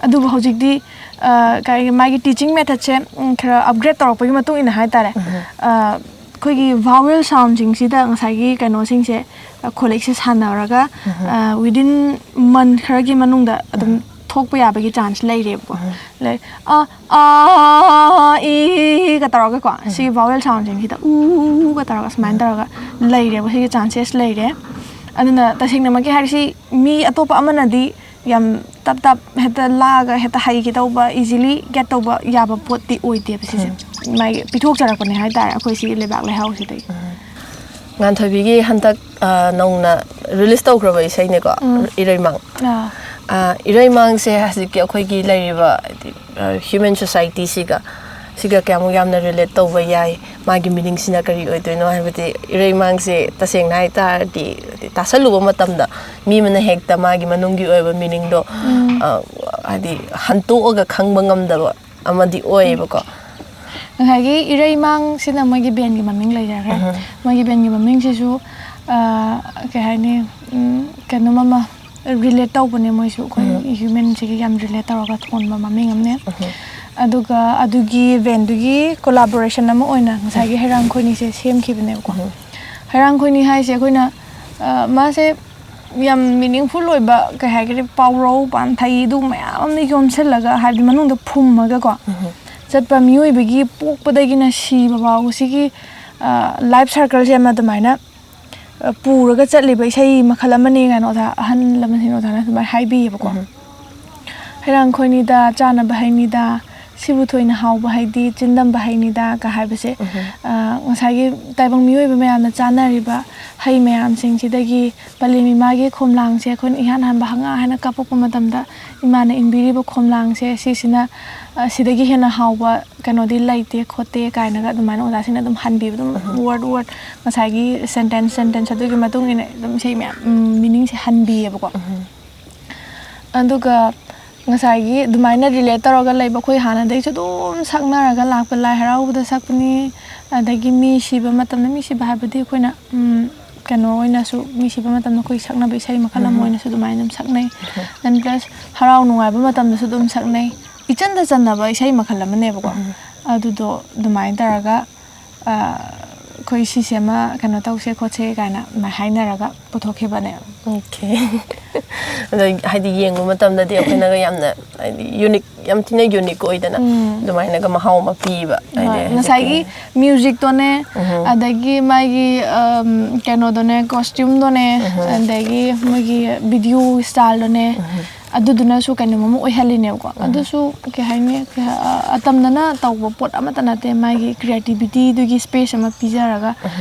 ꯑꯗꯨꯕꯨ ꯍꯧꯖꯤꯛꯇꯤ, ꯑ, ꯀꯩ, ꯃꯥꯒꯤ ꯇꯤꯆꯤꯡ ꯃꯦꯊꯠꯁꯦ, ꯎꯝ, ꯈꯔ ꯑꯞꯒ꯭ꯔꯦꯗ ꯇꯧꯔꯛꯄꯒꯤ ꯃꯇꯨꯡ ꯏꯟꯅ ꯍꯥꯏꯇꯥꯔꯦ꯫ ꯑ, ꯑꯩꯈꯣꯏꯒꯤ ꯚꯥꯋꯦꯜ ꯁꯥꯎꯟꯁꯤꯡꯁꯤꯗ ꯉꯁꯥꯏꯒꯤ ꯀꯩꯅꯣꯁꯤꯡꯁꯦ, ꯑ, ꯈꯣꯂꯤꯛꯁꯦ ꯁꯥꯟꯅꯔꯒ, ꯑ, within month ꯈꯔꯒꯤ ꯃꯅꯨꯡꯗ ꯑꯗꯨꯝ ꯊꯣꯛꯄ ꯌꯥꯕꯒꯤ ꯆꯥꯟꯁ ꯂꯩꯔꯦꯕꯀꯣ꯫ ꯂꯩ, ꯑ, ꯑ, ꯏꯒ ꯇꯧꯔꯒꯀꯣ, ꯁꯤꯒꯤ ꯚꯥꯋꯦꯜ ꯁꯥꯎꯟꯁꯤꯡꯁꯤꯗ ꯎꯒ ꯇꯧꯔꯒ ꯁꯨꯃꯥꯏꯅ ꯇꯧꯔꯒ ꯂꯩꯔꯦꯕ, ꯁꯤꯒꯤ ꯆꯥꯟꯁꯦꯁ ꯂꯩꯔꯦ꯫ ꯑꯗꯨꯅ ꯇꯁꯦꯡꯅꯃꯛꯀꯤ ꯍꯥꯏꯔꯤꯁꯤ ꯃꯤ ꯑꯇꯣꯞꯄ ꯑꯃꯅꯗꯤ ꯌꯥꯝ ꯇꯞ ꯇꯞ ꯍꯦꯛꯇ ꯂꯥꯛꯑꯒ ꯍꯦꯛꯇ ꯍꯩꯒꯦ ꯇꯧꯕ, ꯏꯖꯤꯂꯤ ꯒꯦꯠ ꯇꯧꯕ ꯌꯥꯕ ꯄꯣꯠꯇꯤ ꯑꯣꯏꯗꯦꯕ ꯁꯤꯁꯦ꯫ ꯃꯥꯒꯤ ꯄꯤꯊꯣꯛꯆꯔꯛꯄꯅꯦ ꯍꯥꯏꯇꯥꯔꯦ, ꯑꯩꯈꯣꯏ ꯁꯤꯒꯤ ꯂꯩꯕꯥꯛ ꯂꯩꯍꯥꯎꯁꯤꯗꯒꯤ꯫ ꯉꯥꯟꯊꯣꯏꯕꯤꯒꯤ ꯍꯟꯗꯛ ꯑ, ꯅꯧꯅ ꯔꯤꯂꯤꯁ ꯇꯧꯈ꯭ꯔꯕ ꯏꯁꯩꯅꯦꯀꯣ, ꯎꯝ꯫ ꯏꯔꯩꯃꯥꯡ꯫ ꯑꯥ, ꯑ, ꯏꯔꯩꯃꯥꯡꯁꯦ ꯍꯧꯖꯤꯛꯀꯤ ꯑꯩꯈꯣꯏꯒꯤ ꯂꯩꯔꯤꯕ, ꯍꯥꯏꯗꯤ, ꯍ꯭ꯌꯨꯃꯦꯟ ꯁꯣꯁꯥꯏꯇꯤꯁꯤꯒ, ꯁꯤꯒ ꯀꯌꯥꯃꯨꯛ ꯌꯥꯝꯅ ꯔꯤꯂꯦꯠ ꯇꯧꯕ ꯌꯥꯏ? ꯃꯥꯒꯤ ꯃꯤꯅꯤꯡꯁꯤꯅ ꯀꯔꯤ ꯑꯣꯏꯗꯣꯏꯅꯣ? ꯍꯥꯏꯕꯗꯤ ꯏꯔꯩꯃꯥꯡꯁꯦ ꯇꯁꯦꯡꯅ ꯍꯥꯏ ꯇꯥꯔꯗꯤ, ꯍꯥꯏꯗꯤ, ꯇꯥꯁꯜꯂꯨꯕ ꯃꯇꯝꯗ ꯃꯤ ꯑꯃꯅ ꯍꯦꯛꯇ ꯃꯥꯒꯤ ꯃꯅꯨꯡꯒꯤ ꯑꯣꯏꯕ ꯃꯤꯅꯤꯡꯗꯣ, ꯎꯝ꯫ ꯑ, ꯍꯥꯏꯗꯤ, ꯍꯟꯇꯣꯛꯑꯒ ꯈꯪꯕ ꯉꯝꯗꯕ ꯑꯃꯗꯤ ꯑꯣꯏꯌꯦꯕꯀꯣ꯫ ꯉꯁꯥꯏꯒꯤ ꯏꯔꯩꯃꯥꯡꯁꯤꯅ ꯃꯣꯏꯒꯤ ꯕꯦꯟꯒꯤ ꯃꯃꯤꯡ ꯂꯩꯖꯈ꯭ꯔꯦ꯫ ꯎꯝ꯫ ꯃꯣꯏꯒꯤ ꯕꯦꯟꯒꯤ ꯃꯃꯤꯡꯁꯤꯁꯨ, ꯑ, ꯀꯩ ꯍꯥꯏꯅꯤ, ꯎꯝ, ꯀꯩꯅꯣꯝ ꯑꯃ ꯔꯤꯂꯦꯠ ꯇꯧꯕꯅꯦ ꯃꯣꯏꯁꯨ, ꯑꯩꯈꯣꯏ ꯎꯝ꯫ ꯍ꯭ꯌꯨꯃꯦꯟꯁꯤꯒ ꯌꯥꯝ ꯔꯤꯂꯦꯠ ꯇꯧꯔꯒ ꯊꯣꯟꯕ ꯃꯃꯤꯡ ꯑꯃꯅꯦ꯫ ꯎꯝ꯫ ꯑꯗꯨꯒ ꯑꯗꯨꯒꯤ ꯕꯦꯟꯗꯨꯒꯤ ꯀꯣꯂꯥꯕꯣꯔꯦꯁꯟ ꯑꯃ ꯑꯣꯏꯅ ꯉꯁꯥꯏꯒꯤ ꯍꯩꯔꯥꯡ ꯈꯣꯏꯅꯤꯁꯦ ꯁꯦꯝꯈꯤꯕꯅꯦꯕꯀꯣ꯫ ꯎꯝ꯫ ꯍꯩꯔꯥꯡ ꯈꯣꯏꯅꯤ ꯍꯥꯏꯁꯦ ꯑꯩꯈꯣꯏꯅ, ꯑ, ꯃꯥꯁꯦ ꯌꯥꯝ ꯃꯤꯅꯤꯡꯐꯨꯜ ꯑꯣꯏꯕ, ꯀꯩ ꯍꯥꯏꯒꯅꯤ, ꯄꯥꯎꯔꯧ, ꯄꯥꯟꯊꯩ, ꯑꯗꯨ ꯃꯌꯥꯝ ꯑꯃ ꯌꯣꯝꯁꯤꯜꯂꯒ, ꯍꯥꯏꯕꯗꯤ ꯃꯅꯨꯡꯗ ꯐꯨꯝꯃꯒꯀꯣ, ꯎꯝ꯫ ꯆꯠꯄ ꯃꯤꯑꯣꯏꯕꯒꯤ ꯄꯣꯛꯄꯗꯒꯤꯅ ꯁꯤꯕ ꯐꯥꯎꯕ ꯁꯤꯒꯤ, ꯑ, ꯂꯥꯏꯐ ꯁꯥꯔꯀꯜꯁꯦ ꯑꯃ ꯑꯗꯨꯃꯥꯏꯅ, ꯑ, ꯄꯨꯔꯒ ꯆꯠꯂꯤꯕ ꯏꯁꯩ ꯃꯈꯜ ꯑꯃꯅꯤ ꯀꯥꯏꯅ ꯑꯣꯖꯥ, ꯑꯍꯜ ꯂꯃꯟꯁꯤꯡ ꯑꯣꯖꯥꯅ ꯑꯗꯨꯃꯥꯏꯅ ꯍꯥꯏꯕꯤꯌꯦꯕꯀꯣ꯫ ꯎꯝ꯫ ꯍꯩꯔꯥꯡ ꯈꯣꯏꯅꯤꯗ, ꯆꯥꯅꯕ ꯍꯩꯅꯤꯗ, ꯁꯤꯕꯨ ꯊꯣꯏꯅ ꯍꯥꯎꯕ ꯍꯩꯗꯤ, ꯆꯤꯟꯗꯝꯕ ꯍꯩꯅꯤꯗ ꯀ ꯍꯥꯏꯕꯁꯦ, ꯎꯝ꯫ ꯑ, ꯉꯁꯥꯏꯒꯤ ꯇꯥꯏꯕꯪ ꯃꯤꯑꯣꯏꯕ ꯃꯌꯥꯝꯅ ꯆꯥꯅꯔꯤꯕ ꯍꯩ ꯃꯌꯥꯝꯁꯤꯡꯁꯤꯗꯒꯤ ꯄꯂꯦꯝ ꯏꯃꯥꯒꯤ ꯈꯣꯝꯂꯥꯡꯁꯦ ꯑꯩꯈꯣꯏꯅ ꯏꯍꯥꯟ ꯍꯥꯟꯕ ꯍꯪꯒꯥ ꯍꯥꯏꯅ ꯀꯥꯞꯄꯛꯄ ꯃꯇꯝꯗ ꯏꯃꯥꯅ ꯏꯟꯕꯤꯔꯤꯕ ꯈꯣꯝꯂꯥꯡꯁꯦ, ꯁꯤꯁꯤꯅ, ꯑ, ꯁꯤꯗꯒꯤ ꯍꯦꯟꯅ ꯍꯥꯎꯕ ꯀꯩꯅꯣꯗꯤ ꯂꯩꯇꯦ ꯈꯣꯠꯇꯦ ꯀꯥꯏꯅꯒ ꯑꯗꯨꯃꯥꯏꯅ ꯑꯣꯖꯥꯁꯤꯡꯅ ꯑꯗꯨꯝ ꯍꯟꯕꯤꯕ, ꯑꯗꯨꯝ ꯋꯥꯔꯗ ꯋꯥꯔꯗ ꯉꯁꯥꯏꯒꯤ ꯁꯦꯟꯇꯦꯟꯁ ꯁꯦꯟꯇꯦꯟꯁ ꯑꯗꯨꯒꯤ ꯃꯇꯨꯡ ꯏꯟꯅ ꯑꯗꯨꯝ ꯏꯁꯩ ꯃꯌꯥꯝ, ꯎꯝ, ꯃꯤꯅꯤꯡꯁꯦ ꯍꯟꯕꯤꯌꯦꯕꯀꯣ꯫ ꯎꯝ꯫ ꯑꯗꯨꯒ ꯉꯁꯥꯏꯒꯤ ꯑꯗꯨꯃꯥꯏꯅ ꯔꯤꯂꯦꯠ ꯇꯧꯔꯒ ꯂꯩꯕ, ꯑꯩꯈꯣꯏ ꯍꯥꯟꯅꯗꯒꯤꯁꯨ ꯑꯗꯨꯝ ꯁꯛꯅꯔꯒ ꯂꯥꯛꯄ, ꯂꯥꯏ ꯍꯔꯥꯎꯕꯗ ꯁꯛꯄꯅꯤ, ꯑꯗꯒꯤ ꯃꯤ ꯁꯤꯕ ꯃꯇꯝꯗ, ꯃꯤ ꯁꯤꯕ ꯍꯥꯏꯕꯗꯤ ꯑꯩꯈꯣꯏꯅ, ꯎꯝ, ꯀꯩꯅꯣ ꯑꯣꯏꯅꯁꯨ, ꯃꯤ ꯁꯤꯕ ꯃꯇꯝꯗ ꯑꯩꯈꯣꯏ ꯁꯛꯅꯕ ꯏꯁꯩ ꯃꯈꯜ ꯑꯃ ꯑꯣꯏꯅꯁꯨ ꯑꯗꯨꯃꯥꯏꯅ ꯑꯗꯨꯝ ꯁꯛꯅꯩ꯫ And plus ꯍꯔꯥꯎ ꯅꯨꯡꯉꯥꯏꯕ ꯃꯇꯝꯗꯁꯨ ꯑꯗꯨꯝ ꯁꯛꯅꯩ꯫ ꯏꯆꯟꯗ ꯆꯟꯅꯕ ꯏꯁꯩ ꯃꯈꯜ ꯑꯃꯅꯦꯕꯀꯣ꯫ ꯑꯗꯨꯗꯣ ꯑꯗꯨꯃꯥꯏꯅ ꯇꯧꯔꯒ, ꯑ, ꯑꯩꯈꯣꯏ ꯁꯤꯁꯦ ꯑꯃ ꯀꯩꯅꯣ ꯇꯧꯁꯦ ꯈꯣꯠꯁꯦ ꯀꯥꯏꯅ ꯑꯗꯨꯃꯥꯏꯅ ꯍꯥꯏꯅꯔꯒ ꯄꯨꯊꯣꯛꯈꯤꯕꯅꯦ꯫ ꯑꯣꯀꯦ꯫ ꯑꯗꯣ ꯍꯥꯏꯗꯤ ꯌꯦꯡꯕ ꯃꯇꯝꯗꯗꯤ ꯑꯩꯈꯣꯏꯅꯒ ꯌꯥꯝꯅ ꯍꯥꯏꯗꯤ ꯌꯨꯅꯤꯛ, ꯌꯥꯝ ꯊꯤꯅ ꯌꯨꯅꯤꯛ ꯑꯣꯏꯗꯅ, ꯎꯝ꯫ ꯑꯗꯨꯃꯥꯏꯅꯒ ꯃꯍꯥꯎ ꯑꯃ ꯄꯤꯕ ꯍꯥꯏꯗꯤ ꯍꯣꯏ, ꯍꯧꯖꯤꯛꯀꯤ ꯉꯁꯥꯏꯒꯤ ꯃ꯭ꯌꯨꯖꯤꯛꯇꯣꯅꯦ, ꯎꯝ꯫ ꯑꯗꯒꯤ ꯃꯥꯒꯤ, ꯑꯝ, ꯀꯩꯅꯣꯗꯣꯅꯦ, ꯀꯣꯁꯇ꯭ꯌꯨꯝꯗꯣꯅꯦ, ꯎꯝ꯫ ꯑꯗꯒꯤ ꯃꯣꯏꯒꯤ ꯚꯤꯗꯤꯑꯣ ꯁ꯭ꯇꯥꯏꯜꯗꯣꯅꯦ, ꯎꯝ꯫ ꯑꯗꯨꯗꯨꯅꯁꯨ ꯀꯩꯅꯣꯝ ꯑꯃ ꯑꯣꯏꯍꯜꯂꯤꯅꯦꯕꯀꯣ꯫ ꯑꯗꯨꯁꯨ ꯀꯩ ꯍꯥꯏꯅꯤ, ꯀꯩ ꯍꯥ-, ꯑ, ꯑꯇꯝꯅꯅ ꯇꯧꯕ ꯄꯣꯠ ꯑꯃꯠꯇ ꯅꯠꯇꯦ꯫ ꯃꯥꯒꯤ creativity ꯗꯨꯒꯤ space ꯑꯃ ꯄꯤꯖꯔꯒ,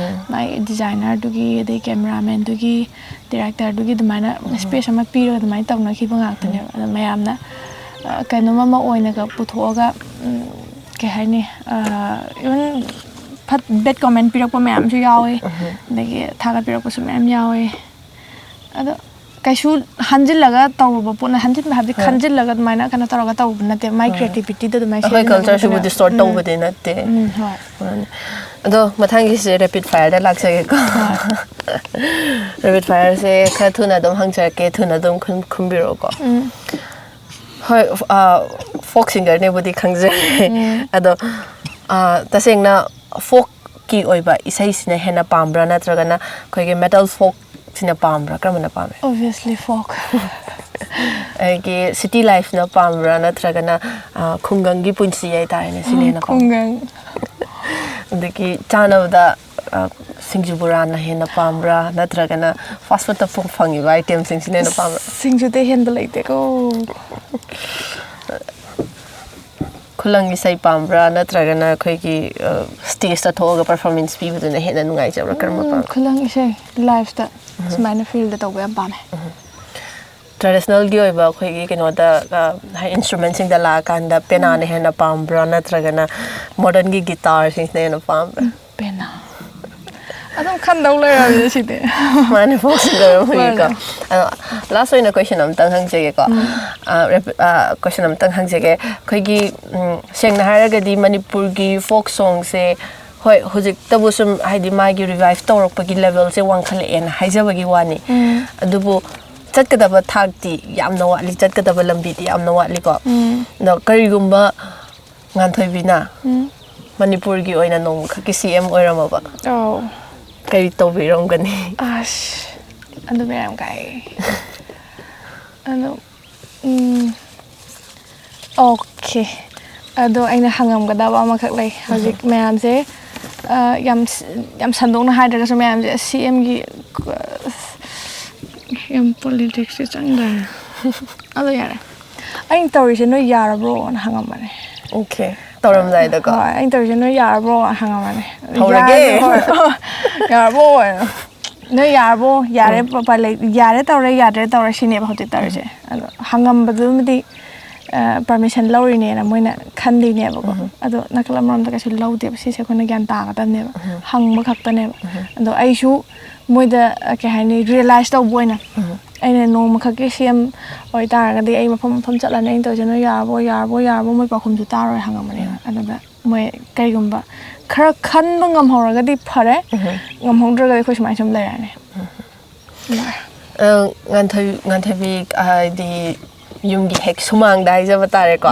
ꯃꯥꯒꯤ designer ꯗꯨꯒꯤ, ꯑꯗꯩ cameraman ꯗꯨꯒꯤ, director ꯗꯨꯒꯤ ꯑꯗꯨꯃꯥꯏꯅ space ꯑꯃ ꯄꯤꯔꯒ ꯑꯗꯨꯃꯥꯏꯅ ꯇꯧꯅꯈꯤꯕ ꯉꯥꯛꯇꯅꯦꯕ꯫ ꯑꯗꯣ ꯃꯌꯥꯝꯅ, ꯑ, ꯀꯩꯅꯣꯝ ꯑꯃ ꯑꯣꯏꯅꯒ ꯄꯨꯊꯣꯛꯑꯒ, ꯎꯝ, ꯀꯩ ꯍꯥꯏꯅꯤ, ꯑ, even ꯐꯠ-, bad comment ꯄꯤꯔꯛꯄ ꯃꯌꯥꯝꯁꯨ ꯌꯥꯎꯋꯦ꯫ ꯑꯗꯒꯤ ꯊꯥꯒꯠꯄꯤꯔꯛꯄꯁꯨ ꯃꯌꯥꯝ ꯌꯥꯎꯋꯦ꯫ ꯑꯗꯣ ꯀꯩꯁꯨ ꯍꯟꯖꯤꯜꯂꯒ ꯇꯧꯔꯨꯕ ꯄꯣꯠꯅ, ꯍꯟꯖꯤꯟꯕ ꯍꯥꯏꯕꯗꯤ ꯍꯣꯏ꯫ ꯈꯟꯖꯤꯜꯂꯒꯒ ꯑꯗꯨꯃꯥꯏꯅ ꯀꯩꯅꯣ ꯇꯧꯔꯒ ꯇꯧꯕ ꯅꯠꯇꯦ, ꯃꯥꯏ ꯍꯣꯏ꯫ Creativity ꯗꯣ ꯑꯗꯨꯃꯥꯏꯅ ꯑꯩꯈꯣꯏ ꯁꯤꯖꯤꯟꯅꯕ culture ꯁꯤꯕꯨ ꯅꯠꯇꯅ꯫ Distort ꯎꯝ꯫ ꯇꯧꯕꯗꯤ ꯅꯠꯇꯦ꯫ ꯎꯝ, ꯍꯣꯏ꯫ ꯃꯥꯅꯤ꯫ ꯑꯗꯣ ꯃꯊꯪꯒꯤꯁꯦ rapid fire ꯗ ꯂꯥꯛꯆꯒꯦꯀꯣ꯫ ꯍꯣꯏ꯫ Rapid fire ꯁꯦ ꯈꯔ ꯊꯨꯅ ꯑꯗꯨꯝ ꯍꯪꯖꯔꯛꯀꯦ, ꯊꯨꯅ ꯑꯗꯨꯝ ꯈꯨꯝ-, ꯈꯨꯝꯕꯤꯔꯛꯑꯣꯀꯣ꯫ ꯎꯝ꯫ ꯍꯣꯏ, ꯑ, folk singer ꯅꯦꯕꯨꯗꯤ ꯈꯪꯖꯔꯦ꯫ ꯎꯝ꯫ ꯑꯗꯣ, ꯑ, ꯇꯁꯦꯡꯅ folk ꯀꯤ ꯑꯣꯏꯕ ꯏꯁꯩꯁꯤꯅ ꯍꯦꯟꯅ ꯄꯥꯝꯕ꯭ꯔꯥ, ꯅꯠꯇ꯭ꯔꯒꯅ ꯑꯩꯈꯣꯏꯒꯤ metal folk ꯁꯤꯅ ꯄꯥꯝꯕ꯭ꯔꯥ? ꯀꯔꯝꯕꯅ ꯄꯥꯝꯃꯦ? Obviously folk꯫ ꯑꯩꯒꯤ city life ꯅ ꯄꯥꯝꯕ꯭ꯔꯥ, ꯅꯠꯇ꯭ꯔꯒꯅ, ꯑ, ꯈꯨꯡꯒꯪꯒꯤ ꯄꯨꯟꯁꯤ ꯍꯥꯏꯇꯥꯔꯦꯅꯦ, ꯁꯤꯅ ꯍꯦꯟꯅ ꯄꯥꯝꯕ꯭ꯔꯥ? ꯈꯨꯡꯒꯪ꯫ ꯑꯗꯒꯤ ꯆꯥꯅꯕꯗ, ꯑ, ꯁꯤꯡꯖꯨ ꯕꯣꯔꯥꯅ ꯍꯦꯟꯅ ꯄꯥꯝꯕ꯭ꯔꯥ, ꯅꯠꯇ꯭ꯔꯒꯅ fast food ꯇ ꯐꯪ-, ꯐꯪꯉꯤꯕ item ꯁꯤꯡꯁꯤꯅ ꯍꯦꯟꯅ ꯄꯥꯝꯕ꯭ꯔꯥ? ꯁꯤꯡꯖꯨꯗꯩ ꯍꯦꯟꯕ ꯂꯩꯇꯦꯀꯣ꯫ ꯈꯨꯂꯪ ꯏꯁꯩ ꯄꯥꯝꯕ꯭ꯔꯥ, ꯅꯠꯇ꯭ꯔꯒꯅ ꯑꯩꯈꯣꯏꯒꯤ, ꯑ, stage ꯇ ꯊꯣꯛꯑꯒ performance ꯄꯤꯕꯗꯨꯅ ꯍꯦꯟꯅ ꯅꯨꯡꯉꯥꯏꯖꯕ꯭ꯔꯥ? ꯀꯔꯝꯕ ꯎꯝ, ꯄꯥꯝꯃꯤ? ꯈꯨꯂꯪ ꯏꯁꯩ live ꯇ ꯁꯨꯃꯥꯏꯅ field ꯇ ꯇꯧꯕ ꯌꯥꯝ ꯄꯥꯝꯃꯦ꯫ Traditional ꯒꯤ ꯑꯣꯏꯕ ꯑꯩꯈꯣꯏꯒꯤ ꯀꯩꯅꯣꯗ, ꯑ, ꯍꯥꯏ, instrument ꯁꯤꯡꯗ ꯂꯥꯛꯑꯀꯥꯟꯗ ꯄꯦꯅꯥꯅ ꯍꯦꯟꯅ ꯄꯥꯝꯕ꯭ꯔꯥ, ꯅꯠꯇ꯭ꯔꯒꯅ modern ꯒꯤ guitar ꯁꯤꯡꯁꯤꯅ ꯍꯦꯟꯅ ꯄꯥꯝꯕ꯭ꯔꯥ? ꯎꯝ, ꯄꯦꯅꯥ꯫ ꯑꯗꯨꯝ ꯈꯟꯗꯧ ꯂꯩꯔꯕꯅꯤꯅ ꯁꯤꯗꯤ꯫ ꯃꯥꯅꯦ, folk singer ꯑꯃ ꯑꯣꯏꯌꯦꯀꯣ꯫ ꯃꯥꯅꯦ꯫ ꯑꯗꯣ last ꯑꯣꯏꯅ question ꯑꯝꯇꯪ ꯍꯪꯖꯒꯦꯀꯣ꯫ ꯎꯝ꯫ ꯑ, rep-, ꯑ, question ꯑꯝꯇꯪ ꯍꯪꯖꯒꯦ꯫ ꯑꯩꯈꯣꯏꯒꯤ, ꯎꯝ, ꯁꯦꯡꯅ ꯍꯥꯏꯔꯒꯗꯤ ꯃꯅꯤꯄꯨꯔꯒꯤ folk song ꯁꯦ, ꯍꯣꯏ, ꯍꯧꯖꯤꯛꯇꯕꯨ ꯁꯨꯝ, ꯍꯥꯏꯗꯤ, ꯃꯥꯒꯤ revive ꯇꯧꯔꯛꯄꯒꯤ level ꯁꯦ ꯋꯥꯡꯈꯠꯂꯛꯑꯦꯅ ꯍꯥꯏꯖꯕꯒꯤ ꯋꯥꯅꯤ꯫ ꯎꯝ꯫ ꯑꯗꯨꯕꯨ ꯆꯠꯀꯗꯕ ꯊꯥꯛꯇꯤ ꯌꯥꯝꯅ ꯋꯥꯠꯂꯤ, ꯆꯠꯀꯗꯕ ꯂꯝꯕꯤꯗꯤ ꯌꯥꯝꯅ ꯋꯥꯠꯂꯤꯀꯣ꯫ ꯎꯝ꯫ ꯑꯗꯣ ꯀꯔꯤꯒꯨꯝꯕ ꯉꯥꯟꯊꯣꯏꯕꯤꯅ ꯎꯝ꯫ ꯃꯅꯤꯄꯨꯔꯒꯤ ꯑꯣꯏꯅ ꯅꯣꯡꯃꯈꯛꯀꯤ C M ꯑꯣꯏꯔꯝꯃꯕ, ꯑꯧ꯫ ꯀꯔꯤ ꯇꯧꯕꯤꯔꯝꯒꯅꯤ? ꯑꯁ, ꯑꯗꯨ ꯃꯌꯥꯝ ꯀꯥꯏ꯫ ꯑꯗꯣ, ꯎꯝ, okay꯫ ꯑꯗꯣ ꯑꯩꯅ ꯍꯪꯉꯝꯒꯗꯕ ꯑꯃꯈꯛ ꯂꯩ꯫ ꯍꯧꯖꯤꯛ ꯃꯌꯥꯝꯁꯦ, ꯑ, ꯌꯥꯝ ꯁ-, ꯌꯥꯝ ꯁꯟꯗꯣꯛꯅ ꯍꯥꯏꯗ꯭ꯔꯒꯁꯨ ꯃꯌꯥꯝꯁꯦ C M ꯒꯤ, ꯑ, ꯌꯥꯝ politics ꯁꯦ ꯆꯪꯗ꯭ꯔꯥ? ꯑꯗꯣ ꯌꯥꯔꯦ, ꯑꯩꯅ ꯇꯧꯔꯤꯁꯦ ꯅꯣꯏ ꯌꯥꯔꯕ꯭ꯔꯣꯅ ꯍꯪꯉꯝꯕꯅꯦ꯫ ꯑꯣꯀꯦ, ꯇꯧꯔꯝꯗꯥꯏꯗꯀꯣ꯫ ꯍꯣꯏ, ꯑꯩꯅ ꯇꯧꯔꯤꯁꯦ ꯅꯣꯏ ꯌꯥꯔꯕ꯭ꯔꯣ ꯍꯪꯉꯝꯕꯅꯦ꯫ ꯍꯧꯔꯒꯦ꯫ ꯌꯥꯔꯕ꯭ꯔꯣ? ꯍꯣꯏ, ꯌꯥꯔꯕꯣ? ꯅꯣꯏ ꯌꯥꯔꯕꯣ? ꯌꯥꯔꯦ, ꯎꯄꯥꯏ ꯂꯩ-, ꯌꯥꯔꯦ ꯇꯧꯔꯦ, ꯌꯥꯗ꯭ꯔꯦ ꯇꯧꯔꯦ, ꯁꯤꯅꯦꯕ ꯍꯧꯖꯤꯛ ꯇꯧꯔꯤꯁꯦ꯫ ꯑꯗꯣ ꯍꯪꯉꯝꯕꯗꯨꯃꯗꯤ ꯄꯔꯃꯤꯁꯟ ꯂꯧꯔꯤꯅꯦꯅ ꯃꯣꯏꯅ ꯈꯟꯗꯣꯏꯅꯦꯕꯀꯣ꯫ ꯑꯗꯣ ꯅꯥꯀꯜ ꯑꯃꯔꯣꯝꯗ ꯀꯩꯁꯨ ꯂꯧꯗꯦꯕ꯫ ꯁꯤꯁꯦ ꯑꯩꯈꯣꯏꯅ ꯒ꯭ꯌꯥꯟ ꯇꯥꯒꯗꯕꯅꯦꯕ, ꯍꯪꯕ ꯈꯛꯇꯅꯦꯕ꯫ ꯑꯗꯣ ꯑꯩꯁꯨ ꯃꯣꯏꯗ, ꯑ, ꯀꯩ ꯍꯥꯏꯅꯤ, ꯔꯤꯌꯦꯂꯥꯏꯁ ꯇꯧꯕ ꯑꯣꯏꯅ ꯑꯩꯅ ꯅꯣꯡꯃꯈꯛꯀꯤ ꯁꯤ ꯑꯦꯝ ꯑꯣꯏꯇꯥꯔꯒꯗꯤ ꯑꯩ ꯃꯐꯝ ꯃꯐꯝ ꯆꯠꯂꯅꯤ, ꯑꯩꯅ ꯇꯧꯔꯤꯁꯦ ꯅꯣꯏ ꯌꯥꯔꯕꯣ, ꯌꯥꯔꯕꯣ, ꯌꯥꯔꯕꯣ, ꯃꯣꯏ ꯄꯥꯎꯈꯨꯝꯁꯨ ꯇꯥꯔꯣꯏ ꯍꯪꯉꯝꯕꯅꯦꯕ꯫ ꯑꯗꯨꯗ ꯃꯣꯏ ꯀꯩꯒꯨꯝꯕ ꯈꯔ ꯈꯟꯕ ꯉꯝꯍꯧꯔꯒꯗꯤ ꯐꯔꯦ, ꯉꯝꯍꯧꯗ꯭ꯔꯒꯗꯤ ꯑꯩꯈꯣꯏ ꯁꯨꯃꯥꯏꯅ ꯁꯨꯝ ꯂꯩꯔꯅꯤ꯫ ꯑ, ꯉꯥꯟꯊꯣꯏ-, ꯉꯥꯟꯊꯣꯏꯕꯤ, ꯍꯥꯏꯗꯤ ꯌꯨꯝꯒꯤ ꯍꯦꯛ ꯁꯨꯃꯥꯡꯗ ꯍꯥꯏꯖꯕ ꯇꯥꯔꯦꯀꯣ꯫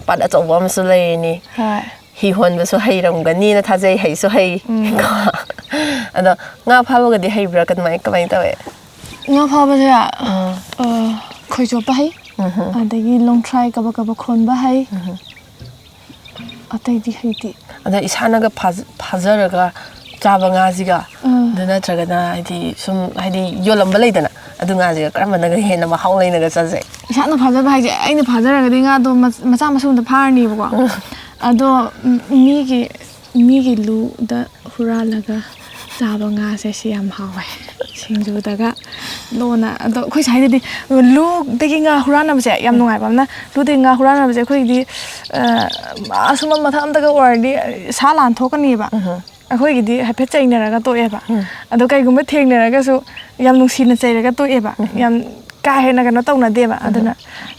ꯄꯥꯠ ꯑꯆꯧꯕ ꯑꯃꯁꯨ ꯂꯩꯔꯤꯅꯤ꯫ ꯍꯣꯏ꯫ ꯍꯤ ꯍꯣꯟꯕꯁꯨ ꯍꯩꯔꯝꯒꯅꯤꯅ ꯊꯥꯖꯩ, ꯍꯩꯁꯨ ꯍꯩ꯫ ꯀꯣ? ꯑꯗꯣ ꯉꯥ ꯐꯥꯕꯒꯗꯤ ꯍꯩꯕ꯭ꯔꯥ? ꯀꯃꯥꯏ-, ꯀꯃꯥꯏꯅ ꯇꯧꯋꯦ? ꯉꯥ ꯐꯥꯕꯁꯦ, ꯑ, ꯈꯣꯏ ꯆꯣꯞꯄ ꯍꯩ, ꯑꯗꯒꯤ ꯂꯣꯡꯊ꯭ꯔꯥꯏ ꯀꯕꯛ ꯀꯕꯛ ꯈꯣꯟꯕ ꯍꯩ, ꯑꯇꯩꯗꯤ ꯍꯩꯇꯦ꯫ ꯑꯗ ꯏꯁꯥꯅꯒ ꯐꯥꯖ-, ꯐꯥꯖꯔꯒ ꯆꯥꯕ ꯉꯥꯁꯤꯒ, ꯎꯝ꯫ ꯑꯗꯨ ꯅꯠꯇ꯭ꯔꯒꯅ ꯍꯥꯏꯗꯤ ꯁꯨꯝ ꯍꯥꯏꯗꯤ ꯌꯣꯜꯂꯝꯕ ꯂꯩꯗꯅ, ꯑꯗꯨ ꯉꯥꯁꯤꯒ ꯀꯔꯝꯕꯅꯒ ꯍꯦꯟꯅ ꯃꯍꯥꯎ ꯂꯩꯅꯒ ꯆꯥꯖꯩ? ꯏꯁꯥꯅ ꯐꯥꯖꯕ ꯍꯥꯏꯁꯦ, ꯑꯩꯅ ꯐꯥꯖꯔꯒꯗꯤ ꯉꯥꯗꯣ ꯃꯆ-, ꯃꯆꯥ ꯃꯁꯨ ꯑꯝꯇ ꯐꯥꯔꯅꯤꯕꯀꯣ꯫ ꯑꯗꯣ ꯃꯤꯒꯤ, ꯃꯤꯒꯤ ꯂꯨꯗ ꯍꯨꯔꯥꯜꯂꯒ ꯆꯥꯕ ꯉꯥꯁꯦ ꯁꯤ ꯌꯥꯝ ꯍꯥꯎꯋꯦ꯫ ꯁꯤꯡꯖꯨꯗꯒ ꯂꯣꯟꯅ, ꯑꯗꯣ ꯑꯩꯈꯣꯏ ꯁ꯭ꯋꯥꯏꯗꯗꯤ ꯂꯨꯗꯒꯤ ꯉꯥ ꯍꯨꯔꯥꯟꯅꯕꯁꯦ ꯌꯥꯝ ꯅꯨꯡꯉꯥꯏꯕ ꯑꯃꯅ, ꯂꯨꯗꯒꯤ ꯉꯥ ꯍꯨꯔꯥꯟꯅꯕꯁꯦ ꯑꯩꯈꯣꯏꯒꯤꯗꯤ, ꯑ, ꯑꯁꯨꯝꯕ ꯃꯊꯛ ꯑꯝꯇꯒ ꯑꯣꯏꯔꯗꯤ ꯁꯥ ꯂꯥꯟ ꯊꯣꯛꯀꯅꯤꯕ꯫ ꯑꯩꯈꯣꯏꯒꯤꯗꯤ ꯍꯥꯏꯐꯦꯠ ꯆꯩꯅꯔꯒ ꯇꯣꯛꯑꯦꯕ꯫ ꯑꯗꯣ ꯀꯩꯒꯨꯝꯕ ꯊꯦꯡꯅꯔꯒꯁꯨ ꯌꯥꯝ ꯅꯨꯡꯁꯤꯅ ꯆꯩꯔꯒ ꯇꯣꯛꯑꯦꯕ꯫ ꯌꯥꯝ ꯀꯥ ꯍꯦꯟꯅ ꯀꯩꯅꯣ ꯇꯧꯅꯗꯦꯕ꯫ ꯑꯗꯨꯅ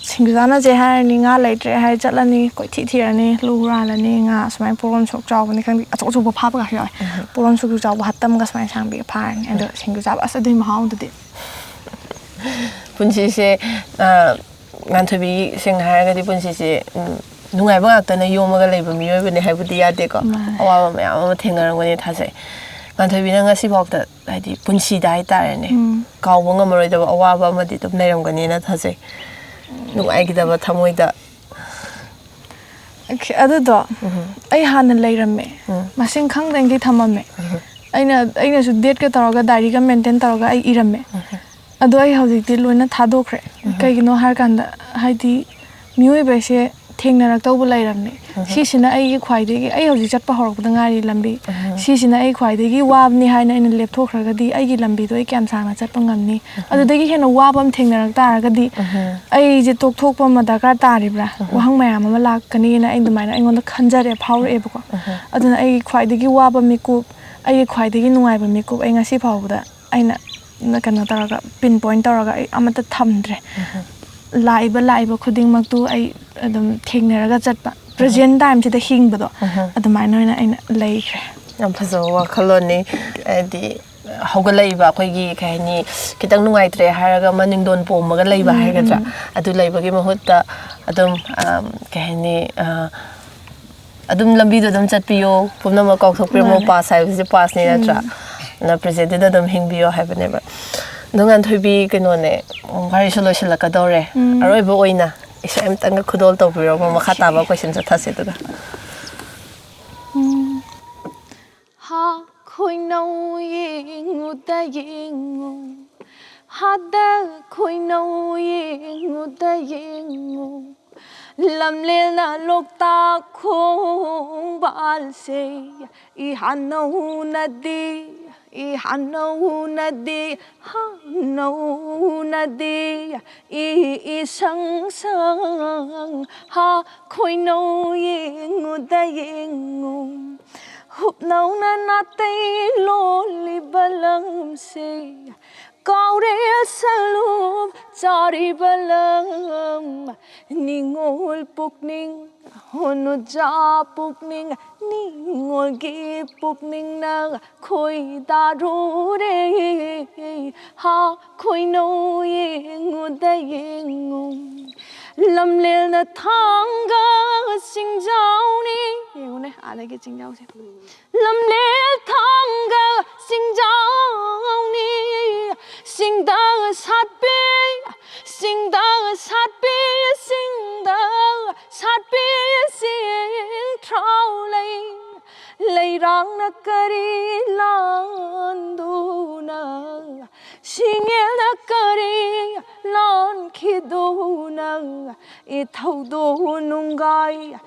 ꯁꯤꯡꯖꯨ ꯆꯥꯅꯁꯦ ꯍꯥꯏꯔꯅꯤ, ꯉꯥ ꯂꯩꯇ꯭ꯔꯦ ꯍꯥꯏꯔ ꯆꯠꯂꯅꯤ, ꯀꯣꯏꯊꯤ ꯊꯤꯔꯅꯤ, ꯂꯨ ꯍꯨꯔꯥꯜꯂꯅꯤ, ꯉꯥ ꯁꯨꯃꯥꯏꯅ ꯄꯣꯔꯣꯝ ꯁꯨꯛ ꯆꯥꯎꯕꯅꯤ ꯈꯪꯗꯦ, ꯑꯆꯧ ꯑꯆꯧꯕ ꯐꯥꯕꯒꯁꯨ ꯌꯥꯎꯋꯦ꯫ ꯄꯣꯔꯣꯝ ꯁꯨꯛ ꯆꯥꯎꯕ ꯍꯠꯇꯝꯒ ꯁꯨꯃꯥꯏꯅ ꯁꯥꯡꯕꯤꯒ ꯐꯥꯔꯅꯤ꯫ ꯑꯗꯣ ꯁꯤꯡꯖꯨ ꯆꯥꯕ, ꯑꯁ, ꯑꯗꯨꯒꯤ ꯃꯍꯥꯎꯗꯨꯗꯤ꯫ ꯄꯨꯟꯁꯤꯁꯦ, ꯑ, ꯉꯥꯟꯊꯣꯏꯕꯤ, ꯁꯦꯡꯅ ꯍꯥꯏꯔꯒꯗꯤ ꯄꯨꯟꯁꯤꯁꯦ, ꯎꯝ, ꯅꯨꯡꯉꯥꯏꯕ ꯉꯥꯛꯇꯅ ꯌꯣꯝꯃꯒ ꯂꯩꯕ ꯃꯤꯑꯣꯏꯕꯅꯦ ꯍꯥꯏꯕꯗꯤ ꯌꯥꯗꯦꯀꯣ꯫ ꯃꯥꯅꯦ꯫ ꯑꯋꯥꯕ ꯃꯌꯥꯝ ꯑꯃ ꯊꯦꯡꯅꯔꯝꯒꯅꯤ ꯊꯥꯖꯩ꯫ ꯉꯥꯟꯊꯣꯏꯕꯤꯅ ꯉꯁꯤꯐꯥꯎꯗ, ꯍꯥꯏꯗꯤ ꯄꯨꯟꯁꯤꯗ ꯍꯥꯏꯇꯥꯔꯦꯅꯦ, ꯎꯝ꯫ ꯀꯥꯎꯕ ꯉꯝꯃꯔꯣꯏꯗꯕ ꯑꯋꯥꯕ ꯑꯃꯗꯤ ꯑꯗꯨꯝ ꯂꯩꯔꯝꯒꯅꯤꯅ ꯊꯥꯖꯩ꯫ ꯅꯨꯡꯉꯥꯏꯈꯤꯗꯕ ꯊꯃꯣꯏꯗ꯫ ꯑꯣꯀꯦ, ꯑꯗꯨꯗꯣ ꯑꯩ ꯍꯥꯟꯅ ꯂꯩꯔꯝꯃꯦ꯫ ꯃꯁꯤꯡ ꯈꯪꯗꯪꯗꯤ ꯊꯝꯃꯝꯃꯦ꯫ ꯑꯩꯅ, ꯑꯩꯅꯁꯨ ꯗꯦꯠꯀ ꯇꯧꯔꯒ, ꯗꯥꯏꯔꯤꯒ ꯃꯦꯟꯇꯦꯟ ꯇꯧꯔꯒ ꯑꯩ ꯏꯔꯝꯃꯦ꯫ ꯑꯗꯣ ꯑꯩ ꯍꯧꯖꯤꯛꯇꯤ ꯂꯣꯏꯅ ꯊꯥꯗꯣꯛꯈ꯭ꯔꯦ꯫ ꯀꯩꯒꯤꯅꯣ ꯍꯥꯏꯔꯀꯥꯟꯗ, ꯍꯥꯏꯗꯤ, ꯃꯤꯑꯣꯏꯕꯁꯦ ꯊꯦꯡꯅꯔꯛꯇꯧꯕ ꯂꯩꯔꯕꯅꯦ꯫ ꯁꯤꯁꯤꯅ ꯑꯩꯒꯤ ꯈ꯭ꯋꯥꯏꯗꯒꯤ, ꯑꯩ ꯍꯧꯖꯤꯛ ꯆꯠꯄ ꯍꯧꯔꯛꯄꯗ ꯉꯥꯏꯔꯤ ꯂꯝꯕꯤ꯫ ꯁꯤꯁꯤꯅ ꯑꯩ ꯈ꯭ꯋꯥꯏꯗꯒꯤ ꯋꯥꯕꯅꯤ ꯍꯥꯏꯅ ꯑꯩꯅ ꯂꯦꯞꯊꯣꯛꯈ꯭ꯔꯒꯗꯤ, ꯑꯩꯒꯤ ꯂꯝꯕꯤꯗꯣ ꯑꯩ ꯀꯌꯥꯝ ꯁꯥꯡꯅ ꯆꯠꯄ ꯉꯝꯅꯤ? ꯑꯗꯨꯗꯒꯤ ꯍꯦꯟꯅ ꯋꯥꯕ ꯑꯃ ꯊꯦꯡꯅꯔꯛ ꯇꯥꯔꯒꯗꯤ, ꯑꯩꯁꯦ ꯇꯣꯛꯊꯣꯛꯄ ꯑꯃ ꯗꯔꯀꯥꯔ ꯇꯥꯔꯤꯕ꯭ꯔꯥ? ꯋꯥꯍꯪ ꯃꯌꯥꯝ ꯑꯃ ꯂꯥꯛꯀꯅꯤꯅ ꯑꯩ ꯑꯗꯨꯃꯥꯏꯅ ꯑꯩꯉꯣꯟꯗ ꯈꯟꯖꯔꯦ, ꯐꯥꯎꯔꯛꯑꯦꯕꯀꯣ꯫ ꯑꯗꯨꯅ ꯑꯩꯒꯤ ꯈ꯭ꯋꯥꯏꯗꯒꯤ ꯋꯥꯕ ꯃꯤꯀꯨꯞ, ꯑꯩꯒꯤ ꯈ꯭ꯋꯥꯏꯗꯒꯤ ꯅꯨꯡꯉꯥꯏꯕ ꯃꯤꯀꯨꯞ ꯑꯩ ꯉꯁꯤ ꯐꯥꯎꯕꯗ ꯑꯩꯅ ꯀꯩꯅꯣ ꯇꯧꯔꯒ, ꯄꯤꯟ ꯄꯣꯏꯟ ꯇꯧꯔꯒ ꯑꯩ ꯑꯃꯠꯇ ꯊꯝꯗ꯭ꯔꯦ꯫ ꯂꯥꯛꯏꯕ, ꯂꯥꯛꯏꯕ ꯈꯨꯗꯤꯡꯃꯛꯇꯨ ꯑꯩ ꯑꯗꯨꯝ ꯊꯦꯡꯅꯔꯒ ꯆꯠꯄ, ꯄ꯭ꯔꯖꯦꯟ ꯇꯥꯏꯝꯁꯤꯗ ꯍꯤꯡꯕꯗꯣ, ꯑꯗꯨꯃꯥꯏꯅ ꯑꯣꯏꯅ ꯑꯩꯅ ꯂꯩꯈ꯭ꯔꯦ꯫ ꯌꯥꯝ ꯐꯖꯕ ꯋꯥꯈꯜꯂꯣꯟꯅꯤ꯫ ꯍꯥꯏꯗꯤ, ꯍꯧꯒꯠꯂꯛꯏꯕ ꯑꯩꯈꯣꯏꯒꯤ, ꯀꯩ ꯍꯥꯏꯅꯤ, ꯈꯤꯇꯪ ꯅꯨꯡꯉꯥꯏꯇ꯭ꯔꯦ ꯍꯥꯏꯔꯒ ꯃꯅꯤꯡꯗꯣꯟ ꯄꯣꯝꯃꯒ ꯂꯩꯕ ꯍꯥꯏꯒꯗ꯭ꯔꯥ? ꯑꯗꯨ ꯂꯩꯕꯒꯤ ꯃꯍꯨꯠꯇ ꯑꯗꯨꯝ, ꯑꯝ, ꯀꯩ ꯍꯥꯏꯅꯤ, ꯑ, ꯑꯗꯨꯝ ꯂꯝꯕꯤꯗꯣ ꯑꯗꯨꯝ ꯆꯠꯄꯤꯌꯣ, ꯄꯨꯝꯅꯃꯛ ꯀꯥꯎꯊꯣꯛꯄꯤꯔꯝꯃꯣ꯫ ꯃꯥꯅꯦ꯫ ꯄꯥꯁ ꯍꯥꯏꯕꯁꯦ ꯄꯥꯁꯅꯤ, ꯅꯠꯇ꯭ꯔꯥ? ꯑꯗꯨꯅ ꯄ꯭ꯔꯖꯦꯟꯇꯨꯗ ꯑꯗꯨꯝ ꯍꯤꯡꯕꯤꯌꯣ ꯍꯥꯏꯕꯅꯦꯕ꯫ ꯑꯗꯣ ꯉꯥꯟꯊꯣꯏꯕꯤ, ꯀꯩꯅꯣꯅꯦ, ꯎꯝ, ꯋꯥꯔꯤꯁꯨ ꯂꯣꯏꯁꯤꯜꯂꯛꯀꯗꯧꯔꯦ꯫ ꯎꯝ꯫ ꯑꯔꯣꯏꯕ ꯑꯣꯏꯅ ꯏꯁꯩ ꯑꯝꯇꯪꯒ ꯈꯨꯗꯣꯜ ꯇꯧꯕꯤꯔꯝꯃꯣ, ꯃꯈꯥ ꯇꯥꯕ ꯀꯣꯏꯁꯟ ꯆꯠꯊꯁꯦ ꯑꯗꯨꯒ꯫ ꯎꯝ꯫ ꯍꯥ ꯈꯣꯏꯅꯧ ꯌꯦꯡꯉꯨꯗ ꯌꯦꯡꯉꯨ, ꯍꯥꯗ ꯈꯣꯏꯅꯧ ꯌꯦꯡꯉꯨꯗ ꯌꯦꯡꯉꯨ, ꯂꯝꯂꯦꯜꯅ ꯂꯣꯛꯇꯥꯛ ꯈꯣꯡꯕꯥꯜꯁꯦ, ꯏꯍꯥꯟ ꯅꯧꯅꯗꯤ, ꯏꯍꯥꯟ ꯅꯧꯅꯗꯤ, ꯍꯥꯟ ꯅꯧꯅꯗꯤ, ꯏ ꯏꯁꯪ ꯁꯪ, ꯍꯥ ꯈꯣꯏꯅꯧ ꯌꯦꯡꯉꯨꯗ ꯌꯦꯡꯉꯨ, ꯍꯨꯞꯅꯧꯅ ꯅꯥꯇꯩ ꯂꯣꯜꯂꯤꯕ ꯂꯝꯁꯦ, ꯀꯥꯎꯔꯦ ꯁꯂꯨꯝ ꯆꯥꯔꯤꯕ ꯂꯝ, ꯅꯤꯡꯉꯣꯜ ꯄꯨꯛꯅꯤꯡ, ꯍꯣꯅꯨꯖꯥ ꯄꯨꯛꯅꯤꯡ, ꯅꯤꯡꯉꯣꯜꯒꯤ ꯄꯨꯛꯅꯤꯡꯅ ꯈꯣꯏꯗꯥꯔꯨꯔꯦ꯫ ꯍꯥ ꯈꯣꯏꯅꯧ ꯌꯦꯡꯉꯨꯗ ꯌꯦꯡꯉꯨ, ꯂꯝꯂꯦꯜꯅ ꯊꯥꯡꯒ ꯆꯤꯡꯖꯥꯎꯅꯤ꯫ ꯌꯦꯡꯉꯨꯅꯦ, ꯑꯥꯗꯒꯤ ꯆꯤꯡꯖꯥꯎꯁꯦ꯫ ꯂꯝꯂꯦꯜ ꯊꯥꯡꯒ ꯆꯤꯡꯖꯥꯎꯅꯤ, ꯆꯤꯡꯗ ꯁꯥꯠꯄꯤ, ꯆꯤꯡꯗ ꯁꯥꯠꯄꯤ, ꯆꯤꯡꯗ ꯁꯥꯠꯄꯤ ꯆꯤꯡꯊ꯭ꯔꯥꯎ ꯂꯩ꯫ ꯂꯩꯔꯥꯡꯅ ꯀꯔꯤ ꯂꯥꯟꯗꯨꯅ ꯁꯤꯡꯉꯦꯜꯅ ꯀꯔꯤ ꯂꯥꯟꯈꯤꯗꯨꯅ ꯏꯊꯧꯗꯣ ꯅꯨꯡꯒꯥꯏ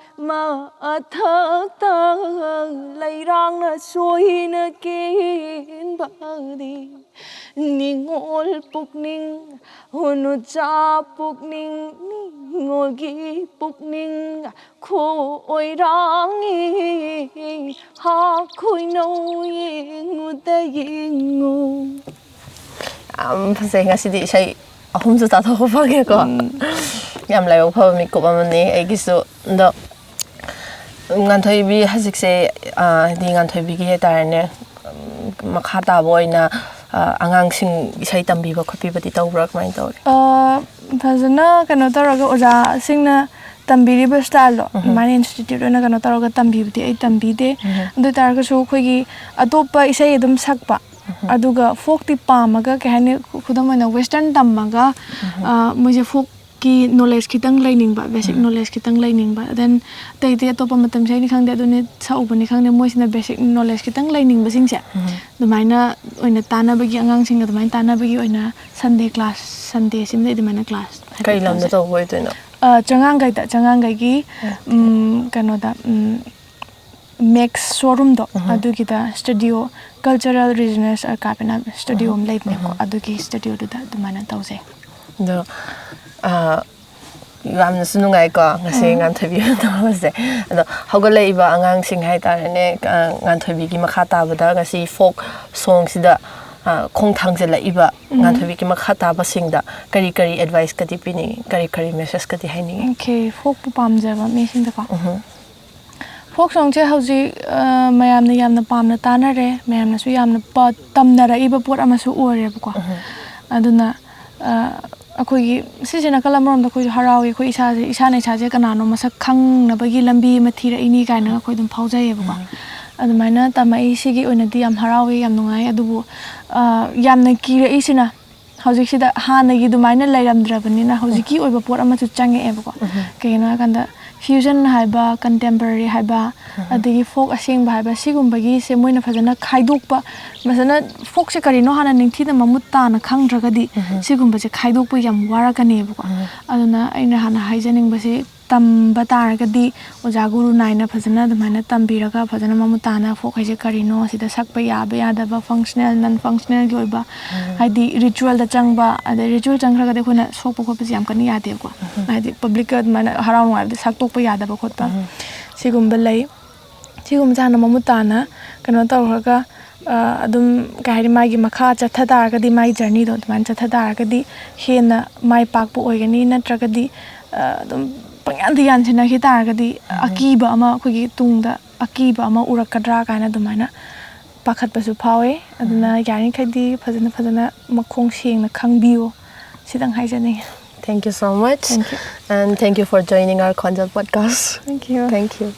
ꯃꯊꯛꯇ ꯂꯩꯔꯥꯡꯅ ꯁꯣꯏꯅ ꯀꯦꯟꯕꯗꯤ ꯅꯤꯡꯉꯣꯜ ꯄꯨꯛꯅꯤꯡ ꯍꯨꯅꯨꯆꯥ ꯄꯨꯛꯅꯤꯡ ꯅꯤꯡꯉꯣꯜꯒꯤ ꯄꯨꯛꯅꯤꯡ ꯈꯣꯏꯔꯥꯡꯉꯤ ꯍꯥ ꯈꯣꯏꯅꯧ ꯌꯦꯡꯉꯨꯗ ꯌꯦꯡꯉꯨ꯫ ꯌꯥꯝ ꯐꯖꯩ꯫ ꯉꯁꯤꯗꯤ ꯏꯁꯩ ꯑꯍꯨꯝꯁꯨ ꯇꯥꯊꯣꯛꯄ ꯐꯪꯉꯦꯀꯣ꯫ ꯌꯥꯝ ꯂꯥꯏꯕꯛ ꯐꯕ ꯃꯤꯀꯨꯞ ꯑꯃꯅꯤ ꯑꯩꯒꯤꯁꯨ꯫ ꯑꯗꯣ ꯉꯥꯟꯊꯣꯏꯕꯤ ꯍꯧꯖꯤꯛꯁꯦ, ꯑ, ꯍꯥꯏꯗꯤ ꯉꯥꯟꯊꯣꯏꯕꯤꯒꯤ ꯍꯥꯏꯇꯥꯔꯦꯅꯦ, ꯎꯝ, ꯃꯈꯥ ꯇꯥꯕ ꯑꯣꯏꯅ, ꯑ, ꯑꯉꯥꯡꯁꯤꯡ ꯏꯁꯩ ꯇꯝꯕꯤꯕ ꯈꯣꯠꯄꯤꯕꯗꯤ ꯇꯧꯕ꯭ꯔꯥ, ꯀꯃꯥꯏꯅ ꯇꯧꯔꯤ? ꯑ, ꯐꯖꯅ ꯀꯩꯅꯣ ꯇꯧꯔꯒ ꯑꯣꯖꯥꯁꯤꯡꯅ ꯇꯝꯕꯤꯔꯤꯕ ꯁ꯭ꯇꯥꯏꯜꯗꯣ, ꯎꯝꯍꯨꯝ꯫ ꯑꯗꯨꯃꯥꯏꯅ ꯏꯟꯁꯇꯤꯇ꯭ꯌꯨꯠ ꯑꯣꯏꯅ ꯀꯩꯅꯣ ꯇꯧꯔꯒ ꯇꯝꯕꯤꯕꯗꯤ ꯑꯩ ꯇꯝꯕꯤꯗꯦ꯫ ꯎꯝꯍꯨꯝ꯫ ꯑꯗꯨ ꯑꯣꯏ ꯇꯥꯔꯒꯁꯨ ꯑꯩꯈꯣꯏꯒꯤ ꯑꯇꯣꯞꯄ ꯏꯁꯩ ꯑꯗꯨꯝ ꯁꯛꯄ, ꯎꯝꯍꯨꯝ꯫ ꯑꯗꯨꯒ ꯐꯣꯛꯇꯤ ꯄꯥꯝꯃꯒ, ꯀꯩ ꯍꯥꯏꯅꯤ, ꯈꯨ-, ꯈꯨꯗꯝ ꯑꯣꯏꯅ ꯋꯦꯁꯇꯔꯟ ꯇꯝꯃꯒ, ꯎꯝꯍꯨꯝ꯫ ꯑ, ꯃꯣꯏꯁꯦ ꯐꯣꯛꯀꯤ ꯅꯣꯂꯦꯖ ꯈꯤꯇꯪ ꯂꯩꯅꯤꯡꯕ, ꯕꯦꯁꯤꯛ ꯎꯝ꯫ ꯅꯣꯂꯦꯖ ꯈꯤꯇꯪ ꯂꯩꯅꯤꯡꯕ꯫ Then ꯑꯇꯩ ꯑꯇꯩ ꯑꯇꯣꯞꯄ ꯃꯇꯝ ꯏꯁꯩꯅꯤ ꯈꯪꯗꯦ, ꯑꯗꯨꯅꯤ ꯁꯛꯎꯕꯅꯤ ꯈꯪꯗꯦ, ꯃꯣꯏꯁꯤꯅ ꯕꯦꯁꯤꯛ ꯅꯣꯂꯦꯖ ꯈꯤꯇꯪ ꯂꯩꯅꯤꯡꯕꯁꯤꯡꯁꯦ, ꯎꯝ꯫ ꯑꯗꯨꯃꯥꯏꯅ ꯑꯣꯏꯅ ꯇꯥꯟꯅꯕꯒꯤ, ꯑꯉꯥꯡꯁꯤꯡꯒ ꯑꯗꯨꯃꯥꯏꯅ ꯇꯥꯟꯅꯕꯒꯤ ꯑꯣꯏꯅ ꯁꯟꯗꯦ ꯀ꯭ꯂꯥꯁ, ꯁꯟꯗꯦꯁꯤꯃꯗꯤ ꯑꯗꯨꯃꯥꯏꯅ ꯀ꯭ꯂꯥꯁ ꯍꯥꯏꯐꯦꯠ ꯀꯩ ꯂꯝꯗ ꯇꯧꯖꯩ꯫ ꯇꯧꯕ ꯑꯣꯏꯗꯣꯏꯅꯣ? ꯑ, ꯆꯉꯥꯡꯒꯩꯗ, ꯆꯉꯥꯡꯒꯩꯒꯤ, ꯑꯣꯀꯦ꯫ ꯎꯝ, ꯀꯩꯅꯣꯗ, ꯎꯝ, ꯃꯦꯛꯁ ꯁꯣꯔꯨꯝꯗꯣ, ꯎꯝ꯫ ꯑꯗꯨꯒꯤꯗ ꯁ꯭ꯇꯨꯗꯤꯑꯣ, ꯀꯜꯆꯔꯦꯜ ꯔꯤꯖꯅꯦꯜꯁ ꯑꯥꯔꯀꯥꯏꯚ ꯑꯅ ꯁ꯭ꯇꯨꯗꯤꯑꯣ ꯎꯝ꯫ ꯑꯃ ꯂꯩꯕꯅꯦꯀꯣ, ꯎꯝ꯫ ꯑꯗꯨꯒꯤ ꯁ꯭ꯇꯨꯗꯤꯑꯣꯗꯨꯗ ꯑꯗꯨꯃꯥꯏꯅ ꯇꯧꯖꯩ꯫ ꯑꯗꯣ, ꯑ, ꯌꯥꯝꯅꯁꯨ ꯅꯨꯡꯉꯥꯏꯀꯣ ꯉꯁꯤ ꯎꯝ꯫ ꯉꯥꯟꯊꯣꯏꯕꯤ ꯇꯧꯕꯁꯦ꯫ ꯑꯗꯣ ꯍꯧꯒꯠꯂꯛꯏꯕ ꯑꯉꯥꯡꯁꯤꯡ ꯍꯥꯏꯇꯥꯔꯦꯅꯦ, ꯑ, ꯉꯥꯟꯊꯣꯏꯕꯤꯒꯤ ꯃꯈꯥ ꯇꯥꯕꯗ ꯉꯁꯤ ꯐꯣꯛ ꯁꯣꯡꯁꯤꯗ, ꯑ, ꯈꯣꯡ ꯊꯥꯡꯖꯤꯜꯂꯛꯏꯕ ꯎꯝ꯫ ꯉꯥꯟꯊꯣꯏꯕꯤꯒꯤ ꯃꯈꯥ ꯇꯥꯕꯁꯤꯡꯗ ꯀꯔꯤ ꯀꯔꯤ ꯑꯦꯗꯚꯥꯏꯁꯀꯗꯤ ꯄꯤꯅꯤꯡꯉꯤ? ꯀꯔꯤ ꯀꯔꯤ ꯃꯦꯁꯦꯖꯀꯗꯤ ꯍꯥꯏꯅꯤꯡꯉꯤ? ꯑꯣꯀꯦ, ꯐꯣꯛꯄꯨ ꯄꯥꯝꯖꯕ ꯃꯤꯁꯤꯡꯗꯀꯣ꯫ ꯎꯝꯍꯨꯝ꯫ ꯐꯣꯛ ꯁꯣꯡꯁꯦ ꯍꯧꯖꯤꯛ, ꯑ, ꯃꯌꯥꯝꯅ ꯌꯥꯝꯅ ꯄꯥꯝꯅ ꯇꯥꯅꯔꯦ, ꯃꯌꯥꯝꯅꯁꯨ ꯌꯥꯝꯅ ꯄ-, ꯇꯝꯅꯔꯛꯏꯕ ꯄꯣꯠ ꯑꯃꯁꯨ ꯑꯣꯏꯔꯦꯕꯀꯣ꯫ ꯎꯝꯍꯨꯝ꯫ ꯑꯗꯨꯅ, ꯑ, ꯑꯩꯈꯣꯏꯒꯤ ꯁꯤꯁꯦ ꯅꯥꯀꯜ ꯑꯃꯔꯣꯝꯗ ꯑꯩꯈꯣꯏꯁꯨ ꯍꯔꯥꯎꯏ, ꯑꯩꯈꯣꯏ ꯏꯁꯥꯁꯦ, ꯏꯁꯥꯅ ꯏꯁꯥꯁꯦ ꯀꯅꯥꯅꯣ ꯃꯁꯛ ꯈꯪꯅꯕꯒꯤ ꯂꯝꯕꯤ ꯑꯃ ꯊꯤꯔꯛꯏꯅꯤ ꯀꯥꯏꯅꯒ ꯑꯩꯈꯣꯏ ꯑꯗꯨꯝ ꯐꯥꯎꯖꯩꯌꯦꯕꯀꯣ꯫ ꯎꯝ꯫ ꯑꯗꯨꯃꯥꯏꯅ ꯇꯝꯃꯛꯏꯁꯤꯒꯤ ꯑꯣꯏꯅꯗꯤ ꯌꯥꯝ ꯍꯔꯥꯎꯏ, ꯌꯥꯝ ꯅꯨꯡꯉꯥꯏ꯫ ꯑꯗꯨꯕꯨ, ꯑ, ꯌꯥꯝꯅ ꯀꯤꯔꯛꯏꯁꯤꯅ ꯍꯧꯖꯤꯛꯁꯤꯗ ꯍꯥꯟꯅꯒꯤ ꯑꯗꯨꯃꯥꯏꯅ ꯂꯩꯔꯝꯗ꯭ꯔꯕꯅꯤꯅ ꯍꯧꯖꯤꯛꯀꯤ ꯑꯣꯏꯕ ꯄꯣꯠ ꯑꯃꯁꯨ ꯆꯪꯉꯛꯑꯦꯕꯀꯣ꯫ ꯎꯝ꯫ ꯀꯩꯒꯤꯅꯣ ꯍꯥꯏꯀꯥꯟꯗ ꯐ꯭ꯌꯨꯖꯟ ꯍꯥꯏꯕ, ꯀꯟꯇꯦꯝꯄꯔꯔꯤ ꯍꯥꯏꯕ, ꯑꯗꯒꯤ ꯐꯣꯛ ꯑꯁꯦꯡꯕ ꯍꯥꯏꯕ, ꯁꯤꯒꯨꯝꯕꯒꯤꯁꯦ ꯃꯣꯏꯅ ꯐꯖꯅ ꯈꯥꯏꯗꯣꯛꯄ, ꯐꯖꯅ ꯐꯣꯛꯁꯦ ꯀꯔꯤꯅꯣ ꯍꯥꯟꯅ ꯅꯤꯡꯊꯤꯅ ꯃꯃꯨꯠ ꯇꯥꯅ ꯈꯪꯗ꯭ꯔꯒꯗꯤ ꯁꯤꯒꯨꯝꯕꯁꯦ ꯈꯥꯏꯗꯣꯛꯄ ꯌꯥꯝ ꯋꯥꯔꯛꯀꯅꯦꯕꯀꯣ꯫ ꯑꯗꯨꯅ ꯑꯩꯅ ꯍꯥꯟꯅ ꯍꯥꯏꯖꯅꯤꯡꯕꯁꯦ, ꯇꯝꯕ ꯇꯥꯔꯒꯗꯤ ꯑꯣꯖꯥ ꯒꯨꯔꯨ ꯅꯥꯏꯅ ꯐꯖꯅ ꯑꯗꯨꯃꯥꯏꯅ ꯇꯝꯕꯤꯔꯒ ꯐꯖꯅ ꯃꯃꯨꯠ ꯇꯥꯅ ꯐꯣꯛ ꯍꯥꯏꯁꯦ ꯀꯔꯤꯅꯣ, ꯁꯤꯗ ꯁꯛꯄ ꯌꯥꯕ ꯌꯥꯗꯕ, ꯐꯪꯁꯅꯦꯜ ꯅꯟ ꯐꯪꯁꯅꯦꯜꯒꯤ ꯑꯣꯏꯕ, ꯍꯥꯏꯗꯤ ꯔꯤꯆꯨꯋꯦꯜꯗ ꯆꯪꯕ, ꯑꯗꯩ ꯔꯤꯆꯨꯋꯦꯜ ꯆꯪꯈ꯭ꯔꯒꯗꯤ ꯑꯩꯈꯣꯏꯅ ꯁꯣꯛꯄ ꯈꯣꯠꯄꯁꯦ ꯌꯥꯝ ꯀꯟꯅ ꯌꯥꯗꯦꯕꯀꯣ꯫ ꯍꯥꯏꯗꯤ ꯄꯕ꯭ꯂꯤꯛꯀ ꯑꯗꯨꯃꯥꯏꯅ ꯍꯔꯥꯎ ꯅꯨꯡꯉꯥꯏꯕꯗ ꯁꯛꯇꯣꯛꯄ ꯌꯥꯗꯕ ꯈꯣꯠꯄ ꯁꯤꯒꯨꯝꯕ ꯂꯩ꯫ ꯁꯤꯒꯨꯝꯕꯁꯦ ꯍꯥꯟꯅ ꯃꯃꯨꯠ ꯇꯥꯅ ꯀꯩꯅꯣ ꯇꯧꯔꯒ, ꯑ, ꯑꯗꯨꯝ ꯀꯩ ꯍꯥꯏꯅꯤ, ꯃꯥꯒꯤ ꯃꯈꯥ ꯆꯠꯊ ꯇꯥꯔꯒꯗꯤ, ꯃꯥꯒꯤ ꯖꯔꯅꯤꯗꯣ ꯑꯗꯨꯃꯥꯏꯅ ꯆꯠꯊ ꯇꯥꯔꯒꯗꯤ ꯍꯦꯟꯅ ꯃꯥꯏ ꯄꯥꯛꯄ ꯑꯣꯏꯒꯅꯤ꯫ ꯅꯠꯇ꯭ꯔꯒꯗꯤ, ꯑ, ꯑꯗꯨꯝ ꯄꯪꯌꯥꯟꯗ ꯌꯥꯟꯁꯤꯟꯅꯈꯤ ꯇꯥꯔꯒꯗꯤ ꯑꯀꯤꯕ ꯑꯃ, ꯑꯩꯈꯣꯏꯒꯤ ꯇꯨꯡꯗ ꯑꯀꯤꯕ ꯑꯃ ꯎꯔꯛꯀꯗ꯭ꯔꯥ ꯀꯥꯏꯅ ꯑꯗꯨꯃꯥꯏꯅ ꯄꯥꯈꯠꯄꯁꯨ ꯐꯥꯎꯋꯦ꯫ ꯑꯗꯨꯅ ꯌꯥꯔꯤꯈꯩꯗꯤ ꯐꯖꯅ ꯐꯖꯅ ꯃꯈꯣꯡ ꯁꯦꯡꯅ ꯈꯪꯕꯤꯌꯨ, ꯁꯤꯗꯪ ꯍꯥꯏꯖꯅꯤꯡꯉꯤ꯫ Thank you so much. Thank you. And thank you for joining our Khonjal podcast. Thank you. Thank you.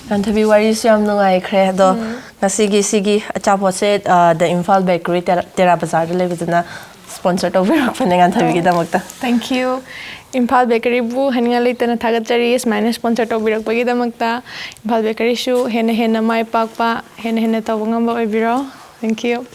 ꯉꯥꯟꯊꯕꯤ, ꯋꯥꯔꯤꯁꯨ ꯌꯥꯝ ꯅꯨꯡꯉꯥꯏꯈ꯭ꯔꯦ꯫ ꯑꯗꯣ ꯉꯁꯤꯒꯤ ꯁꯤꯒꯤ ꯑꯆꯥꯄꯣꯠꯁꯦ, ꯑ, The Imphal Bakery, ꯇꯦꯔꯥ, ꯇꯦꯔꯥ ꯕꯖꯥꯔꯗ ꯂꯩꯕꯗꯨꯅ sponsor ꯇꯧꯕꯤꯔꯛꯄꯅꯦ ꯉꯥꯟꯊꯕꯤꯒꯤꯗꯃꯛꯇ꯫ Thank you. ꯏꯝꯐꯥꯜ ꯕꯦꯀꯔꯤꯕꯨ ꯍꯥꯏꯅꯤꯡꯉꯥꯏ ꯂꯩꯇꯅ ꯊꯥꯒꯠꯆꯔꯤ, ꯁꯨꯃꯥꯏꯅ sponsor ꯇꯧꯕꯤꯔꯛꯄꯒꯤꯗꯃꯛꯇ꯫ ꯏꯝꯐꯥꯜ ꯕꯦꯀꯔꯤꯁꯨ ꯍꯦꯟꯅ ꯍꯦꯟꯅ ꯃꯥꯏ ꯄꯥꯛꯄ, ꯍꯦꯟꯅ ꯍꯦꯟꯅ ꯇꯧꯕ ꯉꯝꯕ ꯑꯣꯏꯕꯤꯔꯣ꯫ Thank you.